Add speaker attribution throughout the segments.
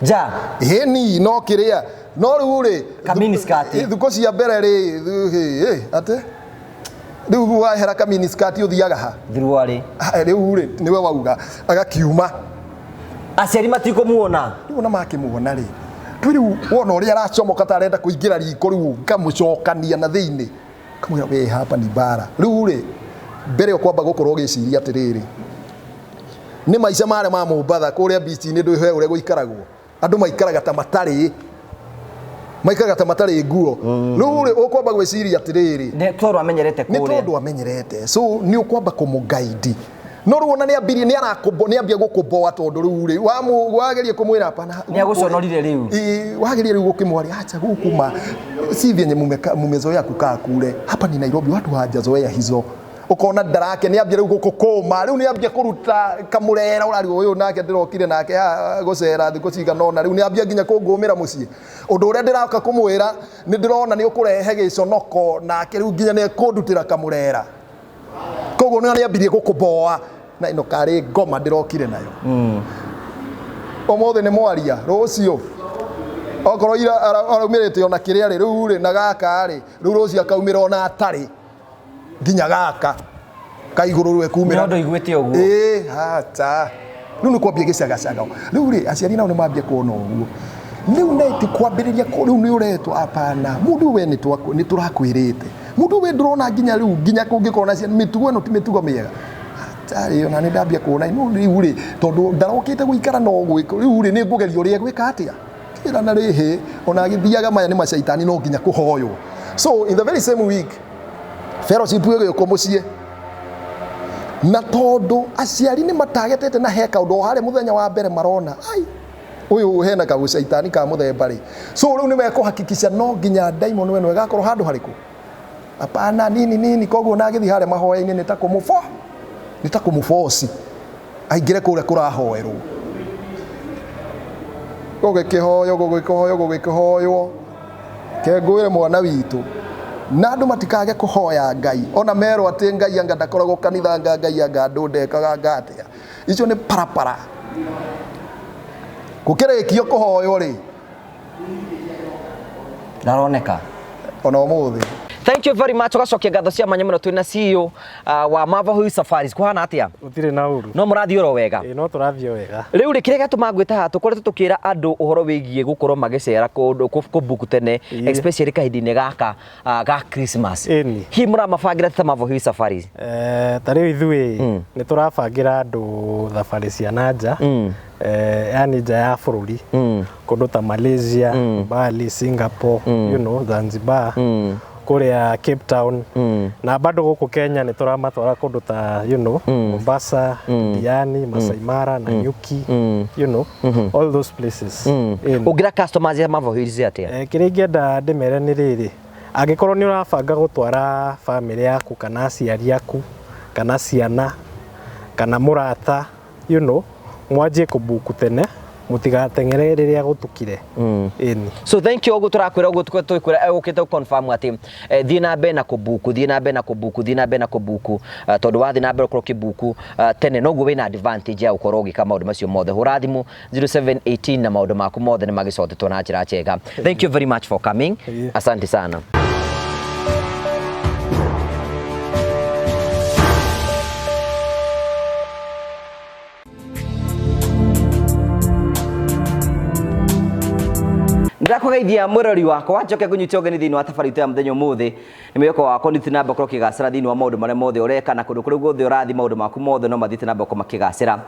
Speaker 1: Nja.
Speaker 2: Ĩni no kĩrĩa no rĩu rĩ
Speaker 1: Ka miniskirt.
Speaker 2: Thukũ cia mbere rĩ atĩ rĩu wahera ka miniskirt ũthiaga ha?
Speaker 1: Thuruarĩ.
Speaker 2: Ah, rĩu rĩ nĩwe wauga agakiuma.
Speaker 1: Aciari matikũmuona.
Speaker 2: Rĩu ona makĩmuona rĩ, twĩ rĩu wona ũrĩa aracomoka ta arenda kũingĩra riko, rĩu ngamũcokania na thĩinĩ, ngamwĩra we hapa ni bara. Rĩu rĩ mbere ũkwamba gũkorwo ũgĩciria atĩrĩrĩ, nĩ maica marĩa ma Mombatha kũrĩa beach-inĩ ndũĩ he ũrĩa gũikaragwo, andũ maikaraga ta matarĩ, maikaraga ta matarĩ nguo. Rĩu rĩ ũkwamba gwĩciria atĩrĩrĩ,
Speaker 1: Nĩ tondũ amenyerete
Speaker 2: nĩ
Speaker 1: kũrĩa.
Speaker 2: Tondũ amenyerete, so nĩ ũkwamba kũmũgaidi. No rĩu ona nĩ ambirie nĩ arakũmbo, nĩ ambia gũkũmboa, tondũ rĩu rĩ wageria kũmwĩra hapana.
Speaker 1: Nĩ agũconorire rĩu.
Speaker 2: Ĩ, wageria rĩu gũkĩmwaria, acha gũkũ ma si vyenye mumezoea kukaa kule, hapa ni Nairobi, watu hawajazoea hizo. Ukona ndarake nĩ ambia rĩu gũkũkũma, rĩu nĩ ambia kũruta kamũrera ũrarigwo ũyũ nake ndĩrokire nake haha gũcera thikũ cigana ũna, rĩu nĩ ambia nginya kũngũmĩra mũciĩ. Ũndũ ũrĩa ndĩroka kũmwĩra nĩ ndĩrona nĩ ũkũrehe gĩconoko nake, rĩu nginya nĩ ekũndutĩra kamũrera. Koguo nĩ ambirie gũkũboa na ĩno karĩ ngoma ndĩrokire nayo ũmũthĩ nĩ mwaria, rũciũ okorwo ira araumĩrĩte ona kĩrĩa rĩ, rĩu rĩ na gaka rĩ, rĩu rũciũ akaumĩra ona atarĩ nginya gaka kaigũrũ rĩu ekumĩra.
Speaker 1: Nĩ ũndũ iguĩte ũguo.
Speaker 2: Ĩĩ hata rĩu nĩ kwambia gĩcagacaga. Rĩu rĩ aciari nao nĩ mambia kuona ũguo, rĩu na ti kwambĩrĩria rĩu nĩ ũretwo, apana mũndũ we nĩ tũrakwĩrĩte, mũndũ we ndũrona nginya rĩu nginya kũngĩkorwo na ciana mĩtugo ĩno ti mĩtugo mĩega. Atarĩ ona nĩ ndambia kuona no rĩu rĩ tondũ ndarokĩte gũikara no gwĩka, rĩu rĩ nĩ ngũgeria ũrĩa gwĩka atĩa kĩra na rĩhĩ ona agĩthiaga maya nĩ macaitani, no nginya kũhoywo. So in the very same week fellowship ĩgĩũkwo mũciĩ, na tondũ aciari nĩ matagetete na he kaũndũ o harĩa mũthenya wa mbere marona ai ũyũ hena kagũcaitani ka mũthemba rĩ, so rĩu nĩ mekũhakikisha no nginya daimon ĩno ĩgakorwo handũ harĩkũ, hapana nini nini. Koguo na agĩthiĩ harĩa mahoya-inĩ nĩ ta kũmũbo nĩ ta kũmũboci aingĩre kũrĩa kũrahoerwo, gũgĩkĩhoywo, gũgĩkĩhoywo, gũgĩkĩhoywo. Kengwĩre mwana witũ na andũ matikage kũhoya Ngai ona merwo atĩ Ngai anga ndakoragwo kanitha, anga Ngai anga andũ ndekaga anga atĩa, icio nĩ parapara. Gũkĩrĩkio kũhoywo rĩ,
Speaker 1: Ndaroneka.
Speaker 2: Ona ũmũthĩ.
Speaker 1: Thank you very much. Ũgacokia ngatho cia mwanya mũno twĩna CEO wa Marvel Hill Safaris. Kũhana atĩa?
Speaker 3: Gũtirĩ na ũru.
Speaker 1: No mũrathiĩ oro wega?
Speaker 3: Ĩĩ, no tũrathiĩ o wega.
Speaker 1: Rĩu rĩ, kĩrĩa gĩatũma ngwĩte haha, tũkoretwo tũkĩra andũ ũhoro wĩgiĩ gũkorwo magĩcera kũndũ kũbook tene, especially kahinda-inĩ gaka ga Christmas.
Speaker 3: Ĩni.
Speaker 1: Hihi mũramabangĩra ta Marvel Hill Safaris?
Speaker 3: Ta rĩu ithuĩ nĩ tũrabangĩra andũ thabarĩ cia na nja, yani nja ya bũrũri, kũndũ ta Malaysia, Bali, Singapore, Zanzibar, kũrĩa Cape Town, na bado gũkũ Kenya nĩ tũramatwara kũndũ ta Mombasa, Diani, Masai Mara, Nanyuki, all those places. Ĩni.
Speaker 1: Ũngĩra customers ya Marvel Hills atĩa?
Speaker 3: Kĩrĩa ingĩenda ndĩmere nĩ rĩrĩ, angĩkorwo nĩ ũrabanga gũtwara bamĩrĩ yaku kana aciari aku kana ciana kana mũrata, mwanjie kũbuku tene, mũtigateng'ere rĩrĩa gũtukire. Ĩni.
Speaker 1: So thank you. Ũguo tũrakwĩra, ũguo tũkwĩra ũkĩte confirm atĩ thiĩ na mbere na kũbuku, thiĩ na mbere na kũbuku, thiĩ na mbere na kũbuku, tondũ wathiĩ na mbere ũkorwo ũkĩbuku tene noguo wĩna advantage ya gũkorwo ũgĩka maũndũ macio mothe. Hũra thimũ 0718 na maũndũ maku mothe nĩ magĩcotetwo na njĩra njega. Thank you very much for coming. Asante sana. Ndakũgeithia mwĩrori wakwa, njoke ngũnyite ũgeni thĩinĩ wa thabarĩ itũ ya mũthenya ũmũthĩ. Nĩ mwĩhoko wakwa nĩ ũthiĩ na mbere gũkorwo ũkĩgacĩra thĩinĩ wa maũndũ marĩa mothe ũreka, na kũndũ kũrĩa guothe ũrathiĩ maũndũ maku mothe no mathiĩte na mbere gũkorwo makĩgacĩra.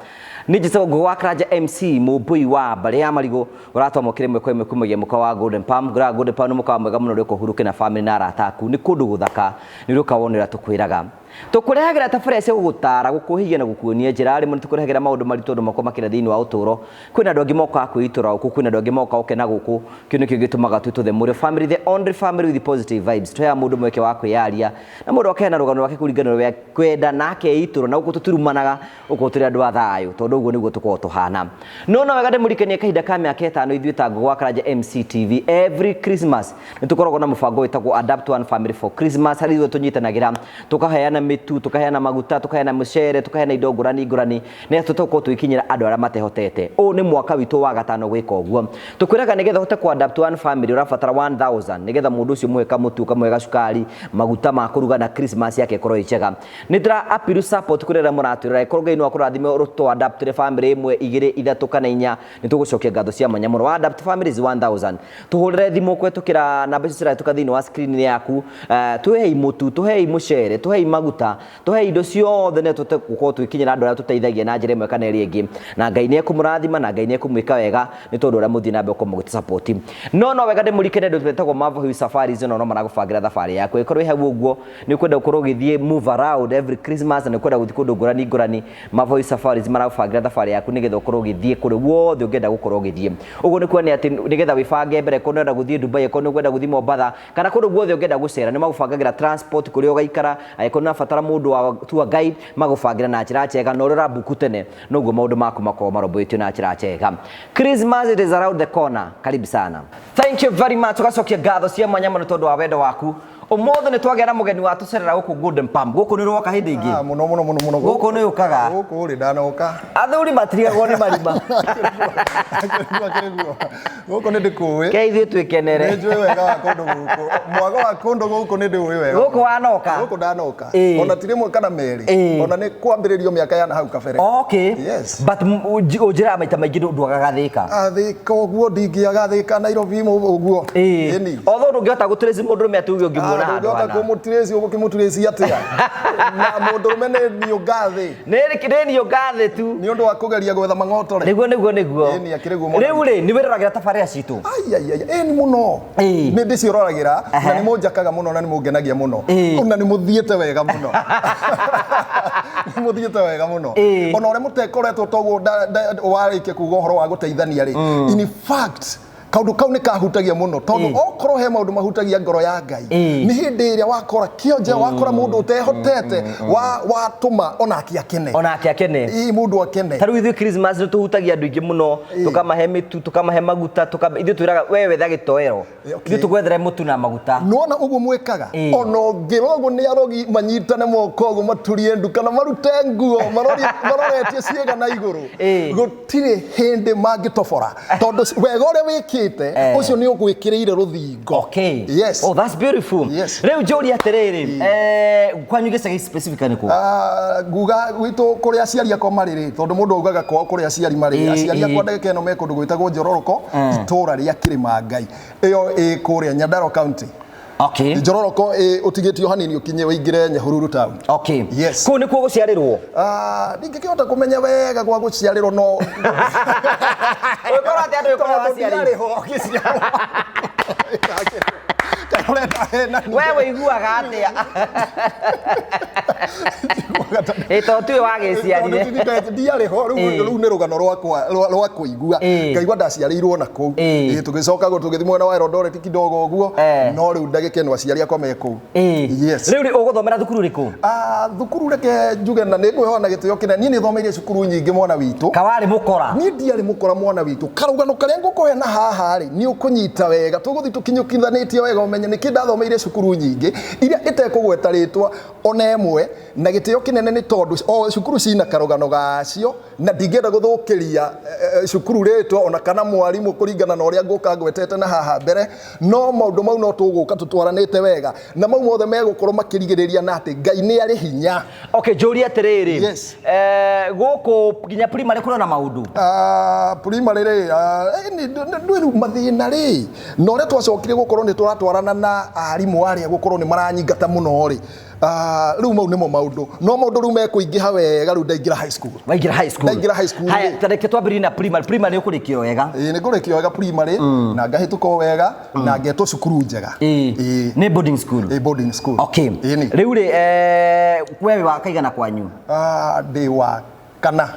Speaker 1: Niĩ njĩtagwo Ngũgĩ wa Karanja MC Mũmbũi wa mbarĩ ya Marigũ, ũratwamũkĩra ĩmwe kwa ĩmwe kumagia mũkawa wa Golden Palm. Ngũraga Golden Palm nĩ mũkawa mwega mũno ũrĩa ũhurũke na famĩlĩ na arata aku. Nĩ kũndũ gũthaka, nĩ ũrĩa ũkawonera tũkwĩraga. Tũkũrehagĩra tabarĩra cia gũgũtara, gũkũhĩgia na gũkuonia njĩra. Rĩmwe nĩ tũkũrehagĩra maũndũ maritũ andũ makorwo makĩra thĩinĩ wa ũtũũro. Kwĩna andũ angĩ mokaga kwĩitũra gũkũ, kwĩna andũ angĩ mokaga gũkena gũkũ. Kĩu nĩkĩo gĩtũmaga twĩtwo The Mũrĩo Family, the only family with positive vibes. Tũheaga mũndũ mweke wa kwĩyaria na mũndũ akaheana rũgano rwake kũringana na ũrĩa kwenda na akeitũra, na gũkũ tũtirumanaga, gũkũ tũrĩ andũ a thayũ, tondũ ũguo nĩguo tũkoragwo tũhana. No no wega ndĩmũririkanie kahinda ka mĩaka 5 ithuĩ ta Ngũgĩ wa Karanja MCTV every Christmas nĩ tũkoragwo na mũbango wĩtagwo Adapt One Family for Christmas, harĩa ithuĩ tũnyitanagĩra tũkaheana mĩtu, tũkaheana maguta, tũkaheana mũcere, tũkaheana indo ngũrani ngũrani nĩ tũkorwo tũgĩkinyĩra andũ arĩa matehotete. Ũũ nĩ mwaka witũ wa gatano gwĩka ũguo. Tũkwĩraga nĩgetha ũhote kũ adapt one family ũrabatara 1000 nĩgetha mũndũ ũcio mũhe kamũtu, ũkamũhe gacukari, maguta ma kũruga na Christmas yake ĩkorwo ĩ njega. Nĩ ndĩra appeal support kũrĩ arĩa mũratwĩrora, ĩkorwo Ngai no akũrathime ũtũ adaptĩre family ĩmwe, igĩrĩ, ithatũ kana inya, nĩ tũgũcokia ngatho cia mwanya mũno. Wa adapt families 1000, tũhũrĩre thimũ kũhetũkĩra namba icio cirahĩtũka thĩinĩ wa screen yaku, tũhei mũtu, tũhei mũcere, tũhei maguta, tũhei indo ciothe nĩ tũhote gũkorwo tũgĩkinyĩra andũ arĩa tũteithagia na njĩra ĩmwe kana ĩrĩa ĩngĩ, na Ngai nĩ ekũmũrathima na Ngai nĩ ekũmwĩka wega nĩ tondũ ũrĩa mũthiĩ na mbere gũkorwo mũgĩtũ support. No wega ndĩmũrikane andũ metagwo Marvel Hill Safaris, no maragũbangĩra thabarĩ yaku. Ĩkorwo ĩ hau ũguo nĩ ũkwenda gũkorwo ũgĩthiĩ move around every Christmas na nĩ ũkwenda gũthiĩ kũndũ ngũrani ngũrani, Marvel Hill Safaris maragũbangĩra thabarĩ yaku nĩgetha ũkorwo ũgĩthiĩ kũrĩa guothe ũngĩenda gũkorwo ũgĩthiĩ. Ũguo nĩ kuonania atĩ nĩgetha wĩbange mbere, korwo nĩ ũrenda gũthiĩ Dubai, korwo nĩ ũkwenda gũthiĩ Mombatha kana kũndũ guothe ũngĩenda gũcera, nĩ magũbangagĩra transport kũrĩa ũgaikara. Angĩkorwo nĩ ũrabatara mũndũ wa tour guide, magũbangĩra na njĩra njega, na ũrĩa ũrabuku tene noguo maũndũ maku makorwo marũmbũĩtio na njĩra njega. Christmas, it is around the corner. Karibu sana. Thank you very much. Tũgacokia ngatho cia mwanya mũno tondũ wa wendo waku. Ũmũthĩ nĩ twagĩa na mũgeni watũcerera gũkũ Golden Palm. Gũkũ nĩ ũroka hĩndĩ ĩngĩ?
Speaker 2: Ah, mũno mũno mũno mũno.
Speaker 1: Gũkũ nĩ ũkaga?
Speaker 2: Gũkũ rĩ ndanoka.
Speaker 1: Athuri matirigagwo nĩ marima.
Speaker 2: Gũkũ nĩ ndĩkũĩ.
Speaker 1: Ke ithuĩ twĩkenere.
Speaker 2: Nĩ njũĩ wega wa kũndũ gũkũ. Mwago wa kũndũ gũkũ nĩ ndĩũĩ wega.
Speaker 1: Gũkũ wanoka?
Speaker 2: Gũkũ ndanoka. Ona ti rĩmwe kana merĩ. Ona nĩ kwambĩrĩrio mĩaka ya na hau kabere.
Speaker 1: Okay.
Speaker 2: Yes.
Speaker 1: But ũnjĩraga maita maingĩ ndwagaga Thĩka.
Speaker 2: Thĩka ũguo ndingĩaga Thĩka Nairobi ũguo. Ĩni.
Speaker 1: Although ndũngĩhota gũtrace mũndũrũme atĩ uge ũngĩmuona handũ
Speaker 2: Ndũngĩhota
Speaker 1: hana.
Speaker 2: kũmũtrace, ũgũkĩmũtrace atĩa? Na mũndũrũme nĩ niũnga thĩ.
Speaker 1: Nĩ niũnga thĩ tu.
Speaker 2: Nĩ ũndũ wa kũgeria gwetha mang'otore.
Speaker 1: Nĩguo nĩguo nĩguo.
Speaker 2: Ĩni akĩrĩ guo.
Speaker 1: Rĩu rĩ nĩ wĩroragĩra tabarĩra citũ?
Speaker 2: Ai ai ai, ĩni mũno. Nĩ ndĩciĩroragĩra na nĩ mũnjakaga mũno na nĩ mũngenagia mũno. Ona nĩ mũthiĩte wega mũno. Nĩ mũthiĩte wega mũno. Ona ũrĩa mũtekoretwo toguo warĩkia kuga ũhoro wa gũteithania rĩ. In fact, kaundu kau nĩ kahutagia mũno tondũ okorwo he maũndũ mahutagia ngoro ya Ngai nĩ hĩndĩ ĩrĩa wakora kĩonje, wakora mũndũ ũtehotete, watũma onake akene.
Speaker 1: Onake akene.
Speaker 2: Ĩĩ, mũndũ akene.
Speaker 1: Ta rĩu ithuĩ Christmas nĩ tũhutagia andũ aingĩ mũno, tũkamahe mĩtu, tũkamahe maguta, ithuĩ twĩraga we wetha gĩtoero. Ithuĩ tũgwethere mũtu na maguta.
Speaker 2: Nĩwona ũguo mwĩkaga? Ona ũngĩrogwo nĩ arogi manyitane moko ũguo maturie ndu kana marute nguo maroretie ciĩga na igũrũ. Gũtirĩ hĩndĩ mangĩtobora tondũ wega ũrĩa wĩkĩte ũcio nĩ ũgwĩkĩrĩire rũthingo.
Speaker 1: Okay.
Speaker 2: Yes.
Speaker 1: Oh, that's beautiful.
Speaker 2: Yes.
Speaker 1: Rĩu njũrie atĩrĩrĩ, kwanyu gĩcagi specifically kũ?
Speaker 2: Nguga gwitũ kũrĩa aciari akwa marĩ rĩ, tondũ mũndũ augaga kwao kũrĩa aciari marĩ, aciari akwa ndagĩka ĩno me kũndũ gwĩtagwo Njororoko, itũũra rĩa Kĩrĩma Ngai. Ĩyo ĩ kũrĩa Nyandarua County.
Speaker 1: Okay.
Speaker 2: Njororoko ĩ ũtigĩtio hanini ũkinye ũingĩre Nyahururu town.
Speaker 1: Okay.
Speaker 2: Yes.
Speaker 1: Kũu nĩkuo gũciarĩrwo?
Speaker 2: Ndingĩkĩhota kũmenya wega gwa gũciarĩrwo no.
Speaker 1: Ũngĩkorwo atĩ andũ gĩkorwo
Speaker 2: Tondũ
Speaker 1: waciarĩrwo.
Speaker 2: ndiarĩ ho ngĩciarwo. Kana ũrenda henanie?
Speaker 1: We wĩiguaga atĩa? Ĩ to tiwe wagĩciarire.
Speaker 2: Tondũ ndiarĩ ho, rĩu nĩ rũgano rwakwa rwa kũigua. Ngaigua ndaciarĩirwo na kũu. Tũgĩcoka tũgĩthiĩ mwena wa Eldoret kidogo ũguo, no rĩu ndagĩka ĩno aciari akwa me kũu. Yes.
Speaker 1: Rĩu rĩ ũgũthomera thukuru rĩkũ?
Speaker 2: Thukuru reke njuge na nĩ ngwĩhoya na gĩtĩo kĩnene. Niĩ nĩ thomeire cukuru nyingĩ mwana witũ.
Speaker 1: Kawarĩ mũkora?
Speaker 2: Niĩ ndiarĩ mũkora mwana witũ. Karũgano karĩa ngũkũhe na haha rĩ, nĩ ũkũnyita wega. Tũgũthiĩ tũkinyũkithanĩtie wega ũmenye nĩkĩ ndathomeire cukuru nyingĩ iria ĩtekũgweta rĩtwa ona ĩmwe, na gĩtĩo kĩnene nĩ tondũ o cukuru cina karũgano gacio na ndingĩenda gũthũkĩria cukuru rĩtwa ona kana mwarimũ kũringana na ũrĩa ngũka ngwetete na haha mbere, no maũndũ mau no tũgũka tũtwaranĩte wega na mau mothe megũkorwo makĩrigĩrĩria na atĩ Ngai nĩ arĩ hinya.
Speaker 1: Okay, njũrie atĩrĩrĩ.
Speaker 2: Yes.
Speaker 1: Gũkũ nginya primary kũrĩ na maũndũ?
Speaker 2: Primary rĩ, ndwĩ mathĩna rĩ, na ũrĩa twacokire gũkorwo nĩ tũratwarana na arimũ arĩa gũkorwo nĩ maranyingata mũno rĩ, rĩu mau nĩmo maũndũ, no maũndũ rĩu mekũingĩha wega rĩu ndaingĩra high school.
Speaker 1: Waingĩra high school?
Speaker 2: Ndaingĩra high school
Speaker 1: Haya,
Speaker 2: rĩ.
Speaker 1: ta reke twambĩrĩrie na primary. Primary ũkũrĩkia wega?
Speaker 2: Ĩĩ, nĩ ngũrĩkia wega primary, na ngahĩtũka o wega, na ngetwo cukuru njega. Ĩĩ.
Speaker 1: Nĩ boarding school?
Speaker 2: Ĩĩ, boarding school.
Speaker 1: Okay.
Speaker 2: Ĩĩ nĩ.
Speaker 1: Rĩu rĩ, we wĩ wa kaigana kwanyu?
Speaker 2: Ndĩ wa kana.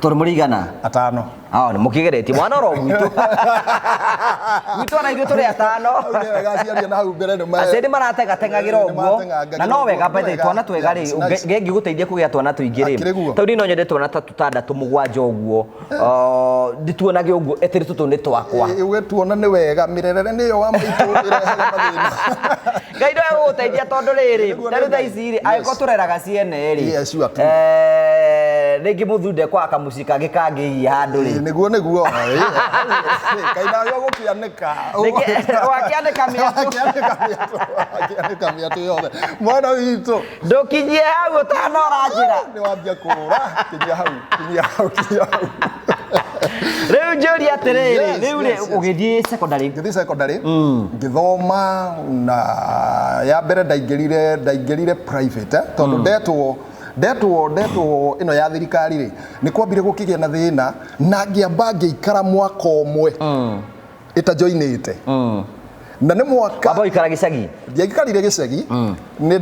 Speaker 1: Tondũ mũrĩ igana?
Speaker 2: Atano.
Speaker 1: Nĩ mũkĩgeretie mwana oro gwitũ. Gwitũ ona ithuĩ tũrĩ atano.
Speaker 2: Hau nĩ wega aciari na hau mbere nĩ
Speaker 1: Aciari maratengatengagĩra
Speaker 2: Nĩ
Speaker 1: ũguo
Speaker 2: marateng'angagĩra
Speaker 1: na no wega
Speaker 2: ũguo.
Speaker 1: by the way,
Speaker 2: Nĩ wega.
Speaker 1: twana twega rĩ
Speaker 2: Yes, nice.
Speaker 1: ngĩgũteithia kũgĩa twana tũingĩ rĩ
Speaker 2: Akĩrĩ guo.
Speaker 1: tondũ niĩ no nyende twana ta tũtandatũ mũgwanja ũguo ndĩtuonage ũguo atĩ tũtũ nĩ twakwa.
Speaker 2: Ũgĩtuona nĩ wega mĩrerere nĩyo wa maitũ ĩrehaga mathĩna.
Speaker 1: Ngai no egũgũteithia tondũ rĩrĩ
Speaker 2: Nĩguo
Speaker 1: ta rĩu
Speaker 2: nĩ
Speaker 1: thaa
Speaker 2: Ngai.
Speaker 1: ici rĩ angĩkorwo tũreraga ciene rĩ
Speaker 2: Yes, you are true.
Speaker 1: Rĩngĩ mũthunde kwa kamũciĩ kangĩ kangĩiya handũ rĩ.
Speaker 2: Ĩĩ, nĩguo nĩguo Ĩĩ, kaĩ nawe ũgũkĩanĩka.
Speaker 1: Wakĩanĩka mĩatũ.
Speaker 2: Wakĩanĩka mĩatũ, wakĩanĩka mĩatũ yothe mwana witũ.
Speaker 1: Ndũkinyie hau ũtanora njĩra.
Speaker 2: Nĩ wambia kũra, kinyia hau, kinyia hau, kinyia hau.
Speaker 1: Rĩu njũrie atĩrĩrĩ,
Speaker 2: Yes,
Speaker 1: rĩu rĩ
Speaker 2: yes, yes.
Speaker 1: ũgĩthiĩ secondary.
Speaker 2: Ngĩthiĩ secondary ngĩthoma na ya mbere ndaingĩrire private tondũ ndetwo ĩno ya thirikari rĩ nĩ kwambire gũkĩgĩa na thĩna na ngĩamba ngĩikara mwaka ũmwe ĩtajoinĩte na nĩ mwaka.
Speaker 1: Wamba ũikara gĩcagi.
Speaker 2: Ndiaikarire gĩcagi, nĩ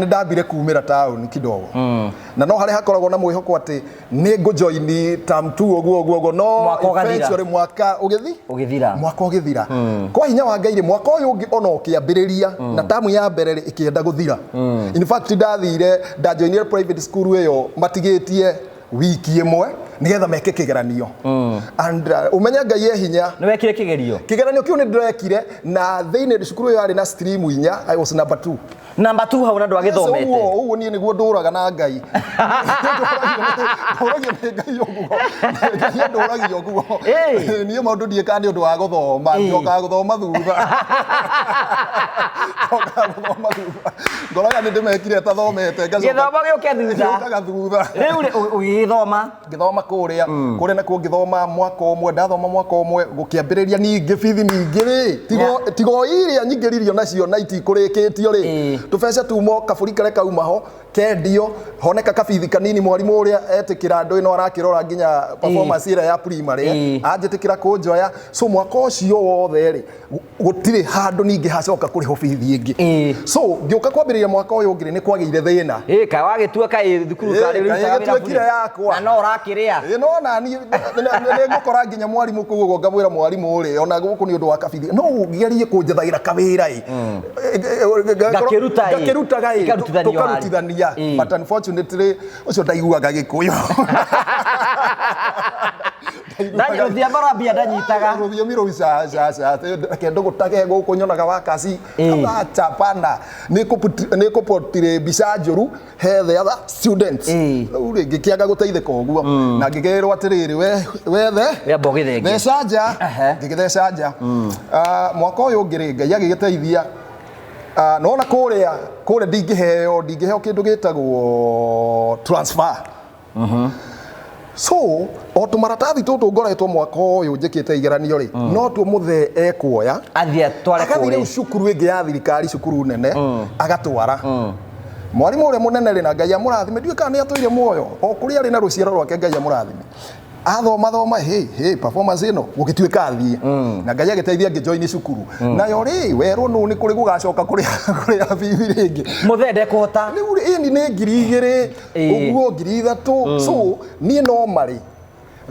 Speaker 2: ndambire kumĩra taũni kidogo na no harĩa hakoragwo na mwĩhoko atĩ nĩ ngũjoini term 2 ũguo ũguo ũguo no
Speaker 1: Mwaka ũgathira.
Speaker 2: eventually mwaka ũgĩthi
Speaker 1: Ũgĩthira.
Speaker 2: Mwaka ũgĩthira kwa hinya wa Ngai rĩ, mwaka ũyũ ũngĩ ona ũkĩambĩrĩria na tamu ya mbere rĩ ĩkĩenda gũthira. In fact, ndathire ndajoinire private school ĩyo matigĩtie wiki ĩmwe nĩgetha meke kĩgeranio and ũmenye Ngai e hinya.
Speaker 1: Nĩ wekire kĩgerio?
Speaker 2: Kĩgeranio kĩu nĩ ndĩrekire na thĩinĩ cukuru ĩyo yarĩ na stream inya, I was number 2.
Speaker 1: Namba 2 hau na ndwagĩthomete.
Speaker 2: Ũguo ũguo niĩ nĩguo ndũraga na Ngai, ndũragio nĩ Ngai ũguo, Ngai andũragia ũguo. Niĩ maũndũ ndiĩkaga nĩ ũndũ wa gũthoma, njokaga gũthoma thutha, njokaga gũthoma thutha, ngoraga nĩ ndĩmekire tathomete ngacoka.
Speaker 1: Gĩthomo gĩũke thutha.
Speaker 2: Gĩũkaga thutha.
Speaker 1: Rĩu rĩ ũgĩgĩthoma.
Speaker 2: Ngĩthoma kũrĩa nakuo ngĩthoma mwaka ũmwe, ndathoma mwaka ũmwe gũkĩambĩrĩria ningĩ bithi ningĩ rĩ tigo iria nyingĩririo nacio na itikũrĩkĩtio rĩ, tũbeca tumo kabũri karĩa kauma ho kendio honeka kabithi kanini, mwarimũ ũrĩa etĩkĩra andũ ĩno arakĩrora nginya performance ĩrĩa ya primary anjĩtĩkĩra kũnjoya. So mwaka ũcio wothe rĩ gũtirĩ handũ ningĩ hacoka kũrĩhwo bithi ĩngĩ. So ngĩũka kwambĩrĩria mwaka ũyũ ũngĩ rĩ nĩ kwagĩire thĩna.
Speaker 1: Ĩ kaĩ wagĩtua kaĩ thukuru karĩ
Speaker 2: Ĩ, kaĩ
Speaker 1: ũrutaga wĩra
Speaker 2: gĩtuĩkire
Speaker 1: bure?
Speaker 2: yakwa.
Speaker 1: Na no ũrakĩrĩa.
Speaker 2: Ĩ, no nani nĩ ngũkora nginya mwarimũ kũu ũguo ngamwĩra mwarimũ rĩ ona gũkũ nĩ ũndũ wa kabithi no ũgerie kũnjethagĩra kawĩra ĩ.
Speaker 1: Ngakĩruta ĩ.
Speaker 2: Ngakĩrutaga ĩ.
Speaker 1: Ikarutithanio harĩ.
Speaker 2: Tũkarutithania. But unfortunately ũcio ndaiguaga Gĩkũyũ.
Speaker 1: Rũthiambo rwa mbia ndanyitaga.
Speaker 2: Rũthiomi rũu ca ca ca, reke ndũgũtage gũkũ nyonaga wakasi acha pana nĩ kũpotire mbica njũru he the other students. Rĩu rĩ ngĩkĩaga gũteithĩka ũguo na ngĩkĩrwo atĩrĩrĩ we wethe
Speaker 1: Wĩamba ũgĩthenge.
Speaker 2: Theca nja. Ngĩgĩtheca nja. Mwaka ũyũ ũngĩ rĩ Ngai agĩgĩteithia. Nona kũrĩa ndingĩheo kĩndũ gĩtagwo transfer. So o tũmaratathi tũtũ ngoretwo mwaka ũyũ njĩkĩte igeranio rĩ no tuo mũthee ekuoya
Speaker 1: Athiĩ atware
Speaker 2: agathiĩ rĩu
Speaker 1: kũrĩa.
Speaker 2: Cukuru ĩngĩ ya thirikari, cukuru nene, agatwara mwarimũ ũrĩa mũnene rĩ na Ngai amũrathime, ndiũĩ kana nĩ atũire muoyo o kũrĩa arĩ na rũciaro rwake, Ngai amũrathime, athoma thoma hey, hey, performance ĩno gũgĩtuĩka athiĩ na Ngai agĩteithia ngĩjoini cukuru nayo rĩ werwo nũ nĩ kũrĩ gũgacoka kũrĩa bithi rĩngĩ.
Speaker 1: Mũthee ndekũhota.
Speaker 2: Rĩu rĩ ĩni nĩ 2000 ũguo 3000. So niĩ no marĩ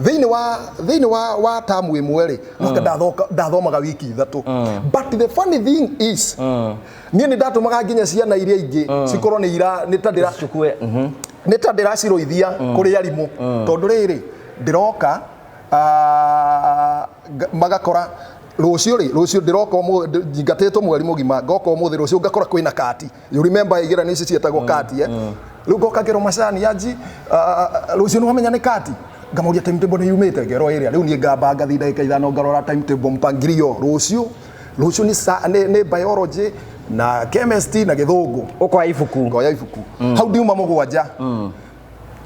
Speaker 2: thĩinĩ wa tamu ĩmwe rĩ no ndathomaga wiki 3. But the funny thing is niĩ nĩ ndatũmaga nginya ciana iria ingĩ cikorwo nĩ ira nĩ ta ndĩra
Speaker 1: Cukue.
Speaker 2: Nĩ ta ndĩracirũithia kũrĩ arimũ tondũ rĩrĩ ndĩroka magakora rũciũ rĩ rũciũ ndĩroka ũmũthĩ nyingatĩtwo mweri mũgima, ngoka ũmũthĩ, rũciũ ngakora kwĩna kati. You remember igeranio ici ciĩtagwo kati, eh? Rĩu ngoka ngerwo macani anji rũciũ nĩ wamenya nĩ kati, ngamũria timetable nĩ yumĩte, ngerwo ĩrĩa rĩu niĩ ngamba ngathiĩ ndagĩka 5 ngarora timetable mpangilio rũciũ nĩ biology na chemistry na Gĩthũngũ.
Speaker 1: Ũkoya ibuku.
Speaker 2: Ngoya ibuku hau ndiuma 7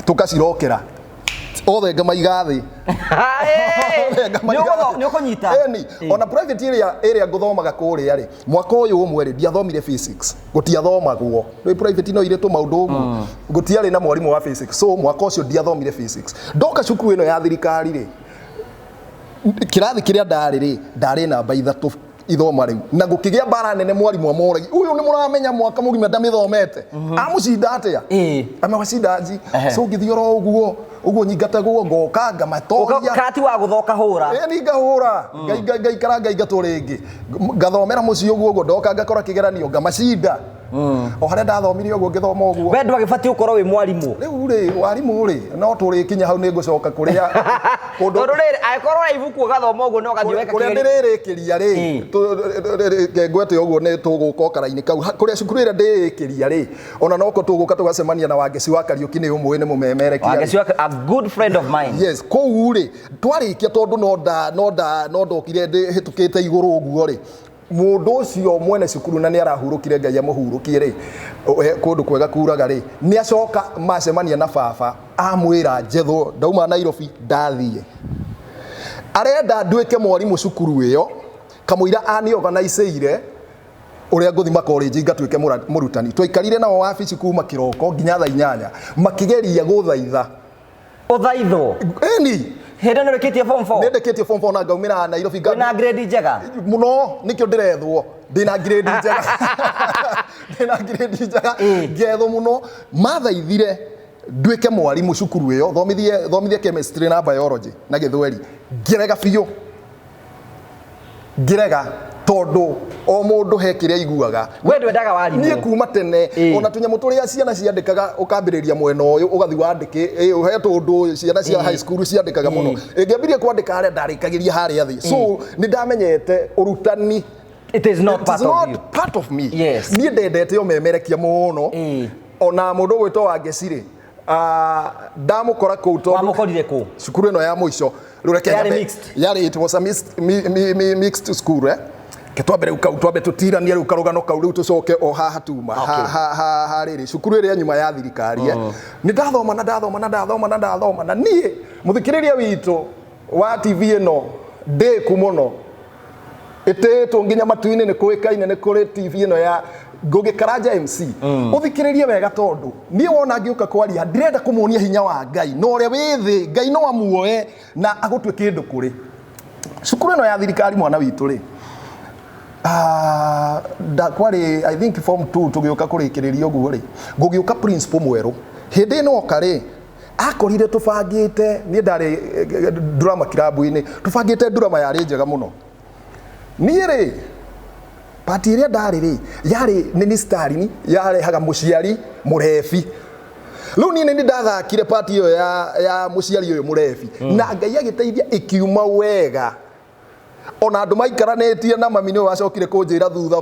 Speaker 2: tũkacirokera othe ngamaiga thĩ.
Speaker 1: Nĩ ũkũnyita.
Speaker 2: Ĩni ona private ĩrĩa ngũthomaga kũrĩa rĩ mwaka ũyũ ũmwe rĩ ndiathomire physics, gũtiathomagwo rĩ private no irĩ tũmaũndũ ũguo, gũtiarĩ na mwarimũ wa physics, so mwaka ũcio ndiathomire physics. Ndoka cukuru ĩno ya thirikari rĩ kĩrathi kĩrĩa ndarĩ rĩ ndarĩ namba 3. Ithoma rĩu na gũkĩgĩa mbara nene, mwarimũ amoragi ũyũ nĩ mũramenya mwaka mũgima ndamĩthomete, amũcinda atĩa? Amewacinda nji. So ngĩthiĩ oro ũguo ũguo, nyingatagwo, ngoka ngamatoria.
Speaker 1: Kati wa gũthoka hũra.
Speaker 2: Ĩ ni ngahũra, ngaikara, ngaingatwo rĩngĩ, ngathomera mũciĩ ũguo ũguo, ndoka ngakora kĩgeranio, ngamacinda o harĩa ndathomire ũguo, ngĩthoma ũguo.
Speaker 1: We ndwagĩbatiĩ ũkorwo wĩ mwarimũ.
Speaker 2: Rĩu rĩ, warimũ rĩ, no tũrĩkinya hau, nĩ ngũcoka kũrĩa
Speaker 1: kũndũ tondũ rĩrĩ, angĩkorwo na ibuku ũgathoma ũguo no ũgathiĩ weka
Speaker 2: kũrĩa ndĩrĩrĩkĩria rĩ, ngwete ũguo nĩ tũgũka o karaini kau kũrĩa cukuru ĩrĩa ndĩrĩkĩria rĩ, ona noko tũgũka tũgacemania na Wangeci wa Kariũki, nĩ ũmũĩ, nĩ mũmemerekia.
Speaker 1: Wangeci a good friend of mine.
Speaker 2: Yes, kũu rĩ twarĩkia, tondũ no nda no nda no ndokire hĩtũkĩte igũrũ ũguo rĩ, mũndũ ũcio mwene cukuru na nĩ arahurũkire, Ngai amũhurũkie rĩ, kũndũ kwega kuraga rĩ, nĩ acoka macemania na baba, amwĩra njethwo ndauma Nairobi ndathiĩ, arenda nduĩke mwarimũ cukuru ĩyo, kamũira aniorganiceire ũrĩa ngũthima college ngatuĩke mũrutani. Twaikarire nao wabici kuma kĩroko nginya thaa 8 makĩgeria gũthaitha.
Speaker 1: Ũthaithwo?
Speaker 2: Ĩni.
Speaker 1: Hĩndĩ ĩno ũrĩkĩtie form 4?
Speaker 2: Nĩ ndĩkĩtie form 4 na ngaumĩra Nairobi.
Speaker 1: Wĩna grade njega?
Speaker 2: Mũno, nĩkĩo ndĩrethwo. Ndĩna grade njega, ndĩna grade njega. Ngethwo mũno, mathaithire nduĩke mwarimũ cukuru ĩyo, thomithie thomithie chemistry na biology na gĩthweri. Ngĩrega biũ, ngĩrega tondũ o mũndũ he kĩrĩa aiguaga.
Speaker 1: We ndwendaga warimũ?
Speaker 2: Niĩ kuma tene, ona tũnyamũ tũrĩa ciana ciandĩkaga, ũkambĩrĩria mwena ũyũ, ũgathiĩ wandĩke he tũndũ ciana cia high school ciandĩkaga mũno, ĩngĩambirie kwandĩka harĩa ndarĩkagĩria harĩa thĩ. So nĩ ndamenyete ũrutani
Speaker 1: It is not
Speaker 2: it
Speaker 1: part
Speaker 2: is
Speaker 1: of
Speaker 2: not
Speaker 1: you.
Speaker 2: Part of me. Niĩ ndendete ũmemerekia mũno. Ona mũndũ ũgwĩtwo Wangeci rĩ, ndamũkora kũu tondũ
Speaker 1: Wamũkorire kũ?
Speaker 2: Cukuru ĩno ya mũico. Rĩu reke
Speaker 1: Yarĩ mixed?
Speaker 2: Yarĩ, it was a mixed school, eh. Ke twambe rĩu kau, twambe tũtiranie rĩu karũgano kau, rĩu tũcoke o haha tuma. Ha rĩrĩ cukuru ĩrĩa nyuma ya thirikari, eh. Nĩ ndathoma na ndathoma na ndathoma na ndathoma, na niĩ mũthikĩrĩria witũ wa TV ĩno ndĩku mũno, ĩtĩĩtwo nginya matu-inĩ, nĩ kũĩkaine nĩ kũrĩ TV ĩno ya Ngũgĩ Karanja MC. Ũthikĩrĩrie wega, tondũ niĩ wona ngĩũka kwaria ndĩrenda kũmuonia hinya wa Ngai na ũrĩa wĩ thĩ, Ngai no amuoe na agũtue kĩndũ. Kũrĩ cukuru ĩno ya thirikari, mwana witũ rĩ, kwarĩ I think form 2 tũgĩũka kũrĩkĩrĩria ũguo rĩ, gũgĩũka principal mwerũ. Hĩndĩ ĩno oka rĩ, akorire tũbangĩte, niĩ ndarĩ drama club-inĩ, tũbangĩte drama yarĩ njega mũno. Niĩ rĩ, pati ĩrĩa ndarĩ rĩ, yarĩ nĩ ni starring, yarehaga mũciari mũrebi. Rĩu niĩ nĩ ndathakire pati ĩyo ya mũciari ũyũ mũrebi, na Ngai agĩteithia ĩkiuma wega. Ona andũ maikaranĩtie na mami nĩwe wacokire kũnjĩra thutha,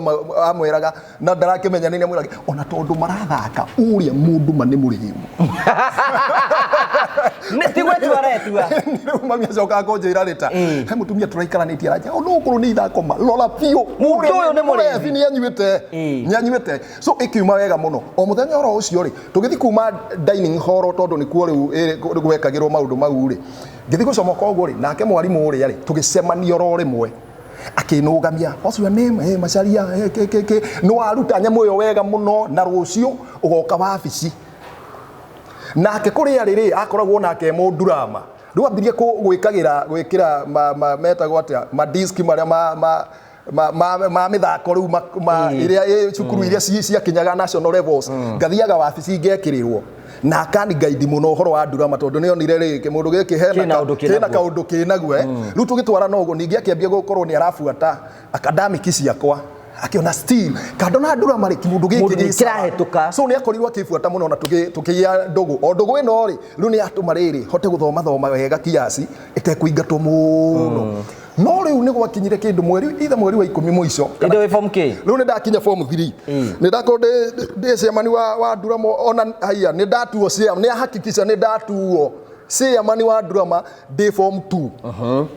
Speaker 2: amwĩraga na ndarakĩmenya nĩ amwĩraga ona tondũ marathaka ũrĩa mũndũ ma nĩ mũrĩu.
Speaker 1: Nĩ ti gwetua aretua.
Speaker 2: Rĩu mami acokaga kũnjĩra rĩta he mũtumia tũraikaranĩtie aranja ona okorwo nĩ ithako ma rora biũ.
Speaker 1: Mũndũ ũyũ nĩ mũrĩu.
Speaker 2: Mũrebi nĩ anyuĩte, nĩ anyuĩte. So ĩkiuma wega mũno. O mũthenya oro ũcio rĩ, tũgĩthiĩ kuma dining hall, tondũ nĩkuo rĩu gwekagĩrwo maũndũ mau rĩ, ngĩthiĩ gũcomoka ũguo rĩ, nake mwarimũ ũrĩa rĩ, tũgĩcemania oro rĩmwe, akĩnũgamia, "What's your name?" "Hey, Macharia." "Hey, ke ke ke, nĩ waruta nyamũ ĩyo wega mũno, na rũciũ ũgoka wabici." Nake kũrĩa rĩ akoragwo nake mũndurama. Rĩu ambirie gwĩkagĩra gwĩkĩra metagwo atĩa, madiski marĩa ma mĩthako rĩu ĩrĩa cukuru iria ciakinyaga national levels, ngathiaga wabici ngekĩrĩrwo na akani guide mũno ũhoro wa ndurama, tondũ nĩ onire rĩ kĩmũndũ gĩkĩ hena
Speaker 1: Kĩna ũndũ
Speaker 2: kĩna
Speaker 1: kĩnaguo.
Speaker 2: Kaũndũ kĩnaguo, eh. Rĩu tũgĩtwarana ũguo, ningĩ akĩambia gũkorwo nĩ arabuata academic ciakwa, akĩona still kando na ndurama rĩ, kĩmũndũ gĩkĩ
Speaker 1: Mũndũ nĩ
Speaker 2: gĩ sawa.
Speaker 1: kĩrahĩtũka.
Speaker 2: So nĩ akorirwo akĩbuata mũno na tũkĩgĩa ndũgũ. O ndũgũ ĩno rĩ, rĩu nĩ yatũma rĩrĩ hote gũthoma thoma wega kiasi ĩtekũingatwo mũno. No rĩu nĩ gwakinyire kĩndũ mweri ithe mweri wa 10 mũico.
Speaker 1: Ĩndĩ wĩ form K?
Speaker 2: Rĩu nĩ ndakinya form 3, nĩ ndakorwo ndĩ chairman wa ndurama. Ona haiya, nĩ ndatuo chairman, nĩ ahakikisha nĩ ndatuo chairman wa ndurama ndĩ form 2,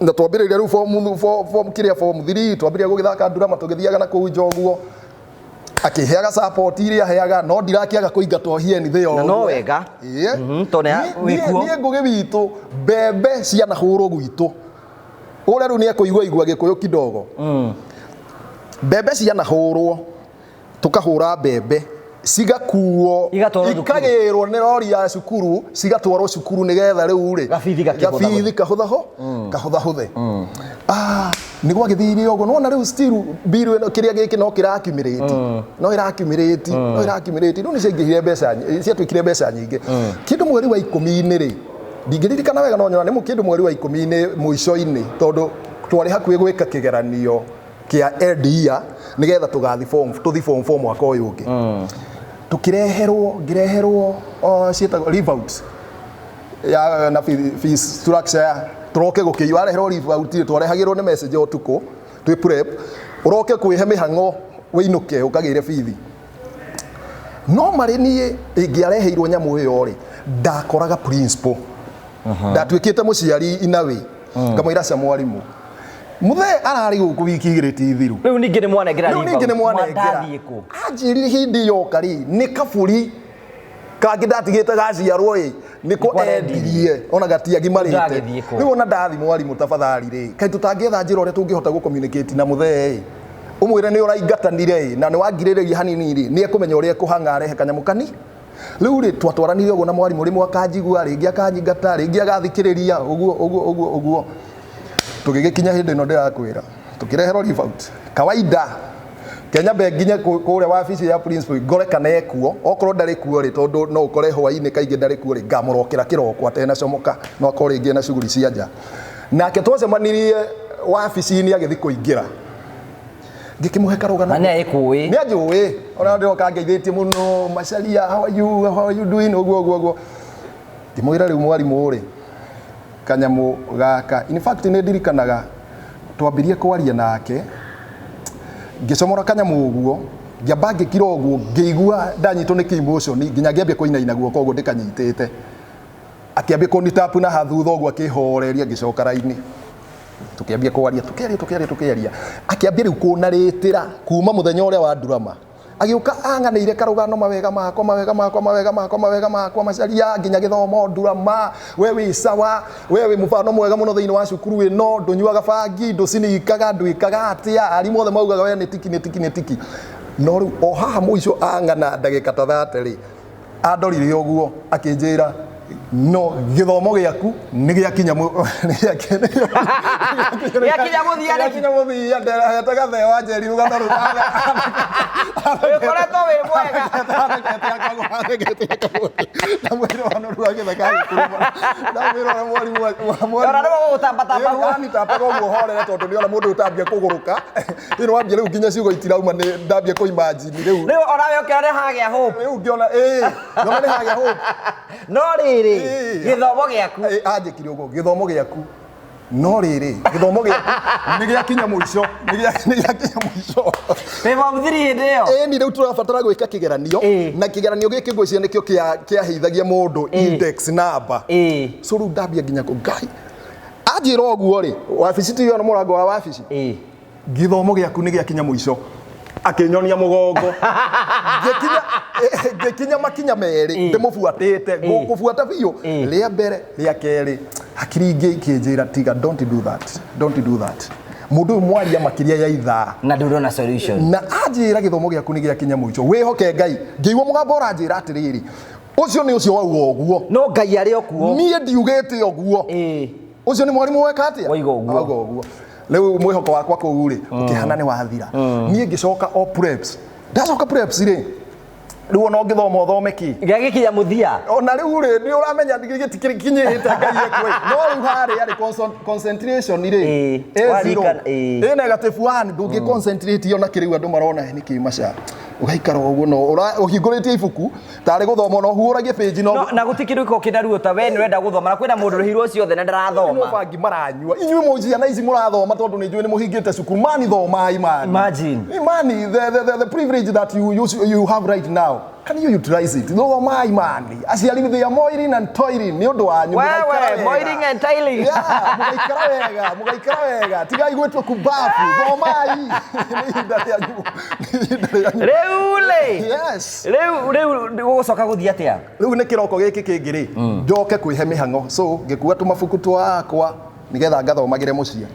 Speaker 2: na twambĩrĩria rĩu form kĩrĩa, form 3, twambĩrĩria gũgĩthaka ndurama, tũgĩthiaga na kũu nja ũguo, akĩheaga support iria aheaga, no ndirakĩaga kũingatwo hieni thĩ.
Speaker 1: Na no wega.
Speaker 2: Ĩĩ.
Speaker 1: Tondũ wĩkuo.
Speaker 2: Niĩ Ngũgĩ witũ, mbembe cianahũrwo gwitũ ũrĩa, rĩu nĩ ekũigua igua gĩkũyũ kidogo, mbembe cianahũrwo, tũkahũra mbembe cigakuo
Speaker 1: Igatwarwo thukuru.
Speaker 2: Ikagĩrwo nĩ rori ya cukuru, cigatwarwo cukuru nĩgetha rĩu rĩ
Speaker 1: Gabithi gakĩhũthahũthe.
Speaker 2: gabithi kahũthaho kahũthahũthe. Ah, Nĩ gwagĩthire ũguo, nĩwona rĩu still bill ĩno kĩrĩa gĩkĩ no kĩra accumulate, no ĩra accumulate, no ĩra accumulate. Rĩu nĩ ciaingĩhire mbeca, ciatuĩkire mbeca nyingĩ. Kĩndũ mweri wa 10-inĩ rĩ, ndingĩririkana wega, no nyona nĩ kĩndũ mweri wa 10-inĩ mũico-inĩ, tondũ twarĩ hakuhĩ gwĩka kĩgeranio kĩa end year nĩgetha tũgathi form, tũthi form 4 mwaka ũyũ ũngĩ. Tũkĩreherwo, ngĩreherwo ciĩtagwo leave out ya na fees structure, tũroke gũkĩiywo. Wareherwo leave out rĩ, twarehagĩrwo nĩ message ũtukũ twĩ prep, ũroke kwĩhe mĩhang'o wĩinũke ũkagĩre bithi. No marĩ niĩ ingĩareheirwo nyamũ ĩyo rĩ, ndakoraga principal, ndatuĩkĩte mũciari inawe, ngamwĩra, "Ca mwarimũ, mũthee ararĩ gũkũ wiki 2 ti thiru."
Speaker 1: Rĩu ningĩ nĩ mwanengera?
Speaker 2: Rĩu ningĩ nĩ mwanengera.
Speaker 1: Ndathiĩ kũ?
Speaker 2: Anjĩrire hĩndĩ yoka rĩ, nĩ kaburi kangĩ ndatigĩte gaciarwo ĩ, nĩko
Speaker 1: Nĩko arendirie.
Speaker 2: Endirie ona gatiagimarĩte.
Speaker 1: Ndagĩthiĩ kũ?
Speaker 2: Rĩu ona ndathi, "Mwarimũ, tafadhali rĩ, kaĩ tũtangĩetha njĩra ũrĩa tũngĩhota gũ communicate na mũthee ĩ, ũmwĩre nĩ ũraingatanire ĩ, na nĩ wangirĩrĩria hanini rĩ, nĩ ekũmenya ũrĩa ekũhang'a arehe kanyamũ kani." Rĩu rĩ, twatwaranire ũguo na mwarimũ, rĩmwe akanjigua, rĩngĩ akanyingata, rĩngĩ agathikĩrĩria, ũguo ũguo ũguo ũguo, tũgĩgĩkinya hĩndĩ ĩno ndĩrakwĩra tũkĩreherwo leave out. Kawaida Kenya mbe nginye kũrĩa wabici ya principal, ngore kana ekuo. Okorwo ndarĩ kuo rĩ, tondũ no ũkore hwainĩ kaingĩ ndarĩ kuo rĩ, ngamũrokera kĩroko atenacomoka, no akorwo rĩngĩ ena shughuli cia nja. Nake twacemanirie wabici-inĩ, agĩthiĩ kũingĩra, ngĩkĩmũhe karũgano.
Speaker 1: Na nĩ agĩkũĩ?
Speaker 2: Nĩ anjũĩ, ona ndĩroka ngeithĩtie mũno, "Macharia, how are you? How are you doing?" Ũguo ũguo ũguo. Ngĩmwĩra, "Rĩu mwarimũ rĩ, kanyamũ gaka." In fact, nĩ ndirikanaga twambirie kwaria nake, ngĩcomora kanyamũ ũguo, ngĩamba ngĩkira ũguo, ngĩigua ndanyitwo nĩ emotion nginya ngĩambia kũinaina guoko ũguo ndĩkanyitĩte. Akĩambia kũnitapu na hathutha ũguo, akĩhoreria, ngĩcoka raini, tũkĩambia kwaria, tũkĩaria, tũkĩaria, tũkĩaria. Akĩambia rĩu kũnarĩtĩra kuma mũthenya ũrĩa wa ndurama, agĩũka ang'anĩire karũgano, mawega makwa, mawega makwa, mawega makwa, mawega makwa, "Macaria, nginya gĩthomo ndurama, we wĩ sawa, we wĩ mũbano mwega mũno thĩinĩ wa cukuru ĩno, ndũnyuaga bangi, ndũcinikaga, ndwĩkaga atĩa, arimũ othe maugaga we nĩ tiki, nĩ tiki, nĩ tiki." No rĩu o haha mũico ang'ana ndagĩka ta 30 rĩ, andorire ũguo, akĩnjĩra, "No gĩthomo gĩaku nĩ gĩakinya
Speaker 1: Gĩakinya mũthia rĩ.
Speaker 2: Gĩakinya mũthia." Nderehete gathee wa njeri rũgano rũu.
Speaker 1: Wĩkoretwo wĩ mwega.
Speaker 2: Ndamwĩra ona rĩu agĩtheka agĩkuruma. Ndamwĩra ũrĩa mwarimũ
Speaker 1: Ona nĩwe gũgũtambatamba guo.
Speaker 2: Anitambaga ũguo horere, tondũ nĩona mũndũ ũtambia kũgũrũka rĩu wambia rĩu nginya ciugo itirauma, nĩ ndambia kũ imagine rĩu.
Speaker 1: Rĩu onawe ũkĩona nĩ hagĩa hope.
Speaker 2: Rĩu ngĩona ĩĩ, ngĩona nĩ hagĩa hope.
Speaker 1: No rĩrĩ,
Speaker 2: Ĩĩ.
Speaker 1: gĩthomo gĩaku.
Speaker 2: Ĩ, anjĩkire ũguo, gĩthomo gĩaku, no rĩrĩ, gĩthomo gĩaku nĩ gĩakinya mũico, nĩ gĩakinya mũico.
Speaker 1: Wĩ form 3 hĩndĩ ĩyo.
Speaker 2: Ĩni, rĩu tũrabatara gwĩka kĩgeranio. Na kĩgeranio gĩkĩ ngwĩciria nĩkĩo kĩaheithagia mũndũ index number. So rĩu ndambia nginya kũ ngai anjĩra ũguo rĩ, wabici ti ĩyo na mũrango wa wabici. Gĩthomo gĩaku nĩ gĩakinya mũico, akĩnyonia mũgongo. Ngĩkinya makinya merĩ ndĩmũbuatĩte, ngũbuata biũ, rĩa mbere, rĩa kerĩ, hakiri ingĩ ikĩnjĩra, "Tiga, don't do that, don't do that." Mũndũ ũyũ mwaria makĩria ya ithaa
Speaker 1: na ndũrona solution.
Speaker 2: Na anjĩra, "Gĩthomo gĩaku nĩ gĩakinya mũico, wĩhoke Ngai." Ngĩigua mũgambo ũranjĩra atĩrĩrĩ, "Ũcio nĩ ũcio wauga ũguo."
Speaker 1: No Ngai arĩ o kuo.
Speaker 2: Niĩ ndiugĩte ũguo. Ũcio nĩ mwarimũ weka atĩa?
Speaker 1: Waiga ũguo.
Speaker 2: Wauga ũguo. Rĩu mwĩhoko wakwa kũu rĩ, ũkĩhana nĩ wathira. Niĩ ngĩcoka o preps. Ndacoka preps rĩ, rĩu ona ũngĩthoma ũthome kĩ?
Speaker 1: Gĩagĩkinya mũthia.
Speaker 2: Ona rĩu rĩ, nĩ ũramenya gĩtikĩkinyĩte Ngai ekwe, no rĩu harĩa rĩ, concentration rĩ, ĩ zero.
Speaker 1: Warikana.
Speaker 2: Ĩ negative one, ndũngĩ concentrate ona kĩrĩu andũ marona nĩ kĩ maca, ũgaikara ũguo, no ũhingũrĩtie ibuku tarĩ gũthoma, no ũhuũragie page no
Speaker 1: No, na gũtirĩ kĩndũ gĩkoragwo kĩna ruo ta we nĩ ũrenda gũthoma na kwĩna mũndũ ũrĩhirwo ciothe na
Speaker 2: no
Speaker 1: ndarathoma.
Speaker 2: Bangi maranyua. Inyuĩ mũ ciana ici mũrathoma, tondũ nĩ njũĩ nĩ mũhingĩte cukuru, mani thomai, mani.
Speaker 1: Imagine.
Speaker 2: Mani, the privilege that you have right now, can you utilize it? Thomai, mani. Aciari, they are moiling and toiling nĩ ũndũ wanyu.
Speaker 1: Wewe,
Speaker 2: Mũgaikara wega.
Speaker 1: moiling and tiling.
Speaker 2: Yeah, mũgaikara wega, mũgaikara wega, tigai gwĩtwo kumbabu, thomai, nĩ ihinda rĩanyu, nĩ ihinda rĩanyu.
Speaker 1: Rĩu rĩ,
Speaker 2: Yes.
Speaker 1: rĩu gũgũcoka gũthiĩ atĩa?
Speaker 2: Rĩu nĩ kĩroko gĩkĩ kĩngĩ rĩ, njoke kwĩhe mĩhang'o, so ngĩkua tũmabuku twakwa nĩgetha ngathomagĩre mũciĩ.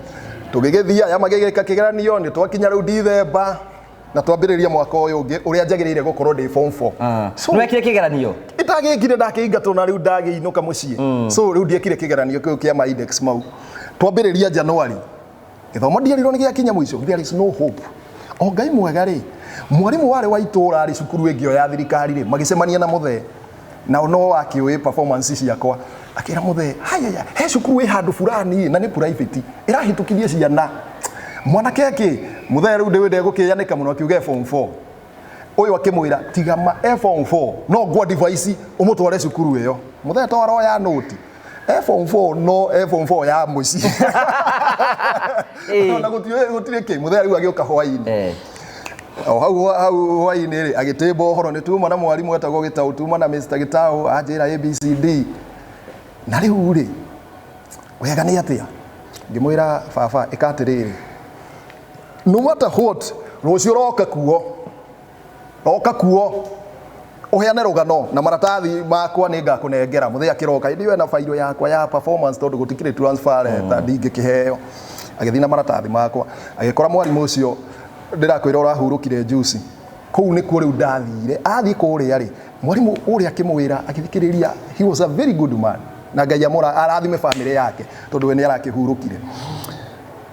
Speaker 2: Tũgĩgĩthiĩ, aya magĩgĩka kĩgeranio, nĩ twakinya rĩu Dithemba na twambĩrĩria mwaka ũyũ ũngĩ ũrĩa njagĩrĩire gũkorwo ndĩ form 4. So
Speaker 1: Nĩ wekire kĩgeranio?
Speaker 2: Itagĩkire, ndakĩingatwo na rĩu ndagĩinũka mũciĩ. So rĩu ndiekire kĩgeranio kĩu kĩa ma index mau. Twambĩrĩria January, Gĩthomo ndierirwo nĩ gĩakinya mũico. There is no hope. O Ngai mwega rĩ, mwarimũ warĩ wa itũũra rĩ, cukuru ĩngĩ ĩyo ya thirikari rĩ, magĩcemania na mũthee, nao no akĩũĩ performance ciakwa, akĩra mũthee, hayaya, he cukuru ĩ handũ fulani na nĩ private ĩrahĩtũkithia ciana, mwanake akĩ mũthee rĩu ndĩwĩ ndegũkĩyanĩka mũno, akiuga e form 4. Ũyũ akĩmwĩra, tiga ma e form 4, no ngwa device ũmũtware cukuru ĩyo. Mũthee to aroya noti, e form 4, no e form 4 ya mũciĩ na gũtirĩ kĩ. Mũthee rĩu agĩũka hwainĩ, o hau hau hwainĩ rĩ, agĩtĩmba ũhoro, nĩ tuma na mwarimũ etagwo Gĩtaũ, tuma na Mr. Gĩtaũ, anjĩra ABCD. Na rĩu rĩ, wega nĩ atĩa? Ngĩmwĩra, baba, ĩka atĩrĩrĩ, no matter what, rũciũ roka kuo, roka kuo ũheane rũgano na maratathi makwa nĩ ngakũnengera. Mũthee akĩroka hĩndĩ ĩyo ena bairo yakwa ya performance, tondũ gũtikĩrĩ transfer letter, ndingĩkĩheo. Agĩthiĩ na maratathi makwa, agĩkora mwarimũ ũcio ndĩrakwĩra ũrahurũkire juice. Kũu nĩkuo rĩu ndathire. Athiĩ kũrĩa rĩ, mwarimũ ũrĩa akĩmwĩra, agĩthikĩrĩria. He was a very good man, na Ngai amũra arathime family yake, tondũ we nĩ arakĩhurũkire.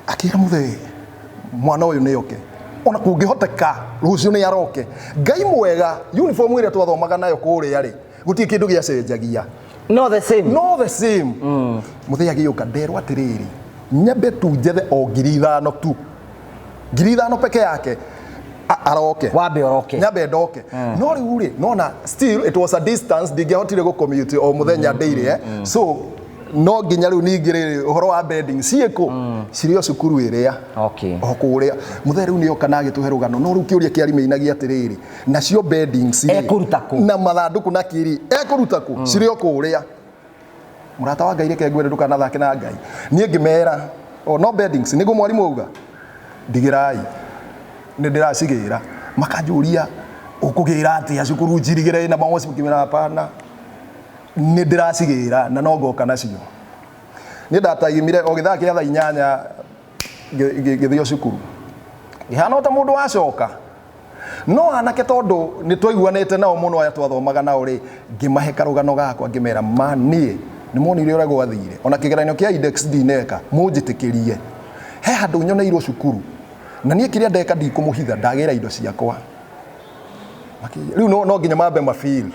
Speaker 2: Akĩra mũthee, mwana ũyũ nĩ oke, ona kũngĩhoteka rũciũ nĩ aroke. Ngai mwega, uniform ĩrĩa twathomaga nayo kũrĩa rĩ, gũtirĩ kĩndũ gĩacenjagia.
Speaker 1: No the same.
Speaker 2: No the same. Mũthee agĩũka, nderwo atĩrĩrĩ, nyambe tu njethe o 5,000 tu, 5,000 peke yake, aroke.
Speaker 1: Wambe ũroke.
Speaker 2: Nyambe ndoke. No rĩu rĩ, nona still it was a distance, ndingĩahotire gũcommute o mũthenya daily, eh? So no nginya rĩu ningĩ rĩrĩ, ũhoro wa bedding ciĩkũ, cirĩ o cukuru ĩrĩa o kũrĩa. Mũthee rĩu nĩoka na agĩtũhe rũgano. No rĩu kĩũria kĩarimeinagia atĩrĩrĩ, nacio beddings rĩ,
Speaker 1: Ekũruta kũ?
Speaker 2: Na mathandũkũ na kĩrĩ ekũruta kũ? Cirĩ o kũrĩa. Mũrata wa Ngai, reke ngwĩre, ndũkanathake na Ngai. Niĩ ngĩmera, o no beddings nĩguo mwarimũ auga, ndigĩrai, nĩ ndĩracigĩra. Makanjũria, ũkũgĩra atĩa cukuru njirigĩre ĩna mawoci? Ngĩmera, hapana, nĩ ndĩracigĩra na no ngoka nacio. Niĩ ndataimire o gĩthaa kĩa thaa 8, ngĩthiĩ o cukuru ngĩhana o ta mũndũ wacoka. No anake, tondũ nĩ twaiguanĩte nao mũno, aya twathomaga nao rĩ, ngĩmahe karũgano gakwa, ngĩmera, ma niĩ nĩ monire ũrĩa gwathire, ona kĩgeranio kĩa index ndineka, mũnjĩtĩkĩrie, he handũ nyoneirwo cukuru, na niĩ kĩrĩa ndeka ndikũmũhitha, ndagĩra indo ciakwa. Rĩu no nginya mambe mafeel,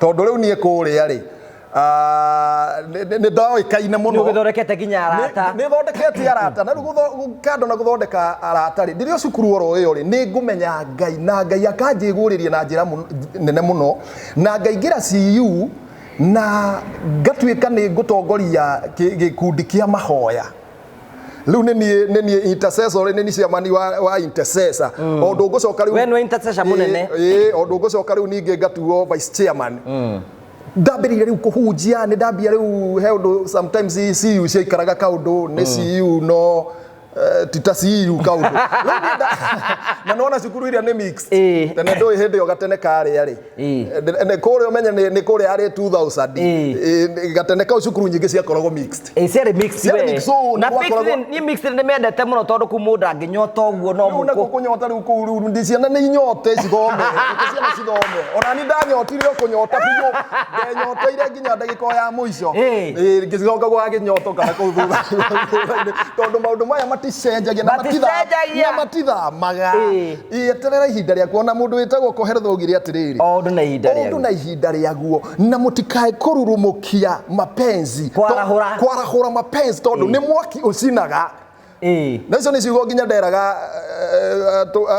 Speaker 2: tondũ rĩu niĩ kũrĩa rĩ, nĩ ndoĩkaine mũno.
Speaker 1: Nĩ ũgĩthondekete nginya arata.
Speaker 2: Nĩ thondekete arata. Na rĩu kando na gũthondeka arata rĩ, ndĩrĩ o cukuru oro ĩyo rĩ, nĩ ngũmenya Ngai, na Ngai akanjĩgũrĩria na njĩra nene mũno, na ngaingĩra CU na ngatuĩka nĩ ngũtongoria gĩkundi kĩa mahoya. Rĩu nĩ niĩ intercessor, nĩ niĩ chairman wa intercessor. O ũndũ ngũcoka rĩu
Speaker 1: We nĩwe intercessor mũnene.
Speaker 2: Ĩĩ, o ũndũ ngũcoka rĩu ningĩ ngatuo vice chairman. Ndambĩrĩire rĩu kũhunjia, nĩ ndambia rĩu he ũndũ sometimes CU ciaikaraga kaũndũ nĩ CU, no ti ta CU kaũndũ. Rĩu niĩ na nona cukuru iria nĩ mixed. Tene ndũĩ hĩndĩ ĩyo gatene karĩa rĩ, kũrĩa ũmenye nĩ kũrĩa arĩ 2000. Gatene kau cukuru nyingĩ ciakoragwo mixed.
Speaker 1: Ĩ, ciarĩ mixed.
Speaker 2: Ciarĩ
Speaker 1: we.
Speaker 2: Mixed, so
Speaker 1: na
Speaker 2: nĩ gwakoragwo-
Speaker 1: mixed, niĩ mixed nĩ mendete mũno, tondũ kuu mũndũ angĩnyota ũguo no
Speaker 2: Rĩu nakuo
Speaker 1: mũkũ
Speaker 2: kũnyota rĩu kũu, rĩu ndi ciana nĩ inyote cithome, reke ciana cithome. Ona ni ndanyotire o kũnyota biũ, ndenyoteire nginya ndagĩka o ya mũico. Ngĩcoka gwagĩnyotoka na kũu thutha-inĩ, tondũ maũndũ maya maticenjagia na
Speaker 1: Maticenjagia.
Speaker 2: na matithamaga. Eterera ihinda rĩaku. Ona mũndũ wĩtagwo Koheretho augire atĩrĩrĩ,
Speaker 1: O ũndũ na ihinda
Speaker 2: o ũndũ
Speaker 1: rĩaguo.
Speaker 2: Na ihinda rĩaguo, na mũtikae kũrurumũkia mapenzi.
Speaker 1: Kwarahũra.
Speaker 2: Kwarahũra mapenzi, tondũ nĩ mwaki ũcinaga. Na icio nĩ ciugo nginya nderaga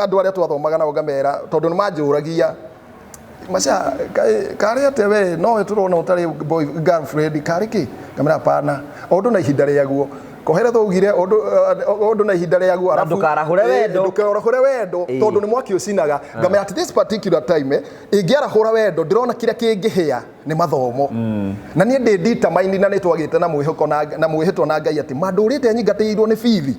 Speaker 2: andũ arĩa twathomaga nao, ngamera, tondũ nĩ manjũragia, maca karĩ atĩa we nowe tũrona ũtarĩ boy girlfriend, karĩ kĩ? Ngamera, hapana, o ũndũ na ihinda rĩaguo. Koheretho augire o ũndũ na ihinda rĩaguo.
Speaker 1: Na ndũkarahũre wendo.
Speaker 2: Ndũkarahũre wendo, tondũ nĩ mwaki ũcinaga. Ngamera at this particular time, ingĩarahũra wendo, ndĩrona kĩrĩa kĩngĩhĩa nĩ mathomo. Na niĩ ndĩ determined, na nĩ twagĩte na mwĩhoko na mwĩhĩtwa na Ngai atĩ mandũrĩte nyingatĩirwo nĩ bithi,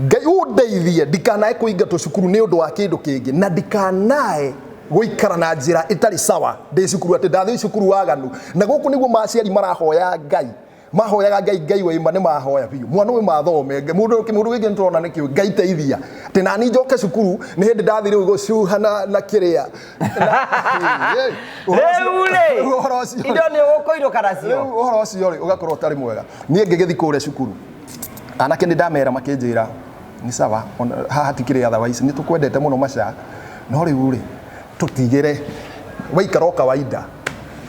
Speaker 2: Ngai ũndeithie ndikanae kũingatwo cukuru nĩ ũndũ wa kĩndũ kĩngĩ, na ndikanae gũikara na njĩra ĩtarĩ sawa ndĩ cukuru, atĩ ndathiĩ cukuru waganu. Na gũkũ nĩguo maciari marahoya Ngai, mahoyaga Ngai, Ngai waima nĩ mahoya biũ, mwana ũyũ mathome. Mũndũ wĩngĩ nĩ tũrona nĩkĩo Ngai teithia atĩ nani njoke cukuru. Nĩ hĩndĩ ndathi rĩu gũcuha na kĩrĩa.
Speaker 1: Rĩu rĩ,
Speaker 2: Rĩu ũhoro ũcio
Speaker 1: indo nĩ ũgũkũirũka nacio.
Speaker 2: Rĩu ũhoro ũcio rĩ, ũgakorwo ũtarĩ mwega. Niĩ ngĩgĩthiĩ kũrĩa cukuru, anake nĩ ndamera, makĩnjĩra Nĩ sawa, ona haha hatikĩrĩ otherwise, nĩ tũkwendete mũno Macha, no rĩu rĩ, tũtigĩre waikara o kawaida,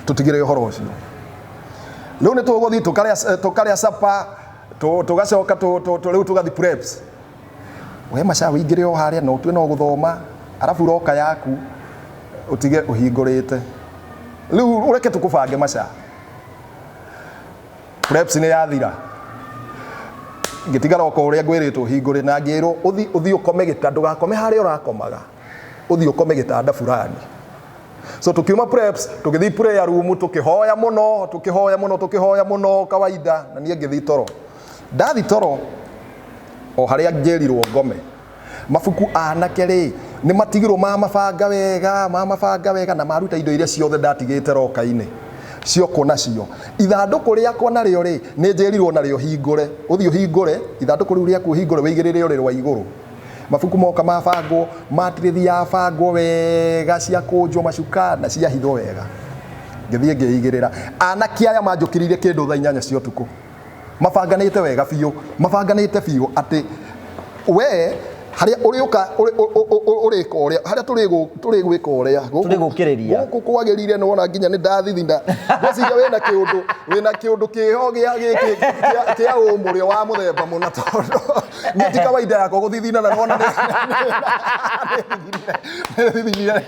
Speaker 2: tũtigĩre ũhoro ũcio. Rĩu nĩ tũgũthiĩ tũkarĩa, tũkarĩa sapa, tũgacoka rĩu tũgathiĩ preps. We Macha ũingĩre o harĩa na ũtue no gũthoma, arabu roka yaku ũtige ũhingũrĩte. Rĩu ũreke tũkũbange Macha. Preps nĩ yathira. Ngĩtiga roka ũrĩa ngwĩrĩtwo hingũre na ngĩrwo ũthi ũthi ũkome gĩtanda, ndũgakome harĩa ũrakomaga, ũthi ũkome gĩtanda fulani. So tukiuma preps, tũgĩthiĩ prayer room, tũkĩhoya mũno, tũkĩhoya mũno, tũkĩhoya mũno kawaida, na niĩ ngĩthiĩ toro. Ndathi toro o harĩa njĩrirwo ngome. Mabuku anake rĩ, nĩ matigirwo mamabanga wega, mamabanga wega na maruta indo iria ciothe ndatigĩte roka-inĩ ciokwo nacio. Ithandũkũ rĩakwa narĩo rĩ, nĩ njĩrirwo narĩo hingũre, ũthiĩ ũhingũre ithandũkũ rĩu rĩaku, ũhingũre wĩigĩrĩre ũrĩrĩ wa igũrũ. Mabuku moka mabangwo, matirithi yabangwo wega, ciakũnjwo macuka na ciahithwo wega. Ngĩthiĩ ngĩigĩrĩra. Anake aya manjũkĩrĩire kĩndũ thaa 8 cia ũtukũ. Mabanganĩte wega biũ, mabanganĩte biũ atĩ we harĩa ũrĩũka ũrĩka ũrĩa, harĩa tũrĩgwĩka ũrĩa
Speaker 1: Tũrĩgũkĩrĩria.
Speaker 2: Gũkũ kwagĩrĩire, nĩ wona nginya nĩ ndathithinda. Ngwĩciria wĩna kĩũndũ, wĩna kĩũndũ kĩho gĩa gĩkĩ kĩa ũmũrĩo wa mũthemba mũna, tondũ niĩ ti kawaida yakwa gũthithina, na nĩwona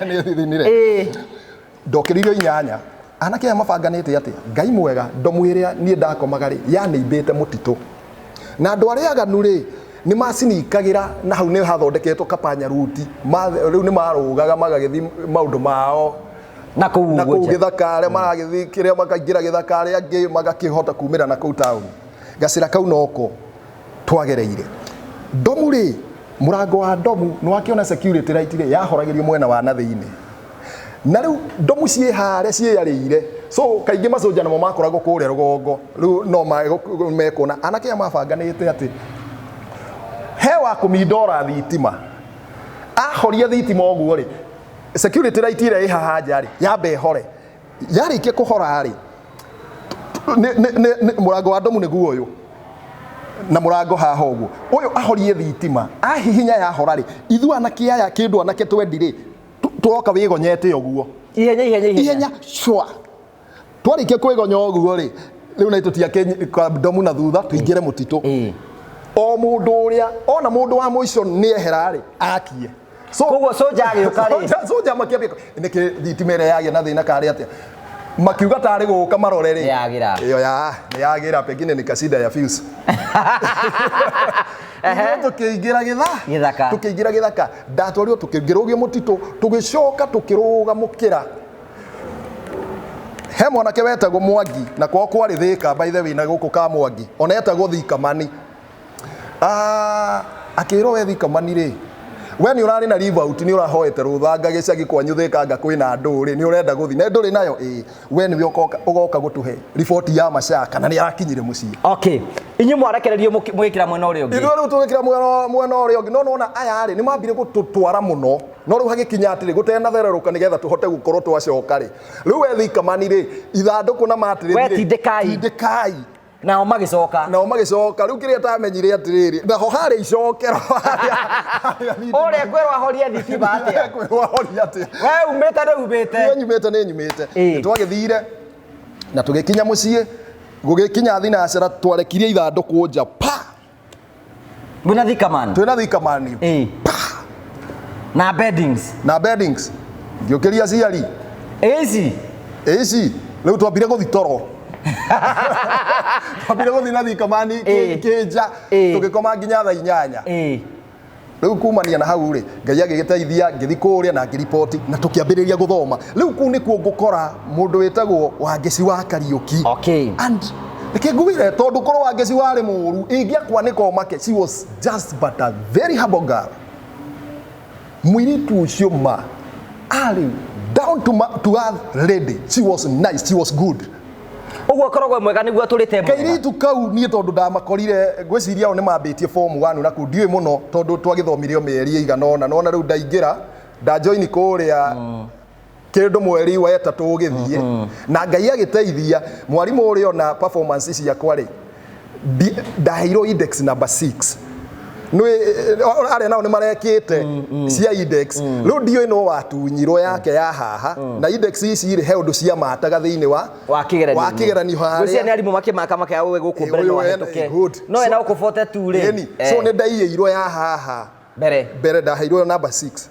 Speaker 2: nĩ thithinire. Ndokĩrire 8. Anake aya mabanganĩte atĩa? Ngai mwega, ndomu ĩrĩa niĩ ndakomaga rĩ, yanĩimbĩte mũtitũ. Na andũ arĩa aganu rĩ, nĩ macinikagĩra, na hau nĩ hathondeketwo kapanya ruti. Rĩu nĩ marũgaga magagĩthiĩ maũndũ mao
Speaker 1: na kũu
Speaker 2: na kũu
Speaker 1: ũguo nja.
Speaker 2: Gĩthaka, arĩa maragĩthiĩ kĩrĩa makaingĩra gĩthaka, arĩa angĩ magakĩhota kumĩra na kũu taũni. Gacĩra kau noko twagereire. Ndomu rĩ, mũrango wa ndomu nĩ wakĩona security light rĩ, yahoragĩrio mwena wa na thĩinĩ. Na rĩu ndomu ciĩ harĩa ciĩyarĩire, so kaingĩ macoja namo makoragwo kũrĩa rũgongo, rĩu no mekuona. Anake aya mabanganĩte atĩ he wa kũmindora thitima, ahoria thitima ũguo rĩ, security light ĩrĩa ĩ haha nja rĩ, yambe ĩhore. Yarĩkia kũhora rĩ, mũrango wa ndomu nĩguo ũyũ, na mũrango haha ũguo, ũyũ ahorie thitima, ahihinya yahora rĩ, ithuĩ anake aya kĩndũ anake twendi rĩ, tũroka wĩgonyete ũguo.
Speaker 1: Ihenya ihenya ihenya.
Speaker 2: Ihenya cwa. Twarĩkia kwĩgonya ũguo rĩ, rĩu na tũtiake ndomu na thutha, tũingĩre mũtitũ. O mũndũ ũrĩa ona mũndũ wa mũico nĩ ehera rĩ, akie. So
Speaker 1: Koguo soja agĩũka rĩ,
Speaker 2: soja makĩambia nĩkĩ thitima ĩrĩa yagĩa na thĩna karĩ atĩa, makiuga tarĩ gũka marore rĩ.
Speaker 1: Nĩyagĩra.
Speaker 2: Ĩyo ya nĩyagĩra, pengine ni kasida ya fuse. Ithuĩ tũkĩingĩra gĩtha
Speaker 1: Gĩthaka.
Speaker 2: Tũkĩingĩra gĩthaka, ndatwarirwo, tũkĩngĩrũgio mũtitũ, tũgĩcoka tũkĩrũga mũkĩra. He mwanake wetagwo Mwangi, na kwao kwarĩ Thĩka, by the way, na gũkũ ka Mwangi ona etagwo Thikamani. Akĩrwo, we Thikamani rĩ, we nĩ ũrarĩ na leave out, nĩ ũrahoete rũthanga gĩcagi kwanyu Thĩka, anga kwĩna andũ rĩ, nĩ ũrenda gũthiĩ na ndũrĩ nayo. Ĩĩ, we nĩwe ũgoka gũtũhe riboti ya Macha kana nĩ arakinyire mũciĩ.
Speaker 1: Okay, inyuĩ mwarekererio mũgĩkĩra mwena ũrĩa ũngĩ.
Speaker 2: Ithuĩ rĩu tũgĩkĩra mwena ũrĩa ũngĩ, no nona aya rĩ, nĩ mambire gũtũtwara mũno, no rĩu hagĩkinya atĩrĩ, gũtenathererũka nĩgetha tũhote gũkorwo twacoka rĩ, rĩu we Thikamani rĩ, ithandũkũ na matĩrĩthi
Speaker 1: We
Speaker 2: rĩ,
Speaker 1: tindĩkai.
Speaker 2: Tindĩkai.
Speaker 1: Nao magĩcoka.
Speaker 2: Nao magĩcoka. Rĩu kĩrĩa tamenyire atĩrĩrĩ, naho harĩa icokero
Speaker 1: Ũrĩa kwĩrwo ahorie thitima atĩa?
Speaker 2: Kwĩrwo ahorie atĩa?
Speaker 1: We umĩte nĩ umĩte.
Speaker 2: Niĩ nyumĩte nĩ nyumĩte. Nĩ twagĩthire na tũgĩkinya mũciĩ, gũgĩkinya thinacara, twarekirie ithandũkũ nja pa.
Speaker 1: Mwĩna Thikamani.
Speaker 2: Twĩna Thikamani.
Speaker 1: Na beddings.
Speaker 2: Na beddings. Ngĩũkĩria aciari.
Speaker 1: Ici.
Speaker 2: Ici rĩu twambire gũthi toro, twambire gũthi na Thikamani kĩnja, tũgĩkoma nginya thaa 8. Rĩu kumania na hau rĩ, Ngai agĩgĩteithia, ngĩthi kũrĩa na ngĩriboti na tũkĩambĩrĩria gũthoma. Rĩu kũu nĩkuo ngũkora mũndũ wĩtagwo Wangeci wa Kariũki. And reke ngwĩre, tondũ korwo Wangeci warĩ mũũru, ingĩakwanĩka ũmake. She was just but a very humble girl. Mũirĩtu ũcio ma arĩ down to earth lady. She was nice, she was good.
Speaker 1: Ũguo akoragwo mwega nĩguo atũrĩte mwega.
Speaker 2: Kairĩtu kau niĩ tondũ ndamakorire, ngwĩciria o nĩ mambĩtie form 1 na kũu, ndiũĩ mũno tondũ twagĩthomire o mĩeri ĩigana ũna. Nona rĩu ndaingĩra, ndajoini kũrĩa kĩndũ mweri wa ĩtatũ ũgĩthiĩ, na Ngai agĩteithia, mwarimũ ũrĩa ona performance ciakwa rĩ, ndaheirwo index number 6. Nĩ arĩa nao nĩ marekĩte cia index. Rĩu ndiũĩ no watunyirwo yake ya haha na index ici rĩ, he ũndũ ciamataga thĩinĩ wa
Speaker 1: wa kĩgeranio.
Speaker 2: Wa kĩgeranio harĩa.
Speaker 1: Gwĩciria nĩ arimũ makĩmaka makaya ũwe gũkũ
Speaker 2: Ĩ,
Speaker 1: mbere no
Speaker 2: ũyũ ena-
Speaker 1: ahĩtũke.
Speaker 2: Good.
Speaker 1: No ena gũkũ 42 rĩ.
Speaker 2: Ĩni, so nĩ ndaiyĩirwo ya haha.
Speaker 1: Mbere.
Speaker 2: Mbere ndaheirwo namba 6.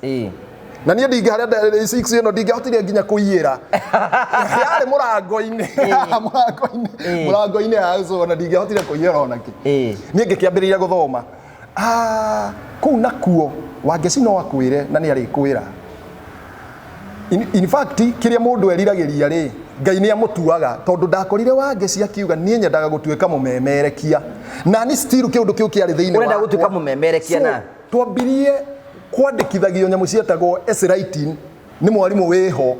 Speaker 2: Na niĩ ndingĩ harĩa 6 ĩno ndingĩahotire nginya kũiyĩra, yarĩ mũrango-inĩ, mũrango-inĩ, mũrango-inĩ haha, so na ndingĩahotire kũiyĩra ona kĩ. Niĩ ngĩkĩambĩrĩria gũthoma. Ah, kũu nakuo Wangeci no akwĩre na nĩ arĩkwĩra, in fact kĩrĩa mũndũ eriragĩria rĩ, Ngai nĩ amũtuaga, tondũ ndakorire Wangeci akiuga niĩ nyendaga gũtuĩka mũmemerekia, na ni still kĩũndũ kĩu kĩarĩ thĩinĩ
Speaker 1: Ũrenda
Speaker 2: wakwa.
Speaker 1: gũtuĩka mũmemerekia
Speaker 2: So,
Speaker 1: na?
Speaker 2: Twambirie kwandĩkithagio nyamũ cietagwo essay writing nĩ mwarimũ wĩho,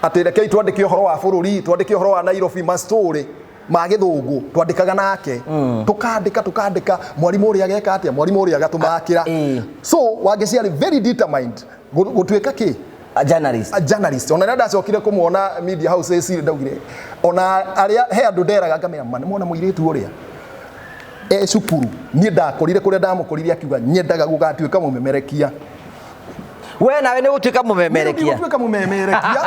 Speaker 2: atĩ rekei twandĩke ũhoro wa bũrũri, twandĩke ũhoro wa Nairobi, ma story ma gĩthũngũ twandĩkaga nake, tukandĩka tukandĩka, mwarimũ ũrĩa ageka atĩa, mwarimũ ũrĩa agatũmakĩra. So Wangeci arĩ very determined gũtuĩka kĩ?
Speaker 1: A journalist.
Speaker 2: A journalist. Ona rĩrĩa ndacokire kũmuona media houses ndaugire ona arĩa he andũ nderaga ngamera ma nĩ mwona mũirĩtu ũrĩa e cukuru, niĩ ndakorire kũrĩa ndamũkorire akiuga nyendaga gũgatuĩka mũmemerekia.
Speaker 1: We nawe nĩ gũtuĩka mũmemerekia.
Speaker 2: Gũtuĩka mũmemerekia,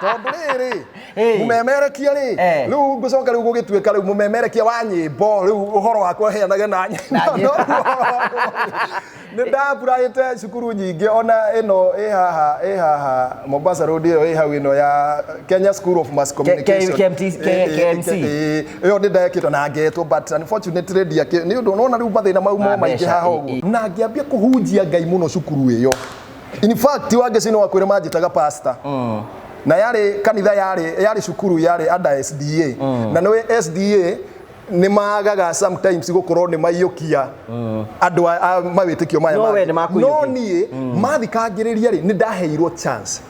Speaker 2: tondũ rĩrĩ, mũmemerekia rĩ, rĩu ngũcoka rĩu gũgĩtuĩka rĩu mũmemerekia wa nyĩmbo, rĩu ũhoro wakwa heanage na
Speaker 1: Na
Speaker 2: nyĩmbo. Nĩ ndapuraĩte cukuru nyingĩ, ona ĩno ĩ haha, ĩ haha Mombasa Road, ĩyo ĩ hau, ĩno ya Kenya School of Mass Communication.
Speaker 1: KMT. KMC.
Speaker 2: Ĩyo nĩ ndekĩtwo na ngetwo, but unfortunately ndiakĩ nĩ ũndũ nona rĩu mathĩna mau
Speaker 1: Ma
Speaker 2: mo maingĩ
Speaker 1: mbeca,
Speaker 2: haha ũguo, na ngĩambia kũhunjia Ngai mũno cukuru ĩyo. In fact Wangeci no akwĩre manjĩtaga pastor, na yarĩ kanitha, yarĩ cukuru yarĩ under SDA, na nĩ SDA nĩ magaga sometimes gũkorwo nĩ maiyũkia andũ a mawĩtĩkio maya
Speaker 1: No we
Speaker 2: mangĩ.
Speaker 1: nĩ makũiyũkia.
Speaker 2: No niĩ mathikangĩrĩria rĩ, nĩ ndaheirwo chance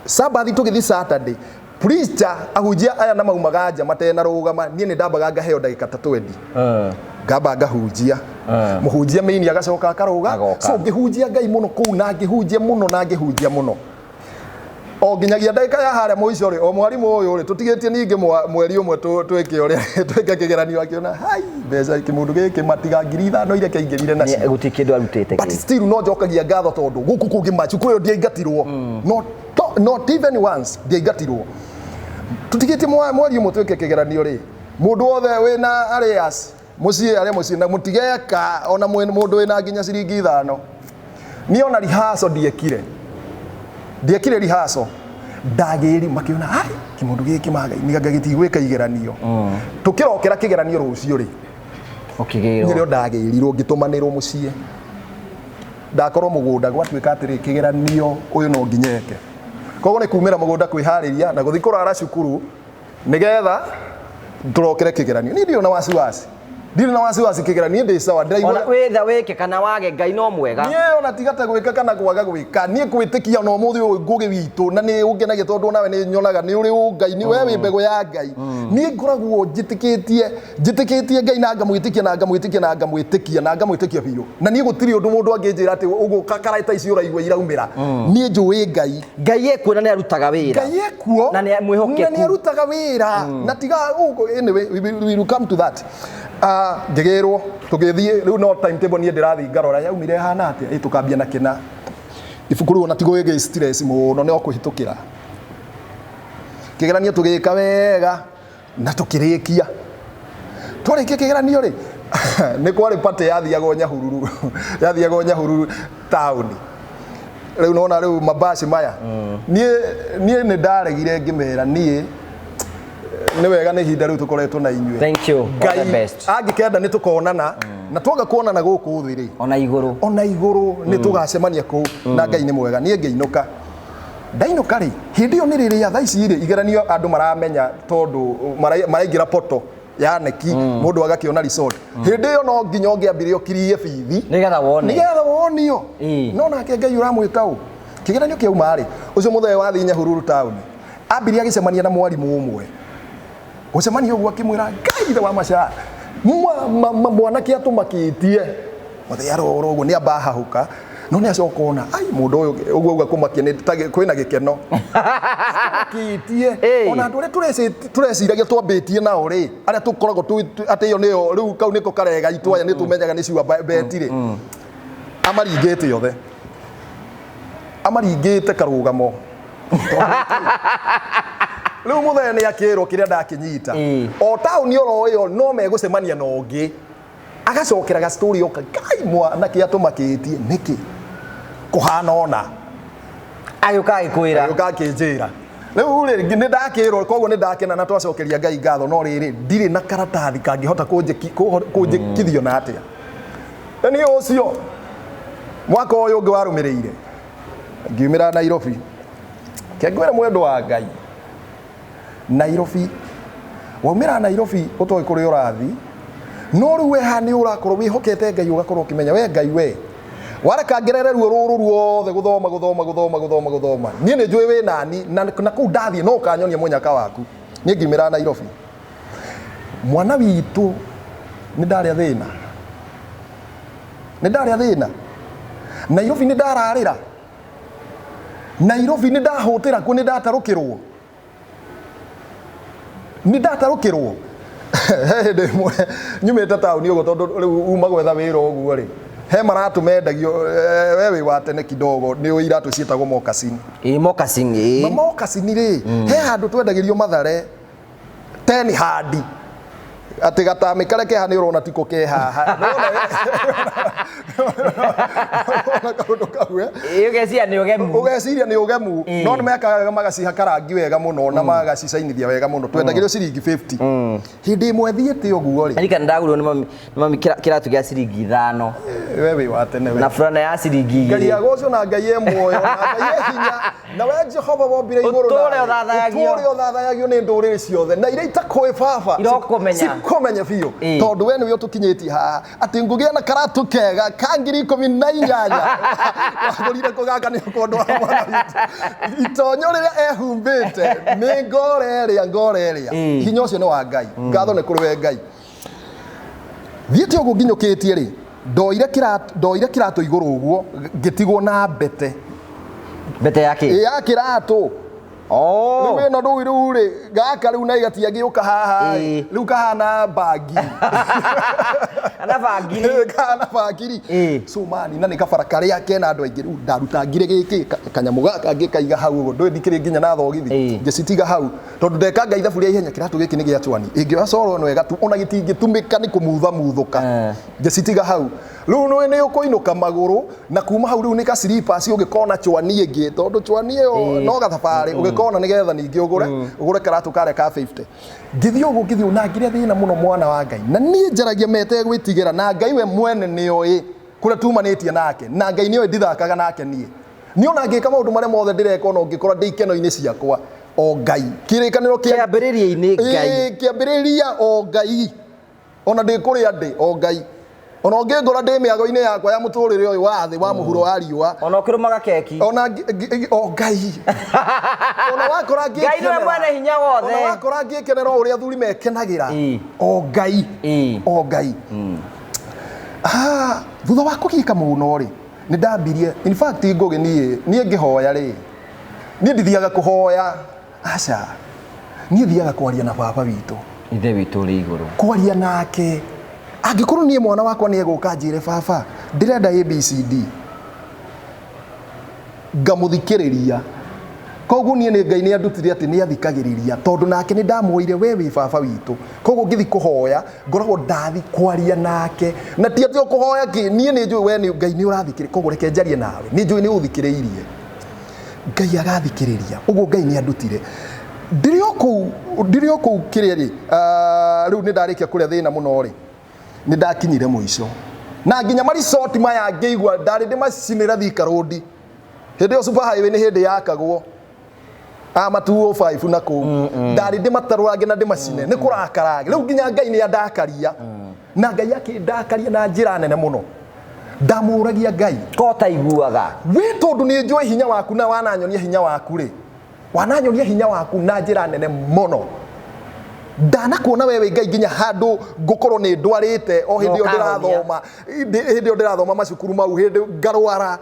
Speaker 2: Sabathi tũgĩthiĩ Saturday, preacher ahunjia aya na maumaga nja matenarũgama, niĩ nĩ ndambaga ngaheo ndagĩka ta 20, ngamba ngahunjia, mũhunjia main agacoka akarũga.
Speaker 1: Agoka.
Speaker 2: So ngĩhunjia Ngai mũno kũu, na ngĩhunjia mũno na ngĩhunjia mũno o nginyagia ndagĩka ya harĩa mũico rĩ, o mwarimũ ũyũ rĩ, tũtigĩtie ningĩ mweri ũmwe twĩke ũrĩa twĩke kĩgeranio, akĩona hai mbeca kĩmũndũ gĩkĩ matiga 5,000 iria kĩaingĩrire nacio.
Speaker 1: Gũtirĩ kĩndũ arutĩte.
Speaker 2: But still no njokagia ngatho, tondũ gũkũ kũngĩ macukuru ĩyo ndiaingatirwo, not even once ndiaingatirwo. Tũtigĩtie mweri ũmwe twĩke kĩgeranio rĩ, mũndũ wothe wĩna arrears mũciĩ, arĩa mũciĩ na mũtigeka ona mũndũ wĩna nginya ciringi 5. Niĩ ona rehearsal ndiekire, ndiekire rehearsal, ndagĩri makĩona ai kĩmũndũ gĩkĩ magai nĩganga gĩtigwĩka igeranio. Tũkĩrokera kĩgeranio rũciũ rĩ,
Speaker 1: Ũkĩgĩrwo.
Speaker 2: Nĩrĩo ndagĩrirwo, ngĩtũmanĩrwo mũciĩ, ndakorwo mũgũnda, gwatuĩka atĩrĩ kĩgeranio ũyũ no nginya eke, koguo nĩ kumĩra mũgũnda kwĩharĩria na gũthiĩ kũrara cukuru nĩgetha tũrokere kĩgeranio. Niĩ ndirĩ na wasiwasi, ndirĩ na wasiwasi kĩgeranio, niĩ ndĩ sawa, ndĩraigua.
Speaker 1: Ona wĩtha wĩke kana wage, Ngai no mwega.
Speaker 2: Niĩ ona tiga ta gwĩka kana kwaga gwĩka, niĩ gwĩtĩkia ona ũmũthĩ ũyũ ngũgĩ witũ, na nĩ ũngenagia tondũ nawe nĩ nyonaga nĩ ũrĩ ũngai, nĩ we wĩ mbegũ ya Ngai. Niĩ ngoragwo njĩtĩkĩtie, njĩtĩkĩtie Ngai na ngamwĩtĩkia na ngamwĩtĩkia na ngamwĩtĩkia na ngamwĩtĩkia biũ, na niĩ gũtirĩ ũndũ mũndũ angĩnjĩra atĩ ũguo karaita ici ũraigua iraumĩra. Niĩ njũĩ Ngai.
Speaker 1: Ngai ekuo na nĩ arutaga wĩra.
Speaker 2: Ngai ekuo
Speaker 1: Na nĩ mwĩhokeku.
Speaker 2: Na nĩ arutaga wĩra, na tiga ũguo. Anyway, we will come to that. Ah, ngĩgĩrwo tũgĩthiĩ rĩu no timetable, niĩ ndĩrathiĩ ngarora yaumire ĩhana atĩa. Ĩ tũkambia na kĩna ibuku rĩu, ona tigo ĩgĩ stress mũno, nĩ o kũhĩtũkĩra kĩgeranio, tũgĩka wega na tũkĩrĩkia. Twarĩkia kĩgeranio rĩ, nĩ kwarĩ party yathiagwo Nyahururu, yathiagwo Nyahururu taũni. Rĩu nona rĩu mabaci maya, niĩ nĩ ndaregire, ngĩmera niĩ nĩ wega, nĩ ihinda rĩu tũkoretwo na inyuĩ.
Speaker 1: Thank you. All the
Speaker 2: Ngai
Speaker 1: best.
Speaker 2: angĩkenda nĩ tũkonana, na twaga kuonana gũkũ thĩ rĩ,
Speaker 1: Ona igũrũ.
Speaker 2: Ona igũrũ nĩ tũgacemania kũu, na Ngai nĩ mwega. Niĩ ngĩinũka. Ndainũka rĩ, hĩndĩ ĩyo nĩ rĩrĩa thaa ici rĩ, igeranio andũ maramenya tondũ maraingĩra poto ya neki, mũndũ agakĩona result. Hĩndĩ ĩyo no nginya ũngĩambire ũkirie bithi
Speaker 1: Nĩgetha wone.
Speaker 2: Nĩgetha wonio. No nake Ngai ũramwĩka ũ kĩgeranio kĩauma rĩ, ũcio mũthee wathiĩ Nyahururu taũni ambirie agĩcemania na mwarimũ ũmwe, gũcemania ũguo akĩmwĩra, "Ngai ithe wa maca, mwanake atũmakĩtie." Mũthee arora ũguo nĩ amba ahahũka. No nĩ acoka ona ai mũndũ ũyũ ũguo auga kũmakia nĩ ta kwĩna gĩkeno akĩtie. Ona andũ arĩa tũreciragia twambĩtie nao rĩ, arĩa tũkoragwo atĩ ĩyo nĩyo rĩu kau nĩko karega itũ, aya nĩ tũmenyaga nĩ cua beti rĩ, amaringĩte othe, amaringĩte karũgamo. Rĩu mũthenya nĩ akĩrwo kĩrĩa ndakĩnyita o taũni oro ĩyo no megũcemania na ũngĩ agacokera gastori oka ngai mwanake atũmakĩtie nĩkĩ kũhana ona.
Speaker 1: Agĩũka agĩkwĩra.
Speaker 2: Agĩũka akĩnjĩra rĩu rĩ nĩ ndakĩrwo, koguo nĩ ndakena na twacokeria Ngai ngatho, no rĩrĩ ndirĩ na karatathi kangĩhota kũnjĩkithio na atĩa. Nĩ ũcio mwaka ũyũ ũngĩ warũmĩrĩire ngiumĩra Nairobi, kengwĩre mwendo wa Ngai, Nairobi waumĩra Nairobi ũtoĩ kũrĩa ũrathiĩ, no rĩu we haha nĩ ũrakorwo wĩhokete Ngai, ũgakorwo ũkĩmenya we Ngai we wareka ngerere ruo rũrũ ruothe gũthoma gũthoma gũthoma gũthoma gũthoma, niĩ nĩ njũĩ wĩ nani na kũu ndathiĩ no ũkanyonia mũnyaka waku. Niĩ ngiumĩra Nairobi, mwana witũ nĩ ndarĩa thĩna, nĩ ndarĩa thĩna Nairobi, nĩ ndararĩra Nairobi, nĩ ndahũtĩra kuo, nĩ ndatarũkĩrwo, nĩ ndatarũkĩrwo. He hĩndĩ ĩmwe nyumĩte taũni ũguo, tondũ rĩu uma gwetha wĩra ũguo rĩ, he maratũ mendagio, we wĩ wa tene kidogo nĩ ũĩ iratũ ciĩtagwo moccasin.
Speaker 1: Ĩ, moccasin, ĩ.
Speaker 2: Ma moccasin rĩ, he handũ twendagĩrio Mathare ten handi atĩ gatamĩ karĩa keha nĩ ũrona tiko ke haha. Nĩwona kaũndũ kau, eh?
Speaker 1: Ĩ, ũgeciria nĩ ũgemu.
Speaker 2: Ũgeciria nĩ ũgemu, no nĩ mekaga magaciha rangi wega mũno na magacicainithia wega mũno. Twendagĩrio ciringi 50. Hĩndĩ ĩmwe thiĩte ũguo rĩ,
Speaker 1: Ririkana ndagũrirwo nĩ mami kĩratũ gĩa ciringi 5.
Speaker 2: We wĩ wa tene we.
Speaker 1: Na burana ya ciringi
Speaker 2: Ngai
Speaker 1: 2.
Speaker 2: Agocwo na Ngai e muoyo na Ngai e hinya na we Jehova wombire igũrũ na
Speaker 1: Ũtũũre
Speaker 2: thĩ.
Speaker 1: ũthathayagio.
Speaker 2: Ũtũũre ũthathayagio nĩ ndũrĩrĩ ciothe na iria itakũĩ baba
Speaker 1: Irokũmenya.
Speaker 2: Cikũmenye biũ, tondũ we nĩwe ũtũkinyĩtie haha atĩ ngũgĩa na karatũ kega ka 18,000 wagũrire kũ gaka nĩ ũkũndũ wa mwana witũ itonyo rĩrĩa ehumbĩte nĩ ngore ĩrĩa ngore ĩrĩa. Hinya ũcio nĩ wa Ngai, ngatho nĩ kũrĩ we Ngai. Thiĩte ũguo nginyũkĩtie rĩ, ndoire kĩratũ igũrũ ũguo ngĩtigwo na mbete.
Speaker 1: Mbete ya kĩ?
Speaker 2: Ya kĩratũ.
Speaker 1: Oh.
Speaker 2: Rĩu ĩno rĩu rĩu rĩ gaka rĩu na gatiangĩũka haha rĩ, rĩu kahana bangi.
Speaker 1: Ana bangiri.
Speaker 2: Kahana bangiri. So mani na nĩ kabara karĩa kena andũ aingĩ, rĩu ndarutangire gĩkĩ kanyamũ gaka ngĩkaiga hau ũguo, ndũĩ ndikĩrĩ nginya na thogithi. Ngĩcitiga hau tondũ ndekanga ithabu rĩa ihenya, kĩratũ gĩkĩ nĩ gĩa chwani ĩngĩoya coro ĩno ĩgatu ona gĩtingĩtumĩka nĩ kũmuthamuthũka. Ngĩcitiga hau, rĩu nĩ nĩ ũkũinũka magũrũ na kuma hau rĩu nĩ ka slippers ũngĩkona chwani ĩngĩ, tondũ chwani ĩyo no gathabarĩ ũngĩkona nĩgetha ningĩ ũgũre karatũ karĩa ka 50. Ngĩthiĩ ũguo ngĩthiĩ na ngĩrĩa thĩna mũno, mwana wa Ngai, na niĩ njaragia metegwĩtigĩra na Ngai we mwene nĩoĩ kũrĩa tumanĩtie nake, na Ngai nĩoĩ ndithakaga nake. Niĩ niĩ ona ngĩka maũndũ marĩa mothe ndĩreka, ona ũngĩkora ndĩ ikeno-inĩ ciakwa, o Ngai kĩrĩkanĩro kĩa
Speaker 1: Kĩambĩrĩria-inĩ Ngai.
Speaker 2: Ĩĩ, kĩambĩrĩria o Ngai, ona ndĩ kũrĩa ndĩ o Ngai, ona ũngĩngora ndĩ mĩago-inĩ yakwa ya mũtũrĩre ũyũ wa thĩ wa mũhuro wa riũa,
Speaker 1: Ona ũkĩrũmaga keki.
Speaker 2: Ona o Ngai, ona wakora
Speaker 1: Ngai nĩwe
Speaker 2: ngĩkenera
Speaker 1: mwene hinya wothe.
Speaker 2: Ona wakora ngĩkenera o ũrĩa athuri mekenagĩra, o Ngai, o Ngai. Ah, thutha wa kũgiĩka mũno rĩ, nĩ ndambirie, in fact Ngũgĩ, niĩ ngĩhoya rĩ, niĩ ndithiaga kũhoya, aca, niĩ thiaga kwaria na baba witũ.
Speaker 1: Ithe witũ ũrĩ igũrũ.
Speaker 2: Kwaria nake. Angĩkorwo niĩ mwana wakwa nĩ egũka njĩre, "Baba, ndĩrenda ABCD," ngamũthikĩrĩria. Koguo niĩ nĩ Ngai nĩ andutire atĩ nĩ athikagĩrĩria, tondũ nake nĩ ndamwoire we wĩ baba witũ. Koguo ngĩthi kũhoya ngoragwo ndathi kwaria nake, na ti atĩ o kũhoya kĩ, niĩ nĩ njũĩ we nĩ Ngai nĩ ũrathikĩrĩria, koguo reke njarie nawe, nĩ njũĩ nĩ ũthikĩrĩirie. Ngai agathikĩrĩria ũguo. Ngai nĩ andutire ndĩrĩ o kũu kĩrĩa rĩ, rĩu nĩ ndarĩkia kũrĩa thĩna mũno rĩ, nĩ ndakinyire mũico na nginya marisoti maya ngĩigua ndarĩ ndĩmacinĩra Thika Road. Hĩndĩ ĩyo super highway nĩ hĩndĩ yakagwo ama 205 na kũu ndarĩ ndĩmatarũrange na ndĩmacine nĩ kũrakara. Rĩu nginya Ngai nĩ andakaria, na Ngai akĩndakaria na njĩra nene mũno. Ndamũragia Ngai
Speaker 1: ko taiguaga.
Speaker 2: We tondũ nĩ njũĩ hinya waku na wananyonia hinya waku rĩ, wananyonia hinya waku na njĩra nene mũno. Ndanakuona wewe Ngai nginya handũ ngũkorwo nĩ ndwarĩte o hĩndĩ ĩyo
Speaker 1: ũkahonia.
Speaker 2: ndĩrathoma, hĩndĩ ĩyo ndĩrathoma macukuru mau, hĩndĩ ngarwara,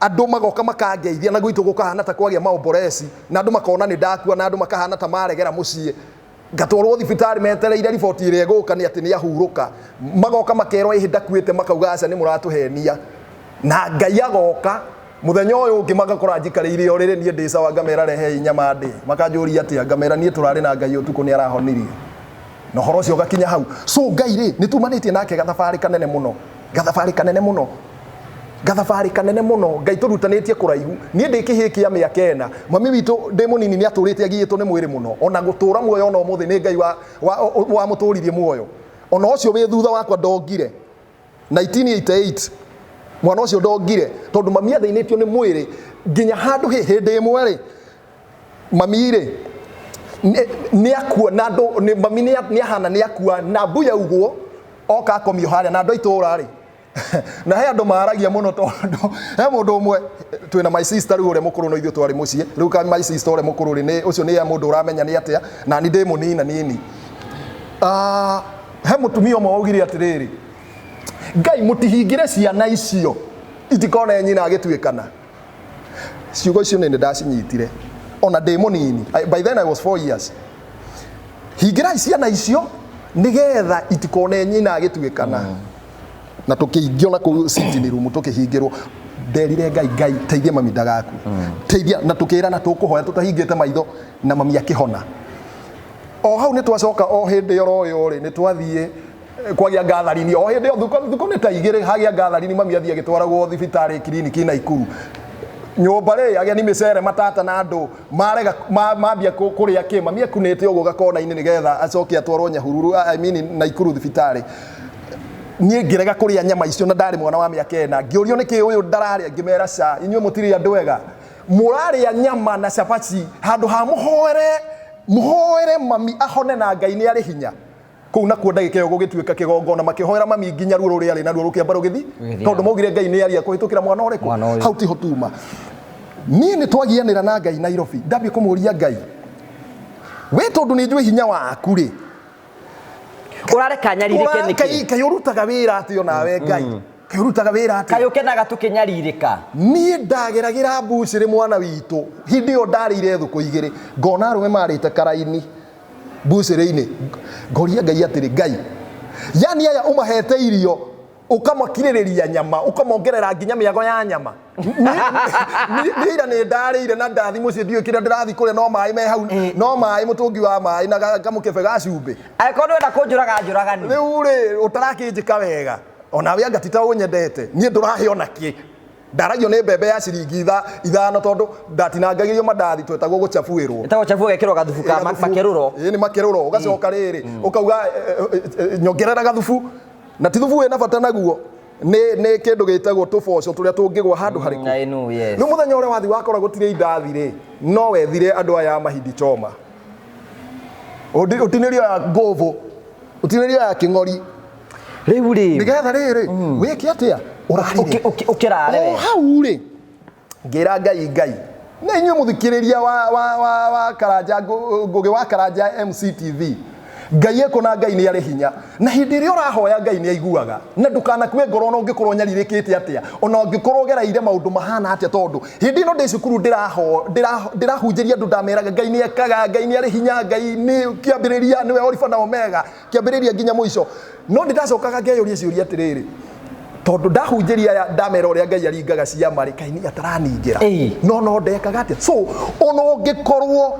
Speaker 2: andũ magoka makangeithia na gwitũ gũkahana ta kwagĩa maomboreci, na andũ makona nĩ ndakua, na andũ makahana ta maregera mũciĩ, ngatwarwo thibitarĩ metereire riboti ĩrĩa ĩgũka nĩ atĩ nĩ ahurũka, magoka makerwo ĩhĩ ndakuĩte, makauga aca nĩ mũratũhenia, na Ngai agoka muthenya ũyũ ũngĩ magakora njikarĩire ũrĩrĩ niĩ ndĩ sawa, ngamera rehei nyama ndĩ, makanjũria atĩa, ngamera niĩ tũrarĩ na Ngai ũtukũ nĩ arahonirie, na ũhoro ũcio ũgakinya hau. So Ngai rĩ, nĩ tumanĩtie nake gathabarĩ kanene mũno, gathabarĩ kanene mũno, gathabarĩ kanene mũno. Ngai tũrutanĩtie kũraihu. Niĩ ndĩ kĩhĩĩ kĩa mĩaka 4, mami witũ ndĩ mũnini nĩ atũrĩte agiĩtwo nĩ mwĩrĩ mũno, ona gũtũra muoyo ona ũmũthĩ nĩ Ngai wamũtũririe muoyo. Ona ũcio wĩ thutha wakwa ndongire 1988, mwana ũcio ndongire tondũ mami athĩnĩtio nĩ mwĩrĩ nginya handũ hĩndĩ ĩmwe rĩ, mami rĩ nĩ akua, na andũ mami nĩ ahana nĩ akua, na mbu yaugwo oka akomio harĩa, na andũ a itũũra rĩ, na he andũ maragia mũno, tondũ he mũndũ ũmwe twĩna my sister rĩu ũrĩa mũkũrũ, no ithuĩ twarĩ mũciĩ rĩu ka my sister ũrĩa mũkũrũ rĩ, nĩ ũcio nĩ mũndũ ũramenya nĩ atĩa, na ni ndĩ mũnina nini. He mũtumia ũmwe waugire atĩrĩrĩ, Ngai mũtihingĩre ciana icio itikone nyina agĩtuĩkana. Ciugo icio nĩ ndacinyitire ona ndĩ mũnini. By then I was 4 years. Hingĩrai ciana icio nĩgetha itikone nyina agĩtuĩkana. Na tũkĩingio na kũu sitting room tũkĩhingĩrwo. Nderire Ngai, Ngai teithia mami ndagakue, teithia, na tũkĩrana tũkũhoya tũtahingĩte maitho, na mami akĩhona. O hau nĩ twacoka o hĩndĩ oro ĩyo rĩ, nĩ twathiĩ kwagĩa gathering o hĩndĩ ĩyo, thukũ nĩ ta 2 hagĩa gathering, mami athiĩ agĩtwaragwo thibitarĩ kiriniki Naikuru. Nyũmba rĩ, ageni mĩcere matata na andũ marega mambia kũrĩa kĩ, mami akunĩte ũguo gakona-inĩ nĩgetha acoke atwarwo Nyahururu, I mean Naikuru thibitarĩ. Niĩ ngĩrega kũrĩa nyama icio, na ndarĩ mwana wa mĩaka 4. Ngĩũrio nĩkĩ ũyũ ndararĩa, ngĩmera ca inyuĩ mũtirĩ andũ ega, mũrarĩa nyama na cabaci handũ ha mũhoere, mũhoere mami ahone, na Ngai nĩ arĩ hinya. Kũu nakuo ndagĩka ĩyo gũgĩtuĩka kĩgongona, makĩhoera mami nginya ruo rũrĩa arĩ naruo rũkĩamba rũgĩthi, tondũ maugire Ngai nĩ aria kũhĩtũkĩra mwana ũrĩkũ, hau tiho tuma. Niĩ nĩ twagianĩra na Ngai Nairobi, ndambia kũmũria Ngai, we tondũ nĩ njũĩ hinya waku rĩ,
Speaker 1: ũrareka nyarirĩke nĩkĩ?
Speaker 2: Kaĩ ũrutaga wĩra atĩ onawe Ngai, kaĩ ũrutaga wĩra atĩ
Speaker 1: kaĩ ũkenaga tũkĩnyarirĩka?
Speaker 2: Niĩ ndageragĩra mbucĩrĩ mwana witũ hĩndĩ ĩyo ndarĩire thũkũ 2, ngona arũme marĩte karaini mbucĩrĩ-inĩ, ngoria Ngai atĩrĩ, Ngai yani aya ũmahete irio ũkamakirĩrĩria nyama, ũkamongerera nginya mĩago ya nyama. Niĩ ira nĩ ndarĩire na ndathi mũciĩ, ndiũĩ kĩrĩa ndĩrathi kũrĩa, no maĩ me hau, no maĩ, mũtũngi wa maĩ na kamũkebe ga cumbĩ.
Speaker 1: Angĩkorwo nĩwenda kũnjũraga, njũragani.
Speaker 2: Rĩu rĩ, ũtarakĩnjĩka wega onawe anga ti ta ũnyendete niĩ, ndũrahe ona kĩ. Ndaragio nĩ mbembe ya ciringi 5 tondũ ndatinangagĩrio mandathi, twetagwo gũchabuĩrwo.
Speaker 1: Ĩtagwo chabu, ũgekĩrwo gathubu ka makerũro.
Speaker 2: Ĩĩ nĩ makerũro, ũgacoka rĩrĩ ũkauga nyongerera gathubu, na ti thubu wĩna bata naguo, nĩ kĩndũ gĩtagwo tũboco tũrĩa tũngĩgwa handũ harĩkũ. Rĩu mũthenya ũrĩa wathi wakora gũtirĩ indathi rĩ, no wethire andũ aya a mahindi choma, ũtinĩrio ya ngũbũ, ũtinĩrio ya kĩng'ori.
Speaker 1: Rĩu rĩ,
Speaker 2: nĩgetha rĩrĩ wĩke atĩa, ũrarire
Speaker 1: ũkĩrare
Speaker 2: o hau rĩ, ngĩra Ngai, Ngai na inyuĩ mũthikĩrĩria wa Karanja Ngũgĩ wa Karanja MCTV, Ngai ekũ na Ngai nĩ arĩ hinya, na hĩndĩ ĩrĩa ũrahoya Ngai nĩ aiguaga, na ndũkanakue ngoro ona ũngĩkorwo ũnyarirĩkĩte atĩa, ona ũngĩkorwo ũgereire maũndũ mahana atĩa, tondũ hĩndĩ ĩno ndĩ cukuru ndĩrahunjĩria andũ, ndameraga Ngai nĩ ekaga, Ngai nĩ arĩ hinya, Ngai nĩ kĩambĩrĩria, nĩwe Oriba na Omega, kĩambĩrĩria nginya mũico. No nĩ ndacokaga ngeyũria ciũria atĩrĩrĩ, tondũ ndahunjĩria aya ndamera ũrĩa Ngai aringaga ciama rĩ, kaĩ niĩ ataraningĩra? No ndekaga atĩa? So ona ũngĩkorwo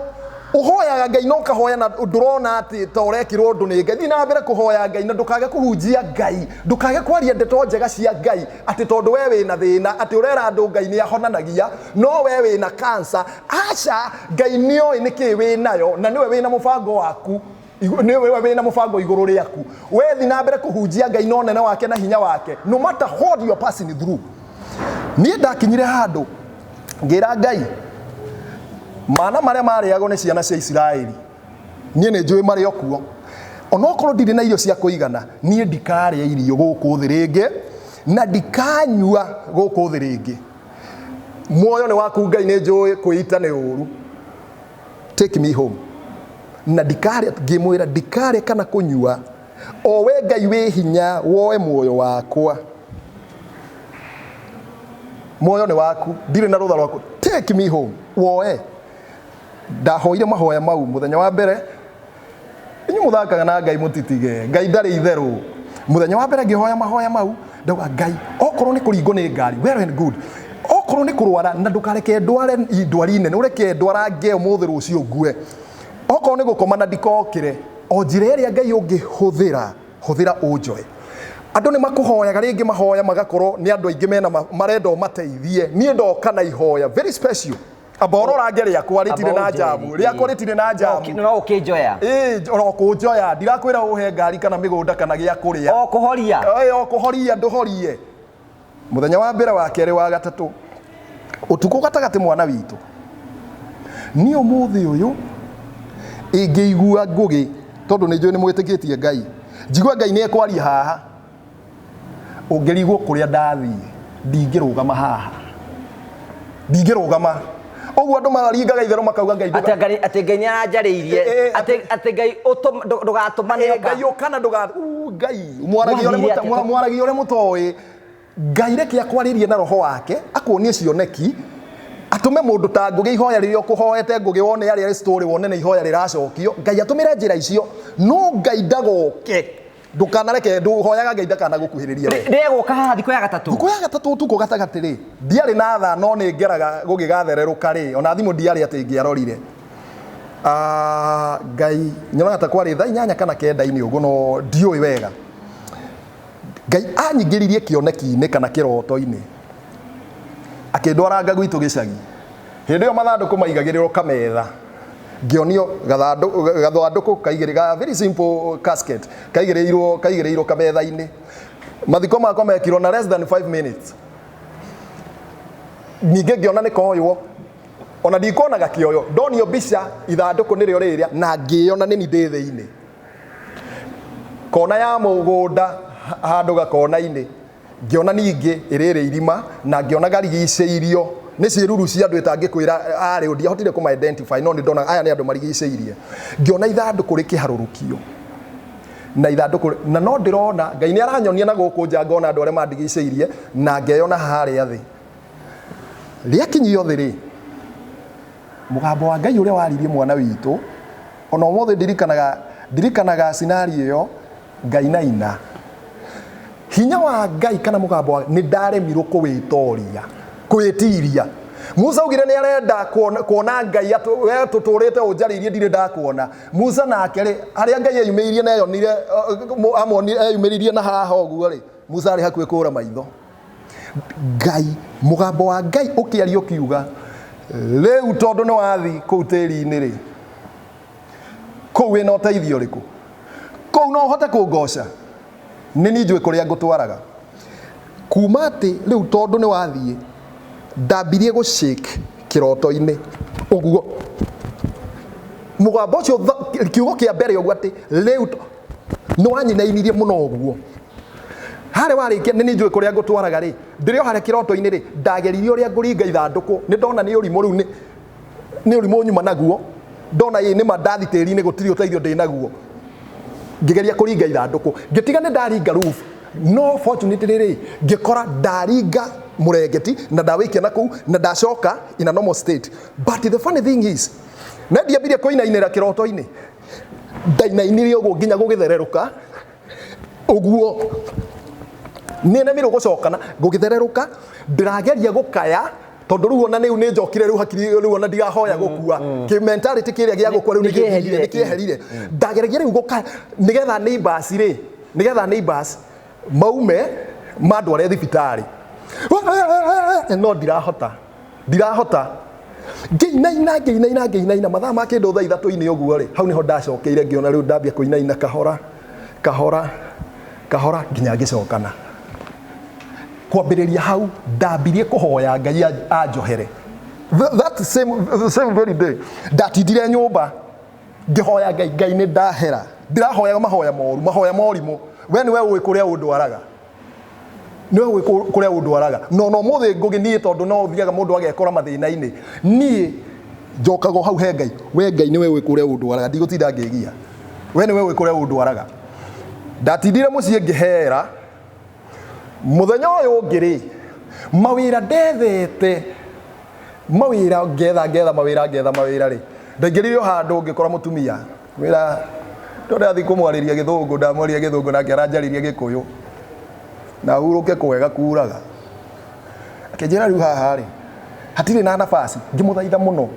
Speaker 2: ũhoyaga Ngai na ũkahoya na ndũrona atĩ ta ũrekĩrwo ũndũ nĩ Ngai, thiĩ na mbere kũhoya Ngai na ndũkage kũhunjia Ngai, ndũkage kwaria ndeto njega cia Ngai atĩ tondũ we wĩna thĩna, atĩ ũrera andũ Ngai nĩ ahonanagia, no we wĩna cancer. Aca, Ngai nĩ oĩ nĩkĩĩ wĩnayo, na nĩwe wĩna mũbango waku, nĩwe wĩna mũbango igũrũ rĩaku. We thiĩ na mbere kũhunjia Ngai na ũnene wake na hinya wake, no matter what you are passing through. Niĩ ndakinyire handũ ngĩra Ngai, mana marĩa marĩagwo nĩ ciana cia Isiraeli, niĩ nĩ njũĩ marĩ o kuo, onokorwo ndirĩ na irio cia kũigana, niĩ ndikarĩa irio gũkũ thĩ rĩngĩ na ndikanyua gũkũ thĩ rĩngĩ. Muoyo nĩ waku Ngai, nĩ njũĩ kwĩita nĩ ũru, take me home. Na ndikarĩa, ngĩmwĩra ndikarĩa kana kũnyua, o we Ngai wĩ hinya woe muoyo wakwa. Muoyo nĩ waku, ndirĩ na rũtha rwaku, take me home, woe. Ndahoire mahoya mau mũthenya wa mbere. Inyuĩ mũthakaga na Ngai, mũtitige Ngai ndarĩ itherũ. Mũthenya wa mbere ngĩhoya mahoya mau, ndauga, "Ngai, okorwo nĩ kũringwo nĩ ngari, well and good, okorwo nĩ kũrwara, na ndũkareke ndware ndwari nene, ũreke ndwarange ũmũthĩ, rũciũ ngue, okorwo nĩ gũkoma na ndikokĩre, o njĩra ĩrĩa Ngai ũngĩhũthĩra, hũthĩra ũnjoe." Andũ nĩ makũhoyaga rĩngĩ, mahoya magakorwo nĩ andũ aingĩ mena marenda ũmateithie. Niĩ ndoka na ihoya very special, amba ũrorange rĩakwa rĩtirĩ na njamu, rĩakwa rĩtirĩ na njamu.
Speaker 1: No ũkĩnjoya.
Speaker 2: Ĩĩ, oro kũnjoya. Ndirakwĩra ũhe ngari kana mĩgũnda kana gĩa kũrĩa.
Speaker 1: O kũhoria.
Speaker 2: Ĩĩ, o kũhoria ndũhorie. Mũthenya wa mbere, wa kerĩ, wa gatatũ, ũtukũ gatagatĩ, mwana witũ, niĩ ũmũthĩ ũyũ ingĩigua ngũgĩ, tondũ nĩ njũĩ nĩ mwĩtĩkĩtie Ngai, njigue Ngai nĩ ekwaria haha, ũngĩrigwo kũrĩa ndathiĩ, ndingĩrũgama haha, ndingĩrũgama ũguo. Andũ maringaga itherũ makauga Ngai
Speaker 1: Atĩ Ngai nĩ aranjarĩirie. Atĩ Ngai ndũgatũmane. Ũka.
Speaker 2: Ngai ũkana ndũga Ngai mwaragia ũrĩa
Speaker 1: Mwathire atĩa?
Speaker 2: Mwaragia ũrĩa mũtoĩ. Ngai reke akwarĩrie na roho wake, akuonie cioneki, atũme mũndũ ta Ngũgĩ, ihoya rĩrĩa ũkũhoete Ngũgĩ wone arĩa story, wone nĩ ihoya rĩracokio. Ngai atũmĩre njĩra icio, no Ngai ndagoke. Ndũkanareke, ndũhoyaga Ngai ndakana gũkuhĩrĩria we.
Speaker 1: Ndegũka haha thikũ ya gatatũ.
Speaker 2: Thukũ ya gatatũ ũtukũ gatagatĩ rĩ, ndiarĩ na thaa, no nĩ ngeraga gũgĩgathererũka rĩ, ona thimũ ndiarĩ atĩ ingĩarorire. Ah, Ngai nyonaga ta kwarĩ thaa 8 kana 9-inĩ ũguo, no ndiũĩ wega. Ngai anyingĩririe kĩoneki-inĩ kana kĩroto-inĩ, akĩndwaranga gwitũ gĩcagi. Hĩndĩ ĩyo mathandũkũ maigagĩrĩrwo kametha. Ngĩonio gathandũkũ kaigĩrĩ ga very simple casket kaigĩrĩirwo kametha-inĩ. Mathiko makwa mekirwo na less than 5 minutes. Ningĩ ngĩona nĩ koywo, ona ndikuonaga kĩoyo, ndonio mbica ithandũkũ nĩrĩo rĩrĩa, na ngĩona nĩni ndĩ thĩinĩ kona ya mũgũnda, handũ gakona-inĩ. Ngĩona ningĩ ĩrĩrĩ irima, na ngĩona garigicĩirio nĩ ciĩruru cia andũ ĩtangĩkwĩra arĩ, ndiahotire kũma identify, no nĩ ndona aya nĩ andũ marigicĩirie. Ngĩona ithandũkũ rĩkĩharũrũkio na ithandũkũ, na no ndĩrona Ngai nĩ aranyonia na gũkũ nja, ngona andũ arĩa mandigicĩirie na ngeyona harĩa thĩ. Rĩakinyio thĩ rĩ, mũgambo wa Ngai ũrĩa waririe, mwana witũ, ona ũmũthĩ ndirikanaga scenario ĩyo. Ngai naina hinya wa Ngai kana mũgambo wa nĩ ndaremirwo kũwĩtoria, kwĩtiria. Musa augire nĩ arenda kuona Ngai, we tũtũrĩte ũnjarĩirie, ndirĩ ndakuona. Musa nake rĩ, harĩa Ngai eyumĩririe na eyonire, amuonire eyumĩririe na haha ũguo rĩ, Musa arĩ hakuhĩ kũra maitho. Ngai, mũgambo wa Ngai ũkĩaria ũkiuga, "Rĩu tondũ nĩ wathi kũu tĩri-inĩ rĩ, kũu wĩna ũteithio ũrĩkũ? Kũu no ũhote kũngoca? Nĩ niĩ njũĩ kũrĩa ngũtwaraga." Kuma atĩ rĩu tondũ nĩ wathiĩ, ndambirie gũ shake kĩroto-inĩ ũguo. Mũgambo ũcio, kiugo kĩa mbere ũguo atĩ rĩu nĩ wanyinainirie mũno ũguo. Harĩa warĩkia, "Nĩ niĩ njũĩ kũrĩa ngũtwaraga" rĩ, ndĩrĩ o harĩa kĩroto-inĩ rĩ, ndageririe ũrĩa ngũringa ithandũkũ, nĩ ndona nĩ ũrimũ. Rĩu nĩ ũrimũ nyuma naguo. Ndona ĩ nĩma ndathi tĩri-inĩ gũtirĩ ũteithio ndĩ naguo. Ngĩgeria kũringa ithandũkũ, ngĩtiga nĩ ndaringa roof, no fortunately rĩ, ngĩkora ndaringa mũrengeti na ndawĩikia na kũu na ndacoka in a normal state. But the funny thing is, na ndiambirie kũinainĩra kĩroto-inĩ, ndainainire ũguo nginya gũgĩthererũka ũguo, nĩ nemirwo gũcokana gũgĩthererũka. Ndĩrageria gũkaya tondũ rĩu ona rĩu nĩ njokire, rĩu hakiri rĩu ona ndirahoya gũkua, kĩ mentality kĩrĩa gĩa gũkua rĩu
Speaker 1: nĩ
Speaker 2: nĩ kĩeherire. Ndageragia rĩu gũkaya nĩgetha neighbors rĩ, nĩgetha neighbors maume mandware thibitarĩ, no ndirahota, ndirahota. Ngĩinaina, ngĩinaina, ngĩinaina mathaa ma kĩndũ thaa 3-inĩ ũguo rĩ, hau nĩho ndacokeire, ngĩona rĩu ndambia kũinaina kahora kahora kahora nginya ngĩcokana. Kwambĩrĩria hau ndambirie kũhoya Ngai anjohere. That same, the same very day ndatindire nyũmba ngĩhoya Ngai, "Ngai, nĩ ndahera, ndĩrahoyaga mahoya moru, mahoya morimũ. We nĩwe ũĩ kũrĩa ũndwaraga, nĩwe ũĩ kũrĩa ũndwaraga." No no mũthĩ Ngũgĩ, niĩ tondũ no ũthiaga mũndũ agekora mathĩna-inĩ, niĩ Njokaga o hau he Ngai. We Ngai nĩwe ũĩ kũrĩa ũndwaraga, ndigũtinda ngĩgia. We nĩwe ũĩ kũrĩa ũndwaraga. Ndatindire mũciĩ ngĩhera. Mũthenya ũyũ ũngĩ rĩ, mawĩra ndethete, mawĩra ngetha ngetha mawĩra ngetha mawĩra rĩ, ndaingĩrire o handũ ngĩkora mũtumia. Wĩra ndo ndathiĩ kũmwarĩria gĩthũngũ, ndamwarĩria gĩthũngũ nake aranjarĩria gĩkũyũ. Na hurũke kwega kuraga. Akĩnjĩra rĩu haha rĩ, hatirĩ na nafasi, ngĩmũthaitha mũno.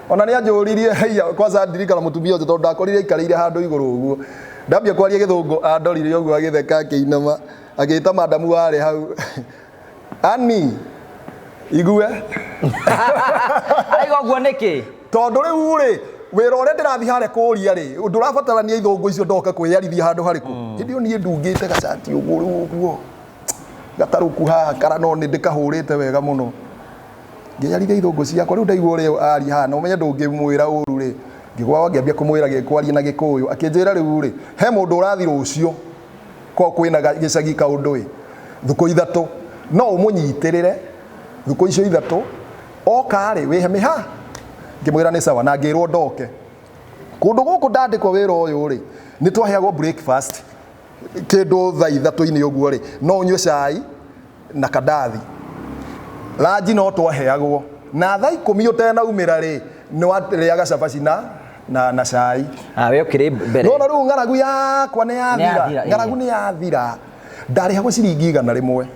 Speaker 2: Ona nĩ anjũririe haiya, kwanza ndirikana mũtumia ũcio tondũ ndakorire aikarĩire handũ igũrũ ũguo. Ndambia kwaria gĩthũngũ andorire ũguo agĩtheka akĩinama, agĩta madamu warĩ hau. Ani, igue.
Speaker 1: Araiga ũguo nĩkĩ?
Speaker 2: Tondũ rĩu rĩ, wĩra ũrĩa ndĩrathiĩ harĩa kũria rĩ, ndũrabatarania ithũngũ icio ndoka kwĩyarithia handũ harĩkũ. Hĩndĩ ĩyo niĩ ndungĩte gacati ũguo rĩu ũguo. Gatarũku haha kara no nĩ ndĩkahũrĩte wega mũno. Ngĩyarithia ithũngũ ciakwa rĩu ndaigua ũrĩa aria haha na ũmenye ndũngĩmwĩra ũru rĩ. Ngĩgwa ngĩambia kũmwĩra kwaria na gĩkũyũ akĩnjĩra rĩu rĩ, he mũndũ ũrathiĩ rũciũ kwao kwĩna gĩcagi kaũndũ ĩ, thukũ ithatũ no ũmũnyitĩrĩre thukũ icio ithatũ oka rĩ wĩhe mĩha. Ngĩmwĩra nĩ sawa na ngĩrwo ndoke. Kũndũ gũkũ ndandĩkwo wĩra ũyũ rĩ, nĩ twaheagwo breakfast kĩndũ thaa ithatũ-inĩ ũguo rĩ, no ũnyue cai na kandathi. Ranji no twaheagwo na thaa ikũmi ũtenaumĩra rĩ, nĩ warĩaga cabaci na cai.
Speaker 1: Ah, we ũkĩrĩ mbere.
Speaker 2: Nona rĩu ng'aragu yakwa nĩ yathira.
Speaker 1: Nĩ yathira,
Speaker 2: Ng'aragu nĩ yathira. Ndarĩhagwo ciringi 100.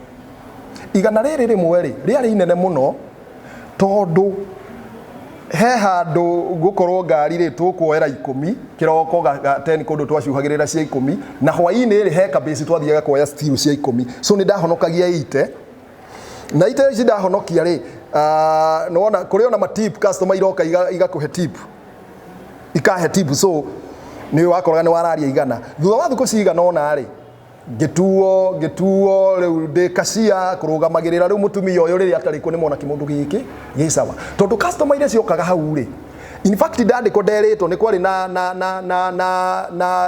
Speaker 2: Igana rĩrĩ rĩmwe rĩ, rĩarĩ inene mũno tondũ he handũ ngũkorwo ngari rĩ tũkuoera ikũmi kĩroko ga 10 kũndũ twacuhagĩrĩra cia ikũmi na hwaĩ-inĩ rĩ he kabĩci twathiaga kuoya still cia ikũmi, so nĩ ndahonokagia 80 na ite ici ndahonokia rĩ, nĩwona kũrĩ ona ma tip customer iroka igakũhe tip, ikahe tip, so nĩ wakoraga nĩ wararia 100. Thutha wa thikũ cigana ũna rĩ, ngĩtuo rĩu ndĩ kacia kũrũgamagĩrĩra rĩu mũtumia ũyũ rĩrĩa atarĩ kuo, nĩ mona kĩmũndũ gĩkĩ gĩ sawa tondũ customer iria ciokaga hau rĩ, in fact ndandĩkwo nderĩtwo nĩ kwarĩ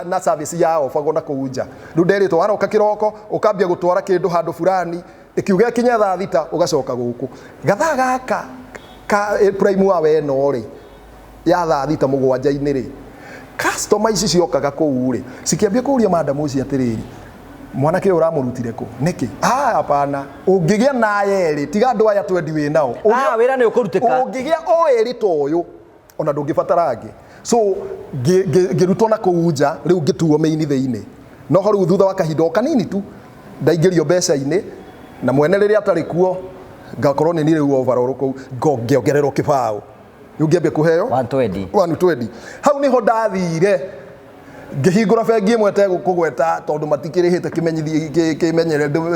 Speaker 2: na service ya ofagwo na kũu nja. Rĩu nderĩtwo waroka kĩroko ũkambia gũtwara kĩndũ handũ fulani, ĩkiuga ĩkinye thaa thita ũgacoka gũkũ gathaa gaka ka prime wa weno rĩ ya thaa thita mũgwanja-inĩ rĩ, customer ici ciokaga kũu rĩ cikĩambia kũria madam ũcio atĩrĩrĩ, mwanake ũyũ ũramũrutire kũ nĩkĩ? Ah, hapana, ũngĩgĩa na aya erĩ, tiga andũ aya twendi wĩ nao.
Speaker 1: Ah, wĩra nĩ ũkũrutĩka.
Speaker 2: Ũngĩgĩa o erĩ ta ũyũ ona ndũngĩbatara angĩ. So ngĩrutwo na kũu nja rĩu ngĩtuo main thĩinĩ, no ho rĩu thutha wa kahinda o kanini tu ndaingĩrio mbeca-inĩ na mwene rĩrĩa atarĩ kuo ngakorwo nĩ niĩ rĩu overall kũu ngĩongererwo kĩbaũ rĩu ngĩambia kũheo
Speaker 1: 120.
Speaker 2: 120. Hau niho ndathire ngĩhingũra bengi ĩmwe tegũkũgweta tondũ matikĩrĩhĩte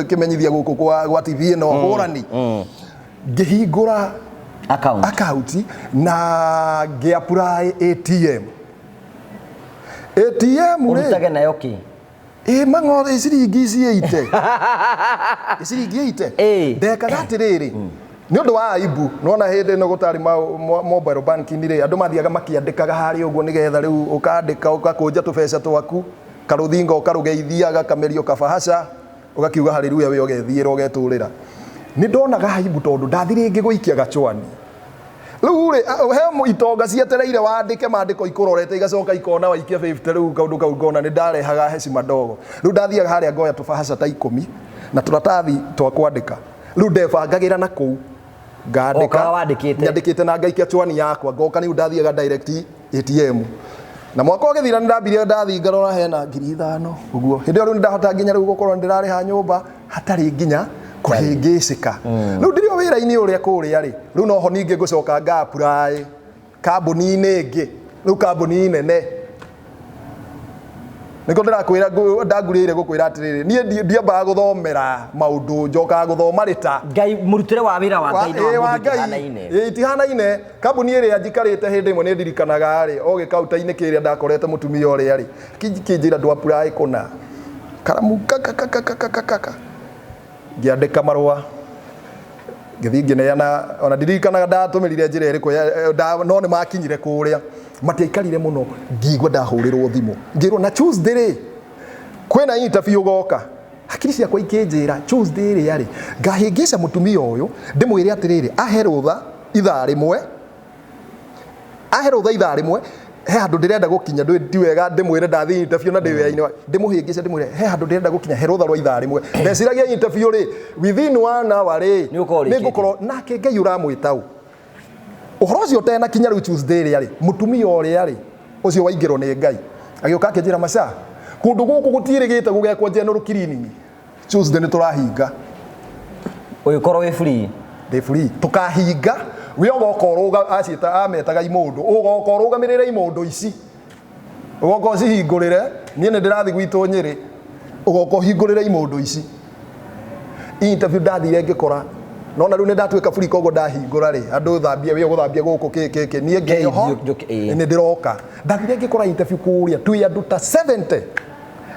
Speaker 2: kĩmenyithia gũkũ kwa TV ĩno hũrani. Ngĩhingũra
Speaker 1: account,
Speaker 2: account na ngĩ-apply ATM. ATM rĩ,
Speaker 1: ũrutage nayo kĩ?
Speaker 2: Ĩ mang'othe ciringi ici 80, ciringi 80. Ndekaga atĩrĩrĩ nĩ ũndũ wa aibu, nona hĩndĩ ĩno gũtarĩ mobile banking rĩ, andũ mathiaga makĩandĩkaga harĩa ũguo nĩgetha rĩu ũkandĩka ũgakũnja tũbeca twaku karũthingo ũkarũgeithia gakamerio kabahaca ũgakiuga haleluya we ũgethiĩra ũgetũrĩra. Nĩ ndonaga aibu tondũ ndathi rĩngĩ gũikia gachwani rĩu rĩ, he itonga cietereire wandĩke mandĩko ikũrorete igacoka ikona waikia 50. Rĩu kaũndũ kau ngona nĩ ndarehaga heshima ndogo. Rĩu ndathiaga harĩa ngoya tũbahaca ta 10 na tũratathi twa kwandĩka, rĩu ndebangagĩra na kũu ngandĩka.
Speaker 1: Ũkaga wandĩkĩte.
Speaker 2: Nyandĩkĩte na ngaikia chwani yakwa ngoka. Rĩu ndathiaga direct ATM na mwaka ũgĩthira nĩ ndambirie ndathiĩ ngarora hena 5,000 ũguo. Hĩndĩ ĩyo rĩu nĩ ndahota nginya rĩu gũkorwo nĩ ndĩrarĩha nyũmba hatarĩ nginya kũhĩngĩcĩka. Rĩu ndĩrĩ o wĩra-inĩ ũrĩa kũrĩa rĩ, rĩu noho ningĩ ngũcoka nga apply kambuni-inĩ ĩngĩ, rĩu kambuni nene. Nĩkĩo ndĩrakwĩra ndangurĩire gũkwĩra atĩrĩrĩ, niĩ ndiambaga gũthomera maũndũ, njokaga gũthoma rĩta.
Speaker 1: Ngai mũrutĩre wa wĩra wa Ngai na wa
Speaker 2: wa
Speaker 1: mũndũ
Speaker 2: Ngai.
Speaker 1: itihanaine.
Speaker 2: Ĩ, itihanaine. Kambuni ĩrĩa njikarĩte hĩndĩ ĩmwe nĩ ndirikanaga rĩ, o gĩkaunta-inĩ kĩrĩa ndakorete mũtumia ũrĩa rĩ, kĩnjĩra ndũ apply kũna karamu kaka ngĩandĩka marũa ngĩthiĩ ngĩneana, ona ndirikanaga ndatũmĩrire njĩra ĩrĩkũ no nĩ makinyire kũrĩa. Matiaikarire mũno ngĩigua ndahũrĩrwo thimũ ngĩrwo na Tuesday rĩ kwĩna interview ũgoka. Hakiri ciakwa ikĩnjĩra Tuesday ĩrĩa rĩ ngahĩngĩca mũtumia ũyũ ndĩmwĩre atĩrĩrĩ ahe rũtha ithaa rĩmwe. Ahe rũtha ithaa rĩmwe, he handũ ndĩrenda gũkinya, ndĩ ti wega ndĩmwĩre ndathiĩ interview na ndĩ wĩra-inĩ ndĩmũhĩngĩce, ndĩmwĩre he handũ ndĩrenda gũkinya, he rũtha rwa ithaa rĩmwe. Ndeciragia interview rĩ, within one hour rĩ,
Speaker 1: Nĩ ũkorwo ũrĩkĩtie.
Speaker 2: nĩ ngũkorwo nake. Ngai ũramwĩta ũ ũhoro ũcio ũtenakinya. Rĩu Tuesday ĩrĩa rĩ, mũtumia ũrĩa rĩ, ũcio waingĩrwo nĩ Ngai, agĩũka akĩnjĩra, "Maca, kũndũ gũkũ gũtiĩrĩgĩte gũgekwo general cleaning. Tuesday nĩ tũrahinga."
Speaker 1: Ũgĩkorwo wĩ free.
Speaker 2: Ndĩ free. Tũkahinga, we ũgoka ũrũga aciĩta ametaga imũndũ, ũgoka ũrũgamĩrĩre imũndũ ici, ũgoka ũcihingũrĩre. Niĩ nĩ ndĩrathiĩ gwitũ Nyĩrĩ, ũgoka ũhingũrĩre imũndũ ici. Interview ndathire ngĩkora nona rĩu nĩ ndatuĩka free, koguo ndahingũra rĩ, andũ thambia, wĩ ũgũthambia gũkũ kĩ kĩ kĩ, niĩ ngĩrĩ ho.
Speaker 1: Ĩĩ.
Speaker 2: Nĩ ndĩroka. Ndathire ngĩkora interview kũrĩa twĩ andũ ta 70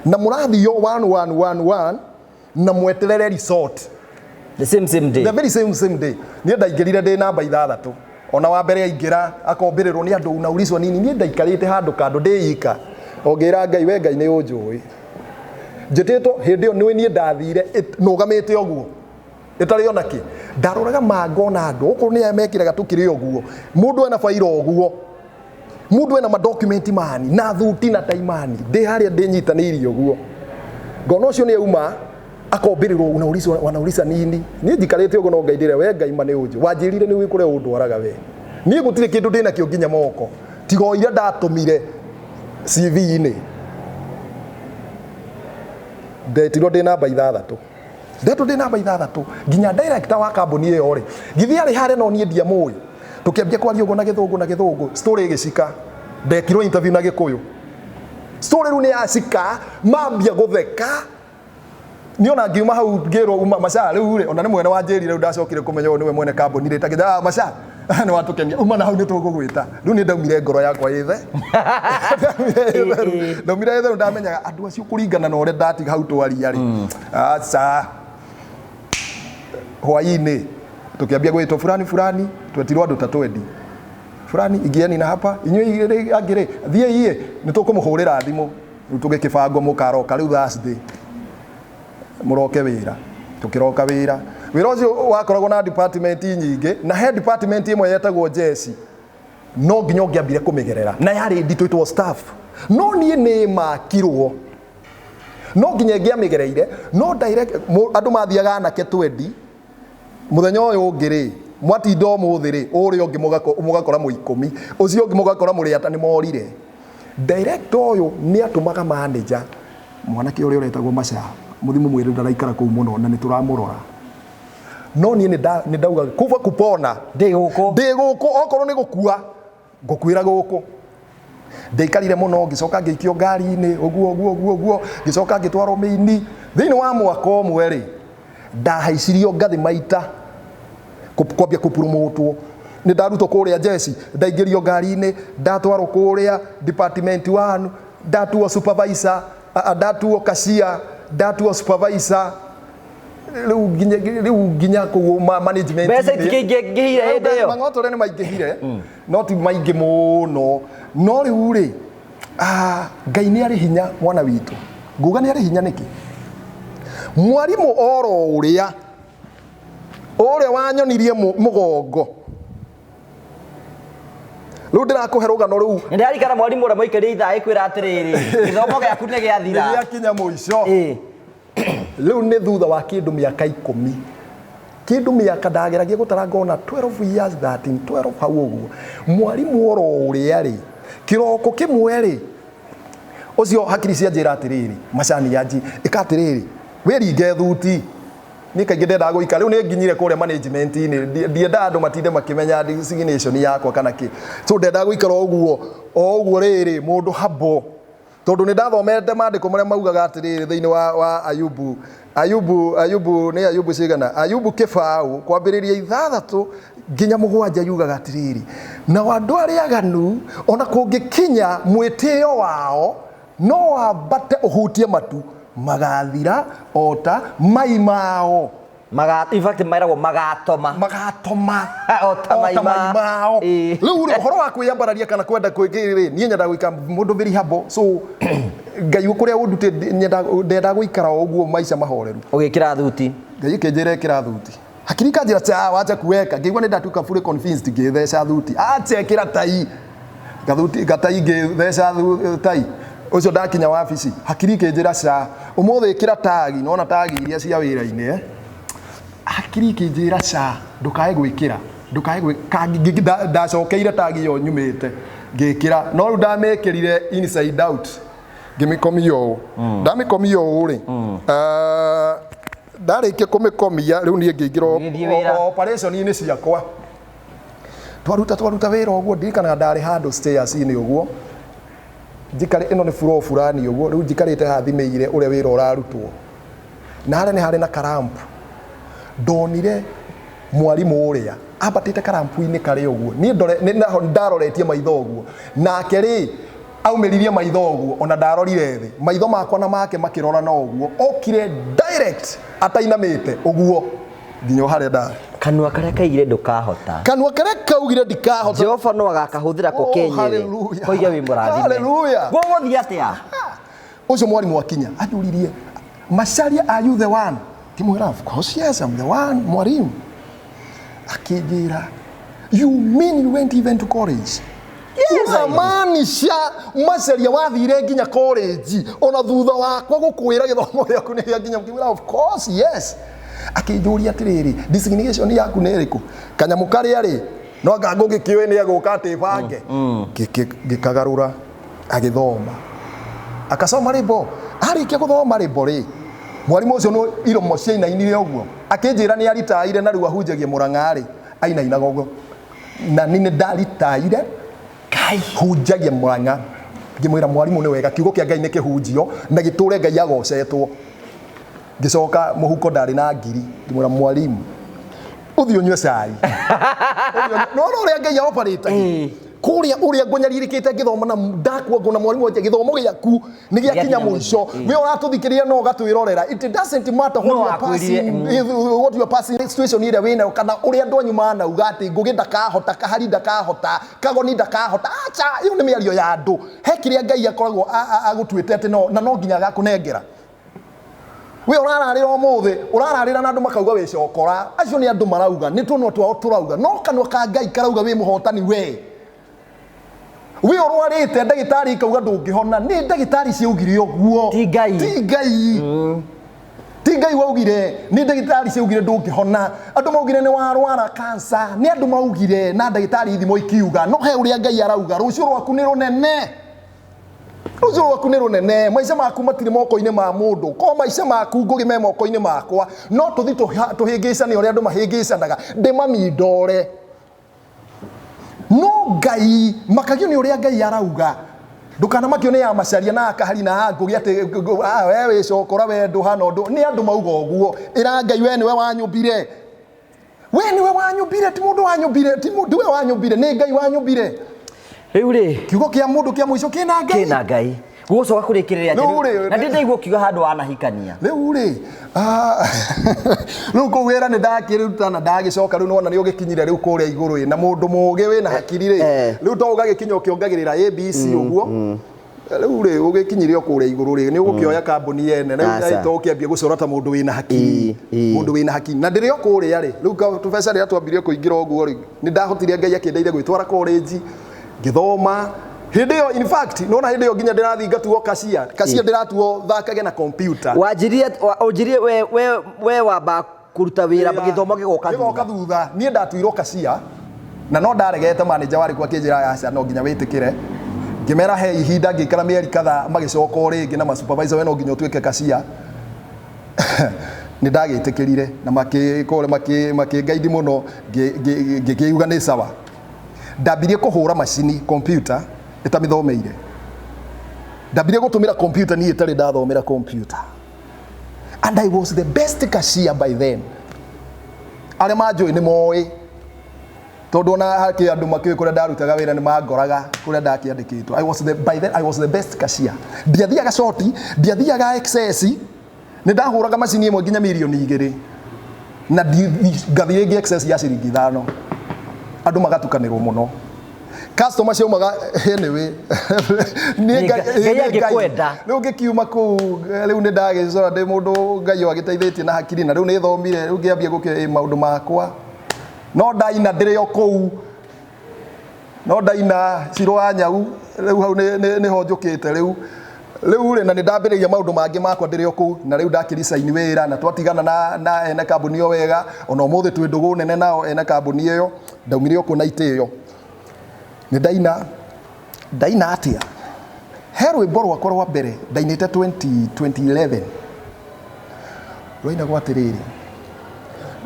Speaker 2: na mũrathio 1111 na mweterere resort.
Speaker 1: The same same day.
Speaker 2: The very same same day. Niĩ ndaingĩrire ndĩ namba 6. Ona wa mbere aingĩra akombĩrĩrwo nĩ andũ, unaulizwa nini. Niĩ ndaikarĩte handũ kando ndĩ ika o ngĩra Ngai, "We Ngai, nĩ ũnjũĩ njĩtĩtwo." Hĩndĩ ĩyo nĩ niĩ ndathire nũgamĩte ũguo ĩtarĩ ona kĩ, ndaroraga mangona andũ okorwo nĩ aya mekĩraga tũkĩrĩ ũguo, mũndũ ena bairo ũguo, mũndũ ena madokumenti mani na thuti na taimani, ndĩ harĩa ndĩnyitanĩirie ũguo, ngona ũcio nĩ auma akombĩrĩrwo, unaulizwa, wanauliza nini. Niĩ njikarĩte ũguo no Ngai ndĩre, "We Ngai, ma nĩ ũnjũ wanjĩrire nĩ wĩ kũrĩa ũndwaraga we. Niĩ gũtirĩ kĩndũ ndĩ nakĩo nginya moko tiga o iria ndatũmire CV-inĩ." Ndetirwo ndĩ namba 6, ndetwo ndĩ namba 6. Nginya director wa kambuni ĩyo rĩ, githĩ arĩ harĩa, no niĩ ndiamũĩ. Tũkĩambia kwaria ũguo na Gĩthũngũ na Gĩthũngũ, story ĩgĩcika. Ndekirwo interview na Gĩkũyũ, story rĩu nĩ yacika, mambia gũtheka. Niĩ ona ngiuma hau ngĩrwo uma maca rĩu rĩ, ona nĩ mwene wanjĩrire. Rĩu ndacokire kũmenya ũyũ nĩwe mwene kambuni rĩ, takĩnja, "Ah, maca, nĩ watũkenia, uma na hau, nĩ tũgũgwĩta." Rĩu nĩ ndaumire ngoro yakwa ĩthe, ndaumire ĩtheru. Ndamenyaga andũ acio kũringana na ũrĩa ndatiga hau twaria rĩ, aca. Hwaĩ-inĩ tũkĩambia gwĩtwo fulani fulani, twetirwo andũ ta 20. "Fulani, ingieni na hapa, inyuĩ igĩrĩ angĩ rĩ, thiĩ iĩ, nĩ tũkũmũhũrĩra thimũ." Rĩu tũgĩkĩbangwo mũkaroka rĩu Thursday, mũroke wĩra. Tũkĩroka wĩra. Wĩra ũcio wakoragwo na department nyingĩ, na he department ĩmwe yetagwo jeci, no nginya ũngĩambire kũmĩgerera, na yarĩ nditũ, it was tough, no niĩ nĩ makirwo no nginya ĩngĩamĩgereire. No direct andũ mathiaga anake 20 mũthenya ũyũ ũngĩ rĩ, mwatinda ũmũthĩ rĩ, ũrĩa ũngĩ mũgakora mwĩ 10, ũcio ũngĩ mũgakora mũrĩ ata nĩ morire. Director ũyũ nĩ atũmaga manager, "Mwanake ũrĩa ũretagwo Maca, mũthi mũmwĩre ndaraikara kũu mũno na nĩ tũramũrora." No niĩ nĩ ndauga kuba kupona.
Speaker 1: Ndĩ gũkũ.
Speaker 2: Ndĩ gũkũ, okorwo nĩ gũkua ngũkuĩra gũkũ. Ndaikarire mũno, ngĩcoka ngĩikio ngari-inĩ ũguo ũguo ũguo ũguo, ngĩcoka ngĩtwarwo mĩini. Thĩinĩ wa mwaka ũmwe rĩ, ndahaicirio ngathĩ maita kwambia kũpromotwo. Nĩ ndarutwo kũrĩa jeci, ndaingĩrio ngari-inĩ, ndatwarwo kũrĩa department 1, ndatuo supervisor, ndatuo cashier, ndatuo supervisor, rĩu nginya kũu management.
Speaker 1: Mbeca itikĩingĩhire hĩndĩ ĩyo?
Speaker 2: Mang'otore nĩ maingĩhire, no ti maingĩ mũno. No rĩu rĩ, Ngai nĩ arĩ hinya, mwana witũ. Nguga nĩ arĩ hinya nĩkĩ? Mwarimũ oro ũrĩa ũrĩa wanyonirie mũgongo, rĩu ndĩrakũhe rũgano rũu.
Speaker 1: Nĩ ndarikana mwarimũ ũrĩa mwaikaria ithaa ĩkwĩra atĩrĩrĩ, gĩthomo gĩaku nĩ gĩathira.
Speaker 2: Nĩ gĩakinya mũico. Rĩu nĩ thutha wa kĩndũ mĩaka 10, kĩndũ mĩaka ndageragia gũtara ngona 12 years, 13, 12 hau ũguo. Mwarimũ oro ũrĩa rĩ, kĩroko kĩmwe rĩ, ũcio hakiri cia njĩra atĩrĩrĩ, "Macani yanji ĩka atĩrĩrĩ, wĩringe thuti." Niĩ kaingĩ ndendaga gũikara, rĩu nĩ nginyire kũrĩa management-inĩ, ndiendaga andũ matinde makĩmenya resignation yakwa kana kĩ, so ndendaga gũikara o ũguo o ũguo rĩrĩ mũndũ humble, tondũ nĩ ndathomete maandĩko marĩa maugaga atĩrĩrĩ thĩinĩ wa Ayubu, Ayubu, nĩ Ayubu cigana, Ayubu 20 kwambĩrĩria 6 nginya 7, yugaga atĩrĩrĩ, "Nao andũ arĩa aganu, ona kũngĩkinya mwĩtĩo wao no wambate ũhutie matu, magathira o ta mai mao."
Speaker 1: In fact meragwo magatoma.
Speaker 2: Magatoma.
Speaker 1: O ta mai
Speaker 2: mao. Rĩu rĩ, ũhoro wa kwĩyambararia kana kwenda kwĩkĩrĩ, niĩ nyendaga gũikara mũndũ very humble, so Ngai kũrĩa ũndutĩte ndendaga gũikara o ũguo maica mahoreru.
Speaker 1: Ũgĩkĩra thuti.
Speaker 2: Ngai ĩkĩnjĩra ĩkĩra thuti. Hakiri kanjĩra cha wacha kuweka. Ngĩigua nĩ ndatuĩka fully convinced, ngĩtheca thuti, acha ĩkĩra tai. Gathuti gatai ngĩtheca tai ũcio. Ndakinya wabici, hakiri ikĩnjĩra, "Ca ũmũthĩ ĩkĩra tagi." Nona tagi iria cia wĩra-inĩ, eh? Hakiri ikĩnjĩra, "Ca ndũkae gwĩkĩra, ndũkae gwĩ ka- ndacokeire tagi ĩyo nyumĩte ngĩkĩra, no rĩu ndamĩkĩrire inside out, ngĩmĩkomia ũũ. Ndamĩkomia ũũ rĩ, ndarĩkia kũmĩkomia rĩu niĩ ngĩingĩra
Speaker 1: Ũgĩthiĩ wĩra.
Speaker 2: Operation-inĩ ciakwa. Twaruta wĩra ũguo, ndirikanaga ndarĩ handũ stairs-inĩ ũguo njikarĩ, ĩno nĩ floor fulani ũguo, rĩu njikarĩte haha thimĩire ũrĩa wĩra ũrarutwo, na harĩa nĩ harĩ na karampu. Ndonire mwarimũ ũrĩa ambatĩte karampu-inĩ karĩ ũguo, niĩ ndore nĩ naho ndaroretie maitho ũguo, nake rĩ aumĩririe maitho ũguo, ona ndarorire thĩ, maitho makwa na make makĩrorana ũguo. Okire direct atainamĩte ũguo nginya o harĩa ndarĩ.
Speaker 1: Kanua karĩa kaigire ndũkahota.
Speaker 2: Kanua karĩa kaugire ndikahota.
Speaker 1: Jehova no agakahũthĩra ko
Speaker 2: Oh,
Speaker 1: kenyewe.
Speaker 2: hallelujah.
Speaker 1: Koige wĩ mũrathime.
Speaker 2: Hallelujah.
Speaker 1: Gũgũthiĩ atĩa?
Speaker 2: Ũcio mwarimũ akinya anjũririe, "Macharia, are you the one?" Ngĩmwĩra, "Of course, yes, I'm the one, mwalimu." Akĩnjĩra, "You mean you went even to college?"
Speaker 1: Yes, I did.
Speaker 2: Unamaanisha Macharia wathire nginya college ona thutha wakwa gũkwĩra gĩthomo gĩaku nĩ gĩa nginya? Ngĩmwĩra, "Of course, yes." Akĩnjũria atĩrĩrĩ, "Designation yaku nĩ ĩrĩkũ?" Kanyamũ karĩa rĩ no anga ngũgĩkĩũĩ nĩ egũka atĩ bange. Ngĩkagarũra, agĩthoma, akasoma rĩmbo. Arĩkia gũthoma rĩmbo rĩ, mwarimũ ũcio no iromo ciainainire ũguo, akĩnjĩra nĩ aritaire na rĩu ahunjagia Mũrang'a rĩ, ainainaga ũguo, na nĩ ndaritaire hunjagia Mũrang'a. Ngĩmwĩra, "Mwarimũ, nĩ wega, kiugo kĩa Ngai nĩ kĩhunjio na gĩtũre Ngai agocetwo." Ngĩcoka mũhuko ndarĩ na ngiri, ngĩmwĩra, "Mwarimu, ũthiĩ ũnyue cai." No no ũrĩa Ngai aoparĩte kũrĩa, ũrĩa ngũnyarirĩkĩte ngĩthoma na ndakua ngona mwarimũ anje gĩthomo gĩaku nĩ gĩakinya
Speaker 1: Gĩakinya
Speaker 2: mũico.
Speaker 1: mũico.
Speaker 2: We ũratũthikĩrĩria no ũgatwĩrorera, it doesn't matter what
Speaker 1: No
Speaker 2: you are
Speaker 1: akwĩrire,
Speaker 2: passing, what you are passing, situation ĩrĩa wĩnayo kana ũrĩa andũ anyu manauga atĩ Ngũgĩ ndakahota, Kahari ndakahota, Kagoni ndakahota, acha, ĩyo nĩ mĩario ya andũ. He kĩrĩa Ngai akoragwo agũtuĩte atĩ no na no nginya agakũnengera. We ũrararĩra ũmũthĩ, ũrararĩra na andũ makauga wĩ cokora, acio nĩ andũ marauga, nĩ tũnua twao tũrauga, no kanua ka Ngai karauga wĩ mũhotani. We ũrwarĩte, ndagĩtarĩ ikauga ndũngĩhona, nĩ ndagĩtarĩ ciaugire ũguo.
Speaker 1: Ti Ngai.
Speaker 2: Ti Ngai, ti Ngai waugire, nĩ ndagĩtarĩ ciaugire ndũngĩhona. Andũ maugire nĩ warwara kansa, nĩ andũ maugire na ndagĩtarĩ ithimo ikiuga, no he ũrĩa Ngai arauga. Rũciũ rwaku nĩ rũnene, rũciũ rwaku nĩ rũnene. Maica maku matirĩ moko-inĩ ma mũndũ, ko maica maku Ngũgĩ me moko-inĩ makwa. No tũthi tũhĩngĩcane ũrĩa andũ mahĩngĩcanaga, ndĩmamindore, no Ngai makagio nĩ ũrĩa Ngai arauga. Ndũkanamakio nĩ ya Macaria na Akahari na Angũgĩ atĩ we wĩ cokora, we ndũhana ũndũ, nĩ andũ mauga ũguo. Ĩra Ngai, "We nĩwe wanyũmbire, we nĩwe wanyũmbire, ti mũndũ wanyũmbire, ti mũndũ we wanyũmbire, nĩ Ngai wanyũmbire."
Speaker 1: Rĩu rĩ,
Speaker 2: Kiugo kĩa mũndũ kĩa mũico kĩna Ngai.
Speaker 1: Kĩna Ngai. Gũgũcoka kũrĩkĩrĩria atĩ
Speaker 2: Rĩu rĩ,
Speaker 1: na ndĩndaigua ũkiuga handũ wanahikania.
Speaker 2: Rĩu rĩ, rĩu kũu wĩra nĩ ndakĩruta na ndagĩcoka rĩu nĩwona nĩ ũgĩkinyire rĩu kũrĩa igũrũ ĩ, na mũndũ mũgĩ wĩna hakiri rĩ, rĩu to ũgagĩkinya ũkĩongagĩrĩra ABC ũguo. Rĩu rĩ, ũgĩkinyire o kũrĩa igũrũ rĩ, nĩ ũgũkĩoya kambuni yene rĩu.
Speaker 1: Aca.
Speaker 2: To ũkĩambia gũcora ta mũndũ wĩna hakiri.
Speaker 1: Ĩ, ĩ.
Speaker 2: Mũndũ wĩna hakiri na ndĩrĩ o kũrĩa rĩ, rĩu tũbeca rĩrĩa twambirie kũingĩra ũguo rĩ, nĩ ndahotire, Ngai akĩndeithia gwĩtwara college ngĩthoma hĩndĩ ĩyo. In fact, nona hĩndĩ ĩyo nginya ndĩrathiĩ ngatuo kacia kacia, ndĩratuo thakage na computer.
Speaker 1: Wanjirie ũnjirie we wamba kũruta wĩra, gĩthomo gĩgoka
Speaker 2: gĩgoka
Speaker 1: thutha.
Speaker 2: Thutha. Niĩ ndatuirwo kacia na no ndaregete, manager warĩ kuo akĩnjĩra, "Aca, no nginya wĩtĩkĩre." Ngĩmera he ihinda, ngĩikara mĩeri kadhaa, magĩcoka o rĩngĩ na masupervisor, "We no nginya ũtuĩke kacia." Nĩ ndagĩtĩkĩrire na makĩ makĩ makĩngaidi mũno, ngĩkiuga nĩ sawa. Ndambirie kũhũra macini computer ĩtamĩthomeire, ndambirie gũtũmĩra computer niĩ itarĩ ndathomera computer, and I was the best cashier by then. Arĩa manjũĩ nĩ moĩ, tondũ ona hakĩ andũ makĩũĩ kũrĩa ndarutaga wĩra, nĩ mangoraga kũrĩa ndakĩandĩkĩtwo. I was the, by then I was the best cashier. Ndiathiaga short, ndiathiaga excess, nĩ ndahũraga macini ĩmwe nginya 2 mirioni na ngathiĩ ĩngĩ excess ya ciringi 5. Andũ magatukanĩrwo mũno, customer ciaumaga. Anyway, nĩ
Speaker 1: Ngai angĩkwenda.
Speaker 2: Rĩu ngĩkiuma kũu, rĩu nĩ ndagĩcora ndĩ mũndũ Ngai agĩteithĩtie na hakiri, na rĩu nĩ thomire, rĩu ngĩambia gũkĩ maũndũ makwa, no ndaina ndĩrĩ o kũu. No ndaina Ciro wa Nyau rĩu hau nĩho njũkĩte rĩu. Rĩu rĩ, na nĩ ndambĩrĩria maũndũ mangĩ makwa ndĩrĩ o kũu, na rĩu ndakĩricaini wĩra na twatigana na ene kambuni ĩyo wega, ona ũmũthĩ twĩ ndũgũ nene nao ene kambuni ĩyo. Ndaumire o kũu na itĩo. Nĩ ndaina, ndaina atĩa? He rwĩmbo rwakwa rwa mbere ndainĩte 2011 rwainagwo atĩrĩrĩ,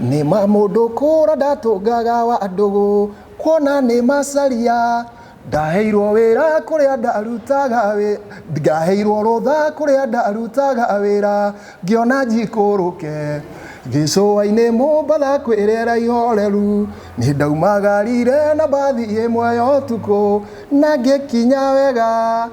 Speaker 2: nĩ ma mũndũ kũra ndatũngaga wa ndũgũ, kuona nĩ macaria, ndaheirwo wĩra kũrĩa ndarutaga wĩra, ngaheirwo rũtha kũrĩa ndarutaga wĩra, ngĩona njikũrũke gĩcũa-inĩ Mombatha kwĩrĩra ihoreru, nĩ ndaumagarire na mbathi ĩmwe ya ũtukũ na ngĩkinya wega.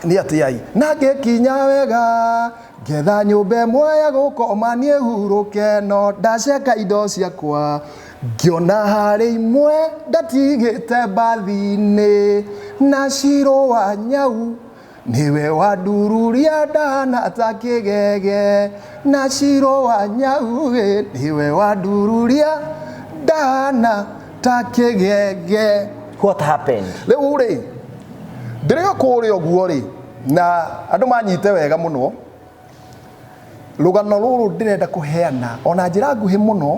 Speaker 2: Nĩ atĩa ĩ? Na ngĩkinya wega, ngetha nyũmba ĩmwe ya gũkoma niĩ hurũke, no ndaceka indo ciakwa, ngĩona harĩ imwe ndatigĩte mbathi-inĩ, na Ciro wa Nyau nĩwe wandururia ndahana ta kĩgege, na Ciro wa Nyau ĩ, nĩwe wandururia ndahana ta kĩgege.
Speaker 1: What happened?
Speaker 2: Rĩu rĩ, ndĩrĩ o kũrĩa ũguo rĩ, na andũ manyite wega mũno, rũgano rũrũ ndĩrenda kũheana ona njĩra nguhĩ mũno,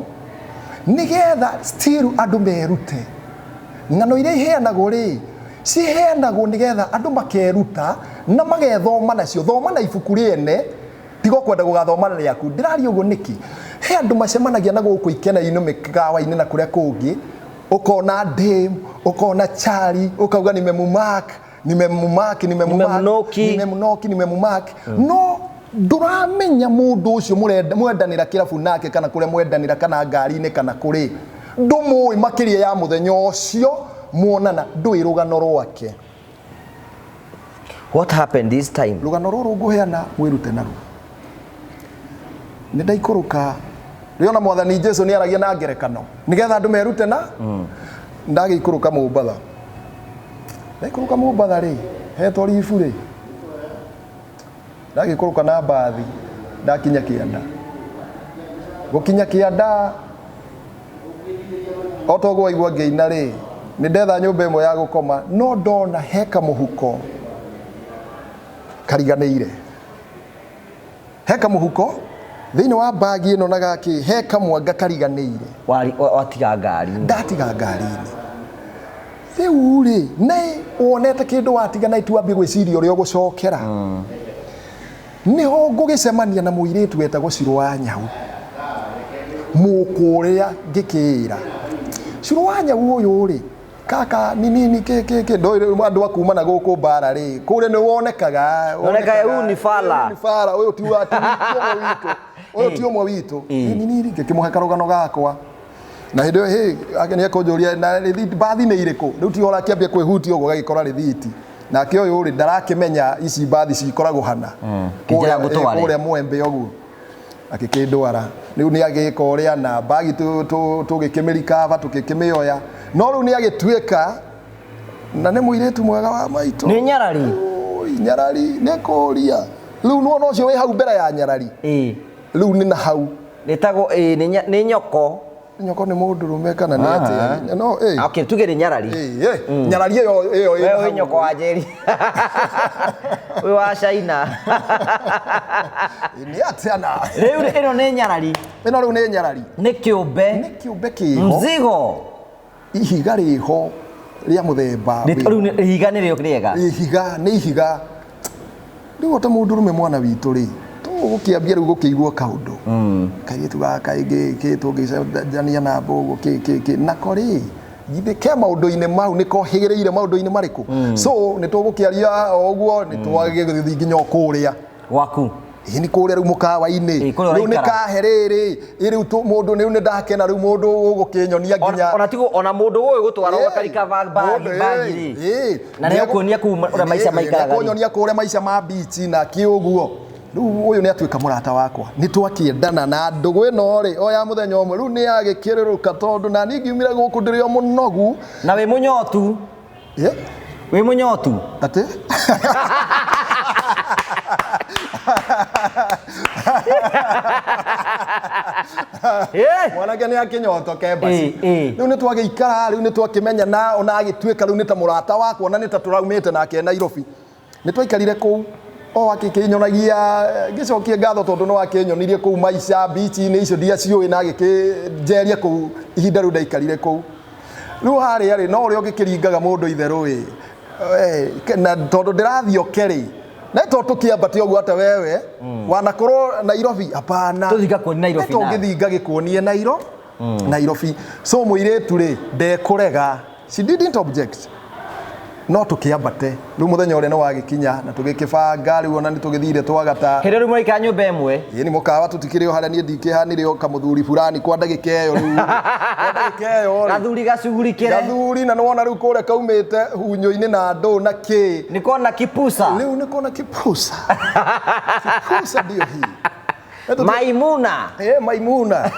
Speaker 2: nĩgetha still andũ merute. Ng'ano iria iheanagwo rĩ, ciheanagwo nĩgetha andũ makeruta na magethoma nacio. Thoma na ibuku rĩene, tiga kwenda gũgathoma na rĩaku. Ndĩraria ũguo nĩkĩ? He andũ macemanagia na gũkũ ikena-inĩ, mĩkawa-inĩ na kũrĩa kũngĩ, ũkona dame, ũkona chari, ũkauga nimemumark, nimemumark, nimemumark,
Speaker 1: Nimemnoki.
Speaker 2: nimemnoki, nimemumark. No ndũramenya mũndũ ũcio mwendanĩra kĩrabu nake, kana kũrĩa mwendanĩra, kana ngari-inĩ, kana kũrĩ, ndũmũĩ makĩria ya mũthenya ũcio muonana, ndũĩ rũgano rwake.
Speaker 1: What happened this time?
Speaker 2: Rũgano rũrũ ngũheana mwĩrute naruo. Nĩ ndaikũrũka rĩona mwathani Jesu nĩ aragia na ngerekano nĩgetha andũ merute na ndagĩikũrũka Mombatha. Ndaikũrũka Mombatha rĩ, hetwo ribu rĩ, ndagĩikũrũka na mbathi ndakinya kĩanda. Gũkinya kĩanda o toguo waigua ngĩina rĩ, nĩ ndetha nyũmba ĩmwe ya gũkoma, no ndona he kamũhuko kariganĩire. He kamũhuko thĩinĩ wa bagi ĩno na gakĩ, he kamwanga kariganĩire.
Speaker 1: Watiga ngari.
Speaker 2: Ndatiga ngari-inĩ. Rĩu rĩ, nĩ wonete kĩndũ watiga na ituambie gwĩciria ũrĩa ũgũcokera. Nĩho ngũgĩcemania na mũirĩtu wetagwo Ciro wa Nyau. Mũkũrĩa ngĩkĩĩra. Ciro wa Nyau ũyũ rĩ, kaka ni nini kĩ kĩ kĩ, ndũĩ rĩu andũ a kuma na gũkũ mbara rĩ, kũrĩa nĩ wonekaga,
Speaker 1: Wonekaga huyu ni fala.
Speaker 2: Huyu ni fala, ũyũ ti wa, ti ũmwe witũ. Ũyũ ti ũmwe witũ. Ni nini, ngĩkĩmũhe karũgano gakwa. Na hĩndĩ ĩyo, hĩ, ake nĩ ekũnjũria, na rĩthiti, mbathi nĩ irĩkũ? Rĩu tiga ũrakĩambia kwĩhutia ũguo ũgagĩkora rĩthiti. Nake ũyũ rĩ, ndarakĩmenya ici mbathi cikoragwo hana.
Speaker 1: Kĩnjĩra ngũtware.
Speaker 2: Kũrĩa Mwembe ũguo. Akĩkĩndwara. Rĩu nĩ agĩka ũrĩa na mbagi tũgĩkĩmĩrikaba, tũgĩkĩmĩoya. No rĩu nĩ agĩtuĩka, na nĩ mũirĩtu mwega wa maitũ.
Speaker 1: Nĩ nyarari?
Speaker 2: Oi, nyarari, nĩ kũria. Rĩu nĩwona ũcio wĩ hau mbere ya nyarari. Rĩu nĩ na hau.
Speaker 1: Nĩtagwo, nĩ nyoko.
Speaker 2: Nyoko nĩ mũndũrũme kana nĩ atĩa? No, ĩ.
Speaker 1: Okay, tuge nĩ nyarari.
Speaker 2: Ĩ, ĩ, nyarari ĩyo, ĩyo ĩ
Speaker 1: Wewe
Speaker 2: hau.
Speaker 1: wĩ nyoko wa Njeri. Wĩ wa China.
Speaker 2: Nĩ atĩa na?
Speaker 1: Rĩu ĩno nĩ nyarari.
Speaker 2: Ĩno rĩu nĩ nyarari.
Speaker 1: Nĩ kĩũmbe.
Speaker 2: Nĩ kĩũmbe kĩho.
Speaker 1: Mzigo.
Speaker 2: Ihiga rĩho rĩa mũthemba.
Speaker 1: Nĩ rĩu nĩ ihiga nĩrĩo rĩega.
Speaker 2: Ihiga, nĩ ihiga. Rĩu ota mũndũrũme mwana witũ rĩ, tũgũkĩambia rĩu gũkĩigua kaũndũ. Kairĩtu gaka ĩngĩ kĩ tũngĩcenjania namba ũguo kĩ kĩ kĩ. Nako rĩ, githĩ ke maũndũ-inĩ mau nĩ kohĩgĩrĩire maũndũ-inĩ marĩkũ? So nĩ tũgũkĩaria o ũguo, nĩ twagĩthiĩ nginya o kũrĩa.
Speaker 1: Gwaku.
Speaker 2: Ĩĩ, nĩ kũrĩa rĩu mũkawa-inĩ.
Speaker 1: Ĩĩ, kũrĩa
Speaker 2: Rĩu nĩ
Speaker 1: ũraikara.
Speaker 2: kahe rĩrĩ, ĩ rĩu mũndũ rĩu nĩ ndakena rĩu mũndũ ũgũkĩnyonia nginya.
Speaker 1: Ona tigo, ona mũndũ ũyũ gũtwara
Speaker 2: Ĩĩ,
Speaker 1: ũgakarika bagi,
Speaker 2: mũndũ,
Speaker 1: bagi
Speaker 2: ĩĩ,
Speaker 1: rĩ.
Speaker 2: ĩĩ.
Speaker 1: Na nĩ akuonia kũu ũrĩa maica
Speaker 2: Ĩĩ,
Speaker 1: maikaraga rĩ.
Speaker 2: nĩekuonia kũrĩa maica ma beach na kĩ ũguo. Rĩu ũyũ nĩ atuĩka mũrata wakwa. Nĩ twakĩendana na ndũgũ ĩno rĩ, o ya mũthenya ũmwe. Rĩu nĩ yagĩkĩrũrũka tondũ na niĩ ngiumire gũkũ ndĩrĩ o mũnogu.
Speaker 1: Na wĩ mũnyotu.
Speaker 2: Ĩ?
Speaker 1: Wĩ mũnyotu?
Speaker 2: Atĩ?
Speaker 1: Eh.
Speaker 2: Mwanake nĩ akĩnyotoke basi.
Speaker 1: Ĩ, ĩ.
Speaker 2: Rĩu nĩ twagĩikara, rĩu nĩ twakĩmenyana, ona agĩtuĩka rĩu nĩ ta mũrata wakwa, ona nĩ ta tũraumĩte nake Nairobi. Nĩ twaikarire kũu o akĩkĩnyonagia, ngĩcokie ngatho tondũ no akĩnyonirie kũu maica bichi-inĩ icio ndiaciũĩ, na agĩkĩnjeria kũu ihinda rĩu ndaikarire kũu. Rĩu harĩa rĩ, no ũrĩa ũngĩkĩringaga mũndũ itherũ ĩ, na tondũ ndĩrathiĩ oke rĩ, na to tũkĩambate ũguo ata wewe wanakorwo Nairobi, hapana.
Speaker 1: Tũthiĩ ngakuonie Nairobi
Speaker 2: Nĩ
Speaker 1: nawe.
Speaker 2: tũngĩthiĩ ngagĩkuonie Nairobi. So mũirĩtu rĩ, ndekũrega, she didn't object, no tũkĩambate. Rĩu mũthenya ũrĩa nĩ wagĩkinya na tũgĩkĩbanga, rĩu ona nĩ tũgĩthire twagata.
Speaker 1: Hĩndĩ rĩu mũraikara nyũmba ĩmwe?
Speaker 2: Ĩĩ, nĩ mũkawa tũtikĩrĩ o harĩa niĩ ndikĩhanire o kamũthuri fulani kwa ndagĩka ĩyo, rĩu kwa ndagĩka ĩyo rĩ.
Speaker 1: Gathuri gacugurikĩre.
Speaker 2: Gathuri, na nĩwona rĩu kũrĩa kaumĩte hunyũ-inĩ na ndũ na kĩ.
Speaker 1: Nĩ kona kipusa.
Speaker 2: Rĩu nĩ kona kipusa, kipusa ndio hii.
Speaker 1: Maimuna.
Speaker 2: Eh, Maimuna.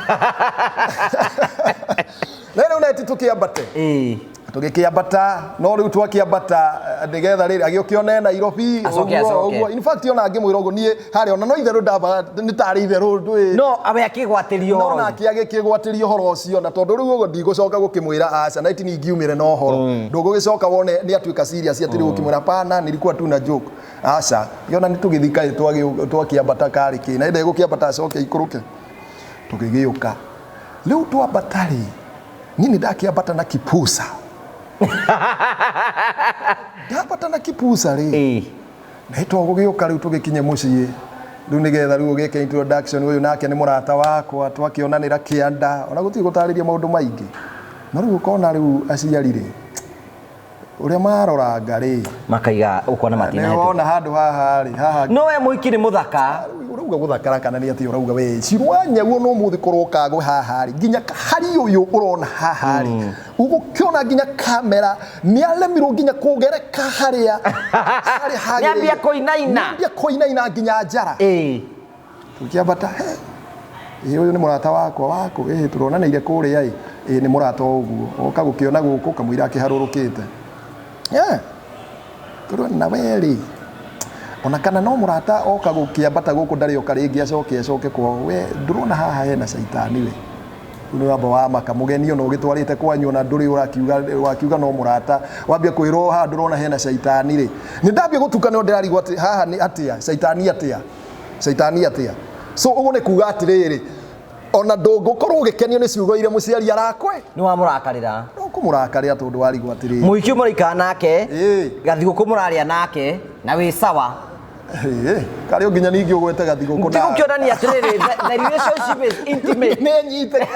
Speaker 2: Na rĩu neti tũkĩambate. Tũgĩkĩambata, no rĩu twakĩambata, nĩgetha rĩrĩ agĩũkĩone Nairobi.
Speaker 1: Acoke,
Speaker 2: ũguo,
Speaker 1: acoke.
Speaker 2: Ũguo. In fact, ona ngĩmwĩra ũguo niĩ harĩa ona no itherũ ndambaga nĩ tarĩ itherũ ndũĩ.
Speaker 1: No awe akĩgwatĩrio
Speaker 2: No
Speaker 1: ũhoro.
Speaker 2: Nake agĩkĩgwatĩria ũhoro ũcio, na tondũ rĩu ũguo ndigũcoka gũkĩmwĩra aca, na iti ningiumĩre na ũhoro ndũgũgĩcoka wone nĩ atuĩka serious atĩ rĩu ũkĩmwĩra pana nilikuwa tu na joke, aca. Yona nĩ tũgĩthiĩ kaĩ twakĩambata karĩ kĩ na ĩndĩ gũkĩambata acoke ikũrũke, tũgĩgĩũka. Rĩu twambata rĩ, niĩ nĩ ndakĩambata na kipusa, ndambata na kipusa rĩ, na tũgũgĩũka rĩu tũgĩkinye mũciĩ rĩu nĩgetha rĩu ũgĩke introduction, ũyũ nake nĩ mũrata wakwa, twakĩonanĩra kĩanda, ona gũtirĩ gũtarĩria maũndũ maingĩ. No rĩu ũkona rĩu aciari rĩ, ũrĩa maroranga rĩ,
Speaker 1: Makaiga ũkona
Speaker 2: nĩ
Speaker 1: matinahĩtũka.
Speaker 2: wona handũ haha rĩ, haha.
Speaker 1: No we mũiki nĩ mũthaka.
Speaker 2: Ũrauga gũthakara kana nĩ atĩ ũrauga we cirwanyauo no mũthĩ korwo kagwe haha rĩ, nginya hari ũyũ ũrona haha rĩ, ũgũkĩona nginya kamera nĩ aremirwo nginya kũgereka harĩa harĩa hagĩrĩire.
Speaker 1: Nĩambia kũinaina.
Speaker 2: Nĩambia kũinaina nginya njara. Tũkĩambata, he ĩ ũyũ nĩ mũrata wakwa waku, ĩ tũronanĩire kũrĩa, ĩ ĩ nĩ mũrata ũguo oka gũkĩona gũkũ kamũira akĩharũrũkĩte. Yeah. Tũrona na we rĩ, ona kana no mũrata oka gũkĩambata gũkũ ndarĩ oka rĩngĩ, acoke acoke kwao, we ndũrona haha hena caitani we. Rĩu nĩ wamba wamaka mũgeni ona ũgĩtwarĩte kwanyu, ona ndũrĩ ũrakiuga, wakiuga no mũrata, wambia kwĩrwo haha ndũrona hena caitani rĩ, nĩ ndambia gũtuka, no ndĩrarigwo atĩ haha nĩ atĩa, caitani atĩa, caitani atĩa. So ũguo nĩ kuga atĩrĩrĩ, ona ndũngũkorwo ũgĩkenio nĩ ciugo iria mũciari arakwe.
Speaker 1: Nĩ wamũrakarĩra.
Speaker 2: No kũmũrakarĩra tondũ warigwo atĩrĩrĩ.
Speaker 1: Mũiki ũyũ mũraikara nake,
Speaker 2: Ĩĩ.
Speaker 1: gathigũkũ mũrarĩa nake na wĩ sawa.
Speaker 2: Ĩĩ, karĩ o nginya ningĩ ũgwete gathigũkũ.
Speaker 1: Ti gũkĩonania atĩrĩrĩ, the relationship is intimate.
Speaker 2: Nĩ nyite.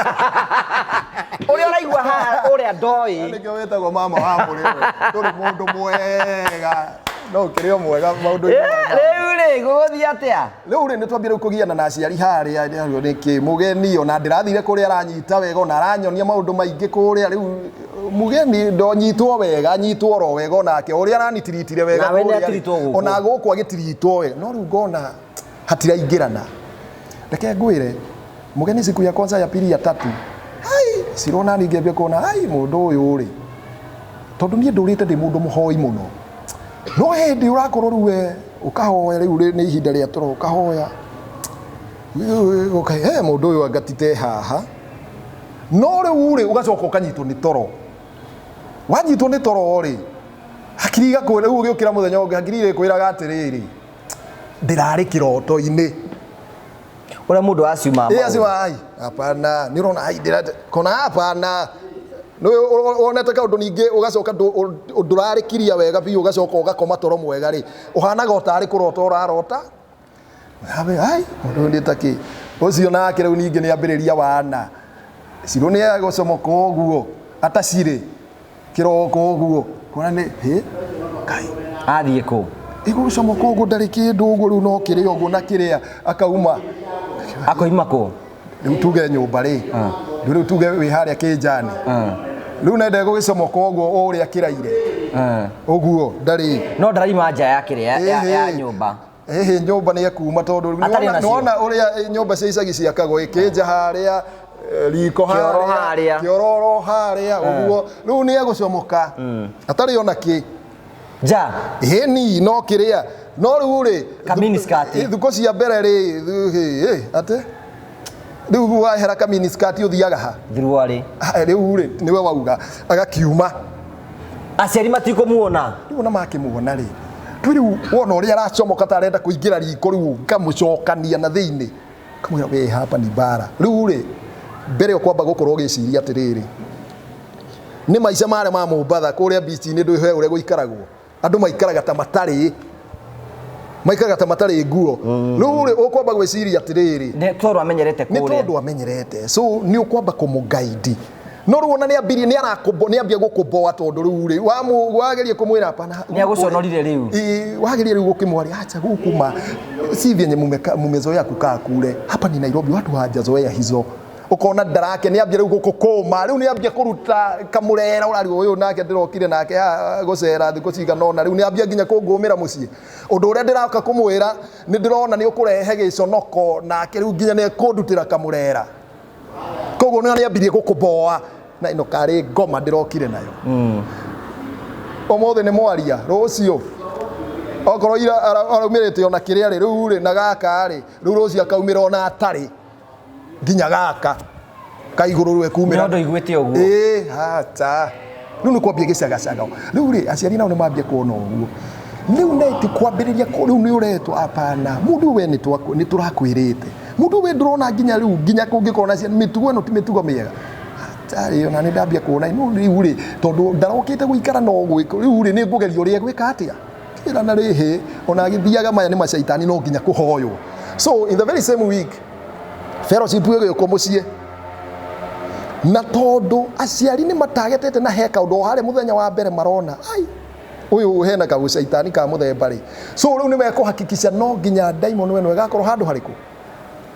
Speaker 1: Ũrĩa ũraigua haha ũrĩa ndoĩ.
Speaker 2: Nĩkĩo wĩtagwo mama wa mũrĩwe, ndũrĩ mũndũ mwega, no ũkĩrĩ o mwega maũndũ-inĩ maya.
Speaker 1: Rĩu rĩ, gũgũthiĩ atĩa?
Speaker 2: Rĩu rĩ, nĩ twambire rĩu kũgiana na aciari harĩa rĩu nĩkĩ mũgeni ona ndĩrathire kũrĩa aranyita wega, ona aranyonia maũndũ maingĩ kũrĩa. Rĩu mũgeni ndonyitwo wega, anyitwo oro wega onake ũrĩa aranitiritire wega
Speaker 1: Nawe nĩ
Speaker 2: kũrĩa rĩ,
Speaker 1: atiritwo gũkũ.
Speaker 2: ona gũkũ agĩtiritwo wega, no rĩu ngona hatiraingĩrana. Reke ngwĩre, mũgeni siku ya kwanza, ya pili, ya tatu, hai cirona ningĩambia kuona ai mũndũ ũyũ rĩ, tondũ niĩ ndũrĩte ndĩ mũndũ mũhoi mũno, no hĩndĩ ũrakorwo rĩu we ũkahoya, rĩu nĩ ihinda rĩa toro, ũkahoya he mũndũ ũyũ angatite haha, no rĩu rĩ, ũgacoka ũkanyitwo nĩ toro. Wanyitwo nĩ toro rĩ, hakiri igakwĩra, rĩu ũgĩũkĩra mũthenya ũngĩ hakiri ĩkwĩraga atĩrĩrĩ, ndĩrarĩ kĩroto-inĩ.
Speaker 1: Ũrĩa mũndũ aciuma.
Speaker 2: Ĩ acio ai hapana, nĩ ũrona ai ndĩra kona hapana, nĩ wonete kaũndũ, ningĩ ũgacoka ndũrarĩkiria wega biũ, ũgacoka ũgakoma toro mwega rĩ, ũhanaga o tarĩ kũrota ũrarota. Abe, ai mũndũ ũyũ nĩ takĩ ũcio nake rĩu ningĩ nĩ ambĩrĩria wana cirũ nĩ agũcomoka ũguo atacirĩ kĩroko ũguo kuona nĩ hĩ kai.
Speaker 1: Athiĩ kũ?
Speaker 2: Igũcomoka ũguo ndarĩ kĩndũ ũguo, rĩu no kĩrĩa ũguo na kĩrĩa akauma.
Speaker 1: Akoima kũ?
Speaker 2: Rĩu tuge nyũmba rĩ, rĩu tuge wĩ harĩa kĩnjani, rĩu nende gũgĩcomoka ũguo o ũrĩa kĩraire ũguo ndarĩ.
Speaker 1: No ndaraima nja ya kĩrĩa ya
Speaker 2: Ĩhĩ.
Speaker 1: nyũmba.
Speaker 2: Ĩhĩ, nyũmba nĩ ekuma tondũ rĩu
Speaker 1: Atarĩ nacio.
Speaker 2: nĩwona ũrĩa nyũmba cia icagi ciakagwo, kĩnja harĩa, riko
Speaker 1: Kĩoro
Speaker 2: harĩa,
Speaker 1: harĩa.
Speaker 2: kĩororo harĩa ũguo, rĩu nĩ egũcomoka atarĩ ona kĩ.
Speaker 1: Nja.
Speaker 2: Ĩni no kĩrĩa no rĩu rĩ
Speaker 1: Ka miniskirt.
Speaker 2: Thukũ cia mbere rĩ atĩ rĩu wahera ka miniskirt ũthiaga ha?
Speaker 1: Thuruarĩ.
Speaker 2: Ah, rĩu rĩ nĩwe wauga agakiuma.
Speaker 1: Aciari matikũmuona.
Speaker 2: Rĩu ona makĩmuona rĩ, twĩ rĩu wona ũrĩa aracomoka ta arenda kũingĩra riko, rĩu ngamũcokania na thĩinĩ, kamwĩra we hapa ni bara. Rĩu rĩ mbere ũkwamba gũkorwo ũgĩciria atĩrĩrĩ, nĩ maica marĩa ma Mombatha kũrĩa beach-inĩ ndũĩ he ũrĩa gũikaragwo, andũ maikaraga ta matarĩ, maikaraga ta matarĩ nguo. Rĩu rĩ ũkwamba gwĩciria atĩrĩrĩ,
Speaker 1: Nĩ tondũ amenyerete
Speaker 2: nĩ
Speaker 1: kũrĩa.
Speaker 2: Tondũ amenyerete, so nĩ ũkwamba kũmũgaidi. No rĩu ona nĩ ambirie, nĩ arakũmbo, nĩ ambia gũkũmboa, tondũ rĩu rĩ wageria kũmwĩra hapana.
Speaker 1: Nĩ agũconorire rĩu.
Speaker 2: Ĩ, wageria rĩu gũkĩmwaria, acha gũkũ ma si vyenye mumezoea kukaa kule, hapa ni Nairobi, watu hawajazoea hizo. Ukona ndarake nĩ ambia rĩu gũkũkũma, rĩu nĩ ambia kũruta kamũrera ũrari ũyũ nake ndĩrokire nake haha gũcera thikũ cigana ũna, rĩu nĩ ambia nginya kũngũmĩra mũciĩ. Ũndũ ũrĩa ndĩroka kũmwĩra nĩ ndĩrona nĩ ũkũrehe gĩconoko nake, rĩu nginya nĩ ekũndutĩra kamũrera. Koguo nĩ ambirie gũkũboa na ĩno karĩ ngoma ndĩrokire nayo. Ũmũthĩ nĩ mwaria, rũciũ okorwo ira araumĩrĩte ona kĩrĩa rĩ, rĩu rĩ na gaka rĩ, rĩu rũciũ akaumĩra ona atarĩ nginya gaka kaigũrũ rĩu ekumĩra.
Speaker 1: Nĩ ũndũ iguĩte ũguo.
Speaker 2: Ĩ hata rĩu nĩ kwambia gĩcagacaga. Rĩu rĩ aciari nao nĩ mambia kuona ũguo, rĩu neti kwambĩrĩria rĩu nĩ ũretwo, apana mũndũ we nĩ tũrakwĩrĩte, mũndũ we ndũrona nginya rĩu nginya kũngĩkorwo na ciana, mĩtugo ĩno ti mĩtugo mĩega. Atarĩ ona nĩ ndambia kuona no rĩu rĩ tondũ ndarokĩte gũikara no gwĩka, rĩu rĩ nĩ ngũgeria ũrĩa gwĩka atĩa kĩra na rĩhĩ ona agĩthiaga maya nĩ macaitani, no nginya kũhoywo. So in the very same week fellowship ĩgĩũkwo mũciĩ, na tondũ aciari nĩ matagetete na he kaũndũ o harĩa mũthenya wa mbere marona ai ũyũ hena kaũcaitani ka mũthemba rĩ, so rĩu nĩ mekũhakikisha no nginya daimon ĩno ĩgakorwo handũ harĩkũ,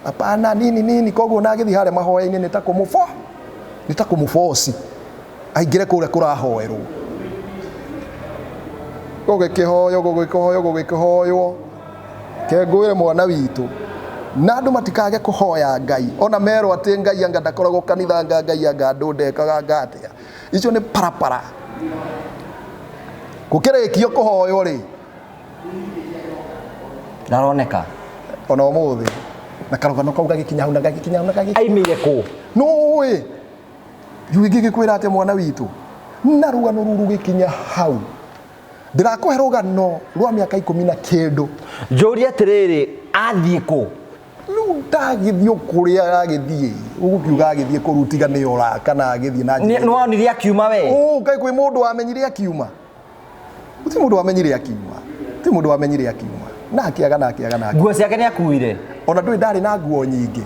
Speaker 2: apana nini nini. Koguo na agĩthiĩ harĩa mahoya-inĩ nĩ ta kũmũbo, nĩ ta kũmũboci aingĩre kũrĩa kũrahoerwo, gũgĩkĩhoywo, gũgĩkĩhoywo, gũgĩkĩhoywo. Kengwĩre mwana witũ, na andũ matikage kũhoya Ngai ona merwo atĩ Ngai anga ndakoragwo kanitha, anga Ngai anga andũ ndekaga anga atĩa, icio nĩ parapara. Gũkĩrĩkio kũhoywo rĩ,
Speaker 1: Ndaroneka
Speaker 2: ona ũmũthĩ na karũgano kau gagĩkinya hau na gagĩkinya hau na gagĩkinya.
Speaker 1: Aimĩire kũ?
Speaker 2: Nũĩ rĩu ingĩgĩkwĩra atĩa mwana witũ, na rũgano rũu rũgĩkinya hau, ndĩrakũhe rũgano rwa mĩaka 10 na kĩndũ.
Speaker 1: Njũrie atĩrĩrĩ, athiĩ kũ?
Speaker 2: Rĩu ndagĩthiĩ kũrĩa agĩthiĩ, ũgũkiuga agĩthiĩ kũrutiga nĩ ora kana agĩthiĩ na njĩra.
Speaker 1: Nĩ wonire akiuma we?
Speaker 2: Ũ, kaĩ kwĩ mũndũ wamenyire akiuma? Ti mũndũ wamenyire akiuma, ti mũndũ wamenyire akiuma, na akĩaga na akĩaga na akĩaga.
Speaker 1: Nguo ciake nĩ akuire?
Speaker 2: Ona ndũĩ ndarĩ na nguo nyingĩ,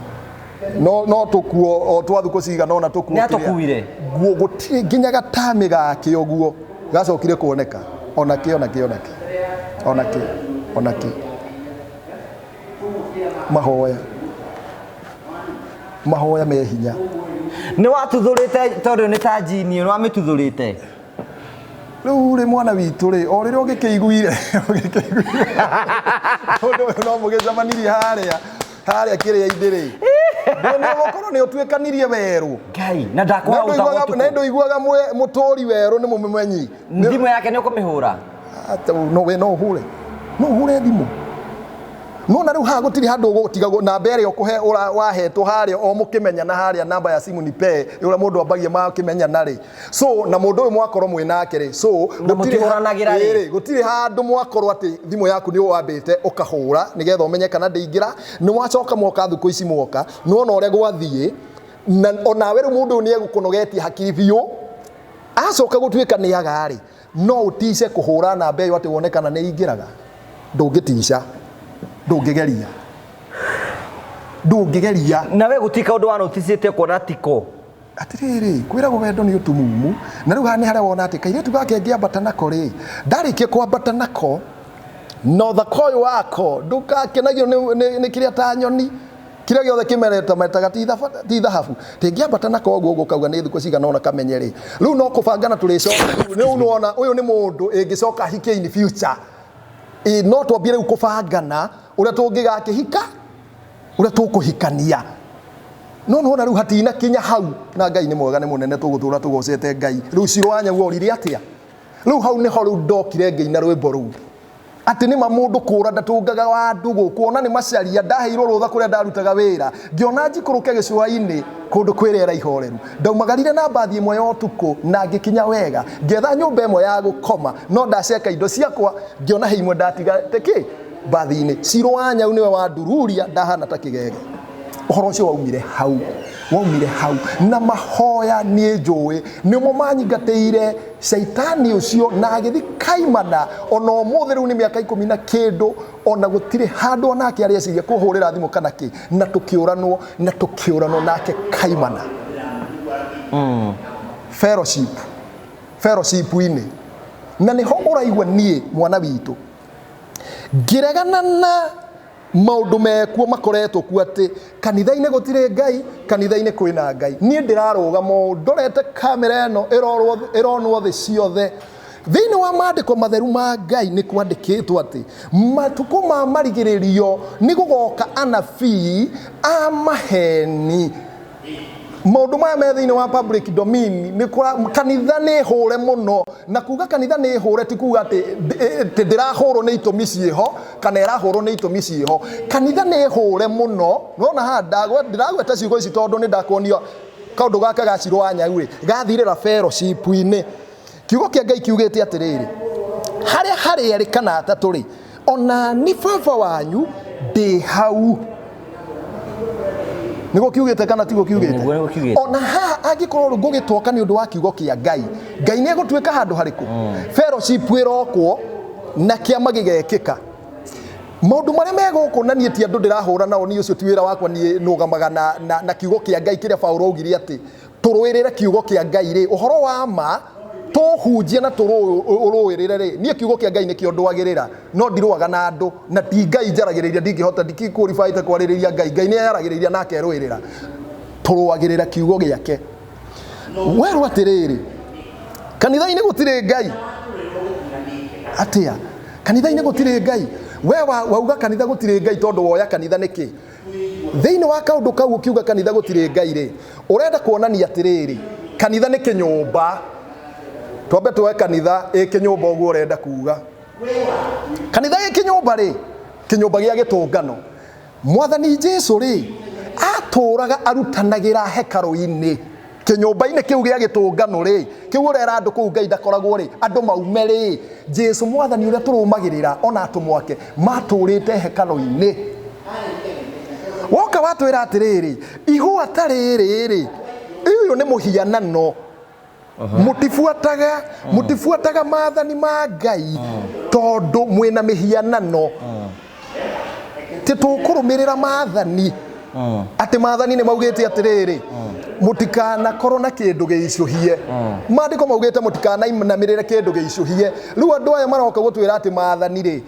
Speaker 2: no tũkuo o twa thukũ cigana ona tũkuo.
Speaker 1: Nĩ atũkuire?
Speaker 2: Nguo gũtirĩ nginya gatamĩ gake ũguo gacokire kuoneka, ona kĩ ona kĩ ona kĩ ona kĩ ona kĩ. Mahoya, mahoya me hinya.
Speaker 1: Nĩ watuthũrĩte tondũ nĩ ta njini, nĩ wamĩtuthũrĩte?
Speaker 2: Rĩu rĩ mwana witũ rĩ, o rĩrĩa ũgĩkĩiguire, ũgĩkĩiguire ũndũ ũyũ no mũgĩcemanirie harĩa harĩa kĩrĩa-inĩ rĩ, nĩ ũgũkorwo nĩ ũtuĩkanirie werũ.
Speaker 1: Ngai, na ndakwaga ũta
Speaker 2: Na ndũiguaga mũtũri werũ nĩ mũmemenyi.
Speaker 1: Thimũ yake nĩ ũkũmĩhũra?
Speaker 2: No we no ũhũre, no ũhũre thimũ. No na rĩu haha gũtirĩ handũ ũgũtiga namba ĩrĩa ũkũhe wahetwo harĩa o mũkĩmenyana harĩa, namba ya simu ni pe ũrĩa mũndũ ambagia makĩmenyana rĩ. So na mũndũ ũyũ mwakorwo mwĩ nake rĩ, so
Speaker 1: mũtihũranagĩra rĩ.
Speaker 2: Gũtirĩ handũ mwakorwo atĩ thimũ yaku nĩ wambĩte ũkahũra nĩgetha ũmenye kana ndĩingĩra. Nĩ wacoka mwoka thukũ ici mwoka, nĩ wona ũrĩa gwathiĩ, na onawe rĩu mũndũ ũyũ nĩ egũkũnogetie hakiri biũ. Acoka gũtuĩka nĩ aga rĩ, no ũtice kũhũra namba ĩyo atĩ wone kana nĩ ingĩraga. Ndũngĩtica, ndũngĩgeria, ndũngĩgeria.
Speaker 1: Na we gũtirĩ kaũndũ wanoticĩte kuona tiko?
Speaker 2: Atĩrĩrĩ, kwĩragwo wendo nĩ ũtumumu, na rĩu haha nĩ harĩa wona atĩ kairĩtu gake ngĩambata nako rĩ, ndarĩkia kwambata nako na ũthaka ũyũ wako ndũgakenagio nĩ kĩrĩa ta nyoni, kĩrĩa gĩothe kĩmerete metaga ti thahabu. Tĩngĩambata nako ũguo ũguo kauga nĩ thikũ cigana ũna kamenye rĩ, rĩu no kũbangana tũrĩcoka. Rĩu nĩwona ũyũ nĩ mũndũ ĩngĩcoka hikie in future. No twambie rĩu kũbangana ũrĩa tũngĩgakĩhika, ũrĩa tũkũhikania. No nĩwona rĩu hatina kinya hau, na Ngai nĩ mwega nĩ mũnene, tũgũtũra tũgocete Ngai. Rĩu Ciro wa Nyagu orire atĩa? Rĩu hau nĩho rĩu ndokire ngĩina rwĩmbo rũu atĩ nĩma mũndũ kũra ndatũngaga wa ndũgũ kuona nĩ macaria. Ndaheirwo rũtha kũrĩa ndarutaga wĩra, ngĩona njikũrũke gĩcũa-inĩ kũndũ kwĩ rĩera ihoreru. Ndaumagarire na mbathi ĩmwe ya ũtukũ na ngĩkinya wega, ngĩetha nyũmba ĩmwe ya gũkoma, no ndaceka indo ciakwa ngĩona he imwe ndatiga kĩ mbathi-inĩ. Ciro wa Nyau nĩwe wandururia, ndahana ta kĩgege. Ũhoro ũcio waumire hau, waumire hau na mahoya. Niĩ njũĩ nĩmo manyingatĩire caitani ũcio na agĩthi kaimana. Ona ũmũthĩ rĩu nĩ mĩaka 10 na kĩndũ, ona gũtirĩ handũ onake areciria kũhũrĩra thimũ kana kĩ, na tũkĩũranwo na tũkĩũranwo nake kaimana. Fellowship, fellowship-inĩ na nĩho ũraigua niĩ mwana witũ ngĩregana na maũndũ mekuo makoretwo kuo atĩ kanitha-inĩ gũtirĩ Ngai, kanitha-inĩ kwĩna Ngai. Niĩ ndĩrarũgama ũũ ndorete kamera ĩno ĩronwo thĩ ciothe. Thĩinĩ wa maandĩko matheru ma Ngai nĩ kwandĩkĩtwo atĩ matukũ ma marigĩrĩrio nĩ gũgoka anabii a maheni. Maũndũ maya me thĩinĩ wa public domain. Nĩ kanitha nĩ hũre mũno, na kuga kanitha nĩ hũre ti kuga atĩ ndĩrahũrwo nĩ itũmi ciĩho kana ĩrahũrwo nĩ itũmi ciĩho. Kanitha nĩ hũre mũno. Nona haha ndĩragweta ciugo ici tondũ nĩ ndakuonio kaũndũ gaka ga Ciro wa Nyau rĩ gathirĩra fellowship-inĩ. Kiugo kĩa Ngai kiugĩte atĩrĩrĩ, harĩa harĩ erĩ kana atatũ rĩ, ona ni baba wanyu ndĩ hau. Nĩguo kiugĩte kana tiguo kiugĩte?
Speaker 1: Nĩguo, nĩguo kiugĩte.
Speaker 2: Ona haha angĩkorwo ngũgĩtwoka nĩ ũndũ wa kiugo kĩa Ngai, Ngai nĩ egũtuĩka handũ harĩkũ? Fellowship ĩrokwo na kĩama gĩgekĩka. Maũndũ marĩa me gũkũ na niĩ ti andũ ndĩrahũra nao, niĩ ũcio ti wĩra wakwa. Niĩ nũgamaga na kiugo kĩa Ngai kĩrĩa Paũlũ augire atĩ tũrũĩrĩre kiugo kĩa Ngai rĩ, ũhoro wa ma tũhunjie na tũrũĩrĩre rĩ. Niĩ kiugo kĩa Ngai nĩkĩo ndwagĩrĩra, no ndirũaga na andũ na ti Ngai njaragĩrĩria. Ndingĩhota, ndikĩqualifyte kwarĩrĩria Ngai. Ngai nĩ eyaragĩrĩria na akerũĩrĩra. Tũrũagĩrĩra kiugo gĩake. Werwo atĩrĩrĩ, kanitha-inĩ gũtirĩ Ngai atĩa? Kanitha-inĩ gũtirĩ Ngai. We wauga kanitha gũtirĩ Ngai tondũ woya kanitha nĩkĩ? Thĩinĩ wa kaũndũ kau ũkiuga kanitha gũtirĩ Ngai rĩ, ũrenda kuonania atĩrĩrĩ, kanitha nĩ kĩnyũmba. Twambe tuoe kanitha ĩ kĩnyũmba ũguo ũrenda kuga kanitha ĩ kĩnyũmba rĩ, kĩnyũmba gĩa gĩtũngano. Mwathani Jesu rĩ, atũraga arutanagĩra hekarũ-inĩ. Kĩnyũmba-inĩ kĩu gĩa gĩtũngano rĩ, kĩu ũrera andũ kũu Ngai ndakoragwo rĩ, andũ maume rĩ? Jesu mwathani ũrĩa tũrũmagĩrĩra ona atũmwo ake matũrĩte hekarũ-inĩ. Woka watwĩra atĩrĩrĩ, ihũa ta rĩrĩ rĩ, ũyũ nĩ mũhianano. Mũtibuataga, mũtibuataga maathani ma Ngai tondũ mwĩna mĩhianano. Ti tũkũrũmĩrĩra maathani atĩ maathani nĩ maugĩte atĩrĩrĩ, mũtikanakorwo na kĩndũ gĩicũhie. Maandĩko maugĩte mũtikanainamĩrĩre kĩndũ gĩicũhie. Rĩu andũ aya maroka gũtwĩra atĩ maathani rĩ,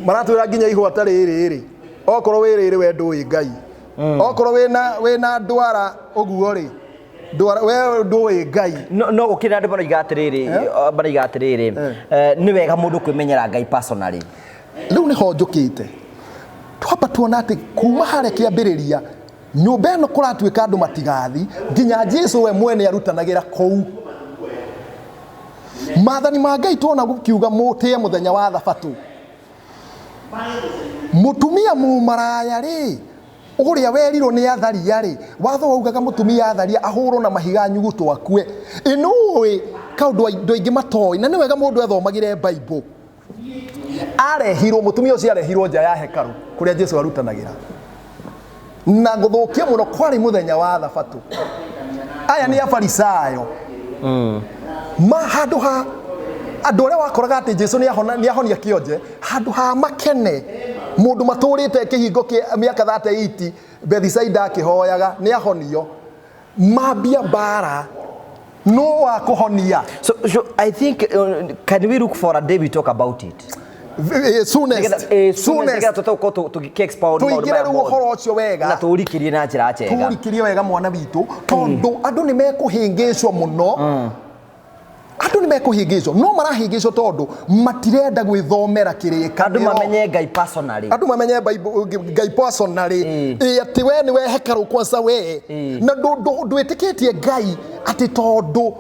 Speaker 2: maratwĩra nginya ihũa ta rĩrĩ rĩ, okorwo wĩ rĩrĩ we ndũĩ Ngai, okorwo wĩna ndwara ũguo rĩ, ndwara we ndũĩ Ngai.
Speaker 1: No gũkĩrĩ andũ maroiga atĩrĩrĩ, maroiga atĩrĩrĩ, nĩ wega mũndũ kwĩmenyera Ngai personally.
Speaker 2: Rĩu nĩho njũkĩte. Twamba tuona atĩ kuma harĩa kĩambĩrĩria nyũmba ĩno kũratuĩka andũ matigathi nginya Jesu we mwene arutanagĩra kũu. Maathani ma Ngai tuona gũkiuga mũtĩe mũthenya wa thabatũ. Mũtumia mũmaraya rĩ, ũrĩa werirwo nĩ atharia rĩ, watho waugaga mũtumia atharia ahũrwo na mahiga nyuguto akue. Ĩnũĩ kaũndũ andũ aingĩ matoĩ, na nĩ wega mũndũ ethomagĩre Bible. Arehirwo mũtumia ũcio arehirwo nja ya hekarũ kũrĩa Jesu arutanagĩra na gũthũkia mũno kwarĩ mũthenya wa thabatũ. Aya nĩ Afarisayo ma handũ ha andũ arĩa wakoraga atĩ Jesu nĩ ahonia kĩonje, handũ ha makene mũndũ matũrĩte kĩhingo kĩa mĩaka 38 Bethisaida akĩhoyaga nĩ ahonio, mambia mbara no wa kũhonia.
Speaker 1: So I think can we look for a day we talk about it?
Speaker 2: Soonest.
Speaker 1: Soonest.
Speaker 2: Soonest.
Speaker 1: Tũgũkorwo tũgĩexpound maũndũ
Speaker 2: tũingĩre
Speaker 1: maya
Speaker 2: rĩu
Speaker 1: mothe.
Speaker 2: Ũhoro ũcio wega
Speaker 1: na tũũrikĩrie na njĩra njega.
Speaker 2: Tũũrikĩrie wega mwana witũ, tondũ andũ nĩ mekũhĩngĩcwo mũno. Andũ nĩ mekũhĩngĩcwo, no marahĩngĩcwo tondũ matirenda gwĩthomera kĩrĩkanĩro.
Speaker 1: Andũ mamenye Ngai personally.
Speaker 2: Andũ mamenye Ngai personally. Ĩ atĩ we nĩwe hekarũ kwanza we na ndwĩtĩkĩtie Ngai atĩ tondũ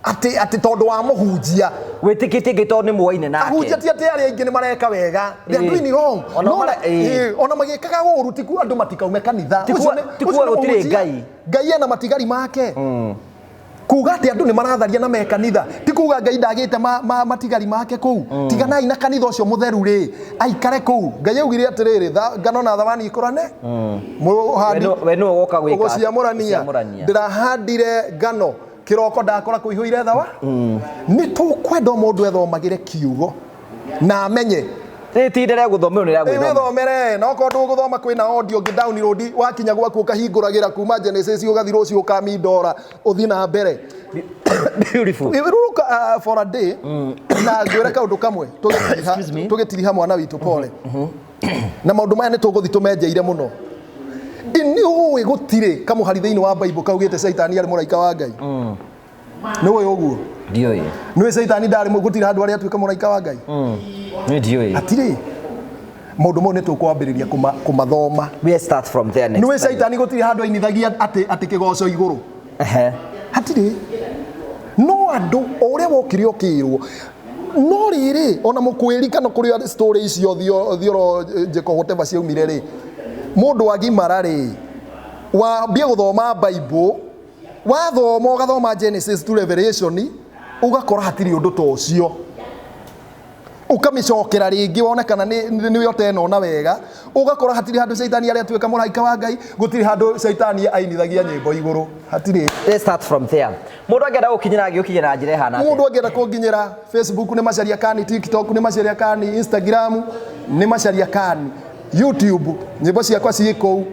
Speaker 2: Atĩ tondũ wa mũhunjia.
Speaker 1: Wĩtĩkĩtie Ngai tondũ nĩ mũwaine nake.
Speaker 2: Ahunjia ti atĩ arĩa aingĩ nĩ mareka wega. They are doing wrong.
Speaker 1: Ona
Speaker 2: No ona magĩkaga ũru ti kuga andũ matikaume kanitha.
Speaker 1: Ti
Speaker 2: Ũcio
Speaker 1: ti
Speaker 2: ũcio
Speaker 1: kuga
Speaker 2: nĩ
Speaker 1: gũtirĩ
Speaker 2: mũhunjia.
Speaker 1: Ngai.
Speaker 2: Ngai ena matigari make. Kuga atĩ andũ nĩ maratharia na me kanitha ti kuga Ngai ndagĩte matigari make kũu. Tiganai na kanitha ũcio mũtheru rĩ, aikare kũu. Ngai augire atĩrĩrĩ, ngano na thawani ikũrane. Mũhandi
Speaker 1: We nĩwe woka gwĩka
Speaker 2: gũciamũrania.
Speaker 1: Gũciamũrania.
Speaker 2: Ndĩrahandire ngano kĩroko ndakora kũihũire thawa. Nĩ tũkwenda o mũndũ ethomagĩre kiugo na amenye.
Speaker 1: Rĩ ti ihinda rĩa gũthoma, nĩ rĩa gwĩthoma.
Speaker 2: Wĩthomere, na okorwo ndũgũthoma kwĩna audio ũngĩ download, wakinya gwaku ũkahingũragĩra kuma Genesis ũgathiĩ rũciũ ũkamindora ũthiĩ na mbere.
Speaker 1: Beautiful.
Speaker 2: Rũrũka, for a day, na ngwĩre kaũndũ kamwe,
Speaker 1: Excuse me.
Speaker 2: tũgĩtiriha mwana witũ pole. Na maũndũ maya nĩ tũgũthiĩ tũmenjeire mũno. Nĩ ũĩ gũtirĩ kamũhari thĩinĩ wa Bible kaugĩte Caitani arĩ mũraika wa Ngai. Nĩ ũĩ ũguo?
Speaker 1: Ndiũĩ.
Speaker 2: Nĩ ũĩ Caitani ndarĩ gũtirĩ handũ arĩa atuĩka mũraika wa Ngai?
Speaker 1: Nĩ ndiũĩ.
Speaker 2: Hatirĩ. Maũndũ mau nĩ tũkwambĩrĩria kũmathoma.
Speaker 1: We start from there next
Speaker 2: Nĩ ũĩ
Speaker 1: time.
Speaker 2: Caitani gũtirĩ handũ ainithagia atĩ kĩgoco igũrũ. Hatirĩ. No andũ o ũrĩa wokire ũkĩrwo no rĩrĩ ona mũkwĩri kana kũrĩa story icio thioro whatever ciaumire rĩ, mũndũ agimara rĩ, wambie gũthoma Bible, wathoma ũgathoma Genesis to Revelation, ũgakora hatirĩ ũndũ ta ũcio. Ũkamĩcokera rĩngĩ wone kana nĩ ũtena ona wega, ũgakora hatirĩ handũ Caitani arĩa atuĩka mũraika wa Ngai, gũtirĩ handũ Caitani ainithagia nyĩmbo igũrũ, hatirĩ.
Speaker 1: Let's start from there. Mũndũ angĩenda gũkinyĩra angĩgũkinyĩra na njĩra ĩhana atĩa?
Speaker 2: Mũndũ angĩenda kũnginyĩra Facebook nĩ Macharia Kani, TikTok nĩ Macharia Kani, Instagram nĩ Macharia Kani, YouTube nyĩmbo ciakwa ciĩ kũu.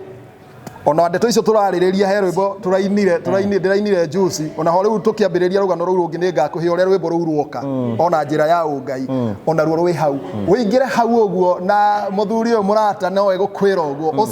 Speaker 2: Ona ndeto icio tũrarĩrĩria he rwĩmbo tũrainire, ndĩrainire juice. Ona ho rĩu tũkĩambĩrĩria rũgano rũu rũngĩ nĩ ngakũhe ũrĩa rwĩmbo rũu ruoka. Ona njĩra ya ũngai. Ona ruo rwĩ hau. Ũingĩre hau ũguo na mũthuri ũyũ mũrata no egũkwĩra ũguo.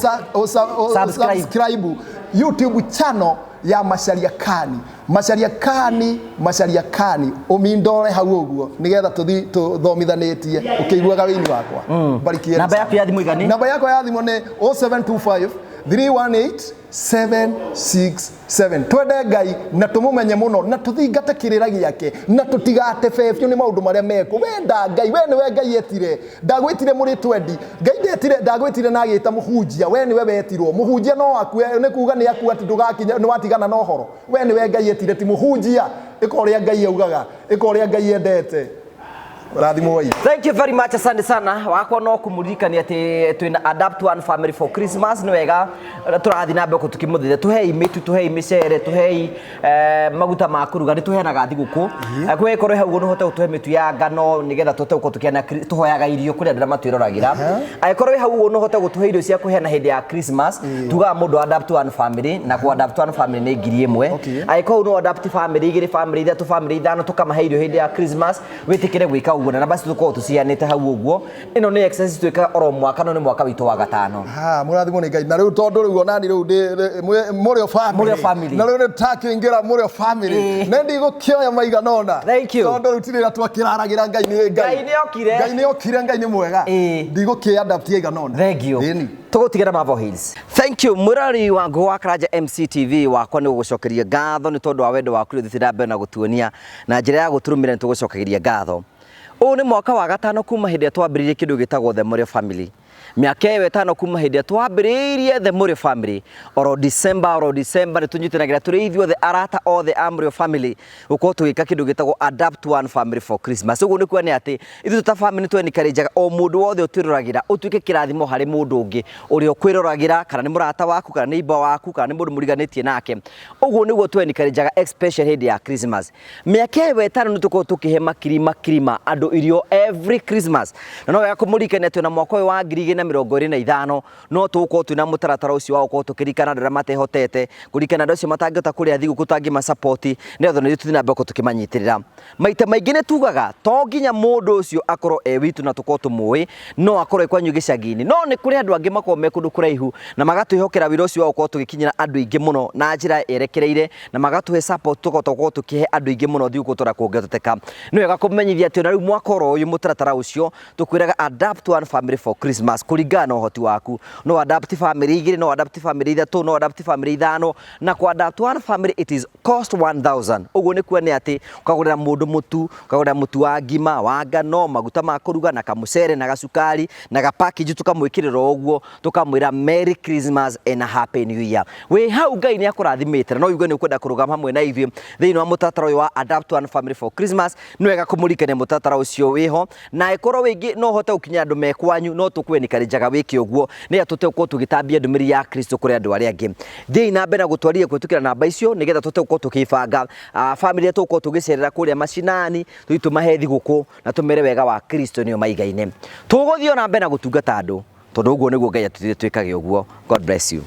Speaker 1: Subscribe.
Speaker 2: Subscribe YouTube channel ya Macharia Kani. Macharia Kani, Macharia Kani. Ũmindore hau ũguo nĩgetha tũthi tũthomithanĩtie ũkĩiguaga wĩini wakwa. Barikieni
Speaker 1: Namba yaku ya thimũ igani?
Speaker 2: Namba yakwa ya thimũ nĩ 0725 318 767. Twende Ngai na tũmũmenye mũno na tũthingate kĩrĩra gĩake na tũtigatebebio nĩ maũndũ marĩa mekwo. Wenda Ngai, we nĩwe Ngai etire. Ndagwĩtire mũrĩ twendi. Ngai ndetire, ndagwĩtire na agĩta mũhunjia. We nĩwe wetirwo. Mũhunjia no akue, nĩ kuga nĩ akue atĩ ndũgakinya, nĩ watigana na ũhoro. We nĩwe Ngai etire, ti mũhunjia. Ĩka ũrĩa Ngai augaga, ĩka ũrĩa Ngai endete. Rathimwo.
Speaker 1: Thank you very much, asante sana. Wakwa no kumuririkania atĩ twĩna Adapt One Family for Christmas. Nĩ wega tũrathiĩ na mbere tũkĩmũthĩria. Tũhei mĩtu, tũhei mĩcere, tũhei maguta ma kũruga, nĩ tũheanaga thigũkũ. Kwĩ korwo hau ũguo nĩ ũhote gũtũhe mĩtu ya ngano nĩgetha tũhote gũkorwo tũkĩheana tũhoyaga irio kũrĩ andũ arĩa matwĩroragĩra. Angĩkorwo wĩ hau ũguo nĩ ũhote gũtũhe irio cia kũheana hĩndĩ ya Christmas, tugaga mũndũ Adapt One Family, na kũ Adapt One Family nĩ ngiri ĩmwe. Angĩkorwo hau no adapt family igĩrĩ, family ithatũ, family ithano, tũkamahe irio hĩndĩ ya Christmas, wĩtĩkĩre gwĩka ũguo, na namba citũ tũkoragwo tũciheanĩte hau ũguo. Ĩno nĩ exercise twĩkaga oro mwaka, no nĩ mwaka witũ wa gatano.
Speaker 2: Ha, mũrathimwo nĩ Ngai. Na rĩu tondũ rĩu onani rĩu ndĩ mũrĩo family.
Speaker 1: Mũrĩo family.
Speaker 2: Na rĩu nĩ tũtakĩingĩra mũrĩo family. Nĩ ndigũkĩoya maigana ũna.
Speaker 1: Thank you.
Speaker 2: Tondũ rĩu tirĩra twakĩraragĩra Ngai nĩ Ngai.
Speaker 1: Ngai nĩ okire.
Speaker 2: Ngai nĩ okire, Ngai nĩ mwega. Ndigũkĩ adapt aigana ũna.
Speaker 1: Thank you.
Speaker 2: Ĩni.
Speaker 1: Tũgũtigana Marvel Hills. Thank you mũrori wa Ngũ wa Karanja MCTV, wakwa nĩ gũgũcokeria ngatho nĩ tondũ wa wendo waku ũrĩa ũthiĩte na mbere na gũtuonia na njĩra ya gũtũrũmĩrĩra, nĩ tũgũcokagĩria ngatho. Ũyũ nĩ mwaka wa gatano kuma hĩndĩ ĩrĩa twambĩrĩirie kĩndũ gĩtagwo The Mũrĩo Family. Mĩaka ĩyo ĩtano kuma hĩndĩ ĩrĩa twambĩrĩirie The Mũrĩo Family, oro December, oro December nĩ tũnyitanagĩra tũrĩ ithuothe arata othe a Mũrĩo Family gũkorwo tũgĩka kĩndũ gĩtagwo Adapt One Family for Christmas. Ũguo nĩ kuga nĩ atĩ ithuĩ ta family nĩ twenikarenjaga o mũndũ wothe ũtwĩroragĩra ũtuĩke kĩrathimo harĩ mũndũ ũngĩ ũrĩa ũkwĩroragĩra, kana nĩ mũrata waku, kana nĩ iba waku, kana nĩ mũndũ mũriganĩtie nake. Ũguo nĩguo twenikarenjaga especially hĩndĩ ya Christmas. Mĩaka ĩyo ĩtano nĩ tũkoragwo tũkĩhe makiri makiri ma andũ irio every Christmas. Na no wega kũmũririkania atĩ ona mwaka ũyũ wa 2025 no tũgũkorwo twĩna mũtaratara ũcio wa gũkorwo tũkĩririkana andũ arĩa matehotete, kũririkana andũ acio matangĩhota kũrĩa thigũkũ tangĩmasupport, nĩgetha ona ithuĩ tũthiĩ na mbere gũkorwo tũkĩmanyitĩrĩra. Maita maingĩ nĩ tugaga to nginya mũndũ ũcio akorwo e witũ na tũkorwo tũmũĩ, no akorwo e kwanyu gĩcagi-inĩ. No nĩ kũrĩ andũ angĩ makoragwo me kũndũ kũraihu na magatwĩhokera wĩra ũcio wa gũkorwo tũgĩkinyĩra andũ aingĩ mũno na njĩra yerekereire, na magatũhe support tũkahota gũkorwo tũkĩhe andũ aingĩ mũno thigũkũ tũrĩa kũngĩhotekeka. Nĩ wega kũmenyithia atĩ ona rĩu mwaka oro ũyũ mũtaratara ũcio tũkwĩraga Adapt One Family for Christmas. Christmas kũringana na ũhoti waku. No adapt family igĩrĩ, no adapt family ithatũ, no adapt family ithano, na kũ adapt one family it is cost 1000. Ũguo nĩ kuonania atĩ ũkagũrĩra mũndũ mũtu, ũkagũrĩra mũtu wa ngima, wa ngano, maguta ma kũruga na kamũcere na gacukari na ga package tũkamwĩkĩrĩra o ũguo, tũkamwĩra Merry Christmas and a Happy New Year. Wĩ hau Ngai nĩ akũrathimĩte na no wigue nĩ ũkwenda kũrũgama hamwe na ithuĩ thĩinĩ wa mũtaratara ũyũ wa Adapt One Family for Christmas, nĩ wega kũmũririkania mũtaratara ũcio wĩho, na angĩkorwo wĩngĩ no ũhote gũkinyĩra andũ me kwanyu no tũkwenĩkarĩnjaga wĩke ũguo nĩgetha tũhote gũkorwo tũgĩtambia ndũmĩrĩri ya Kristo kũrĩ andũ arĩa angĩ. Thiĩi na mbere na gũtwarithia kũhĩtũkĩra namba icio nĩgetha tũhote gũkorwo tũkĩbanga bamĩrĩ iria tũgũkorwo tũgĩcerera kũrĩa macinani, tũthiĩ tũmahe thigũkũ na tũmere wega wa Kristo nĩo maigaine. Tũgũthiĩ o na mbere na gũtungata andũ tondũ ũguo nĩguo Ngai atwĩrire twĩkage ũguo. God bless you.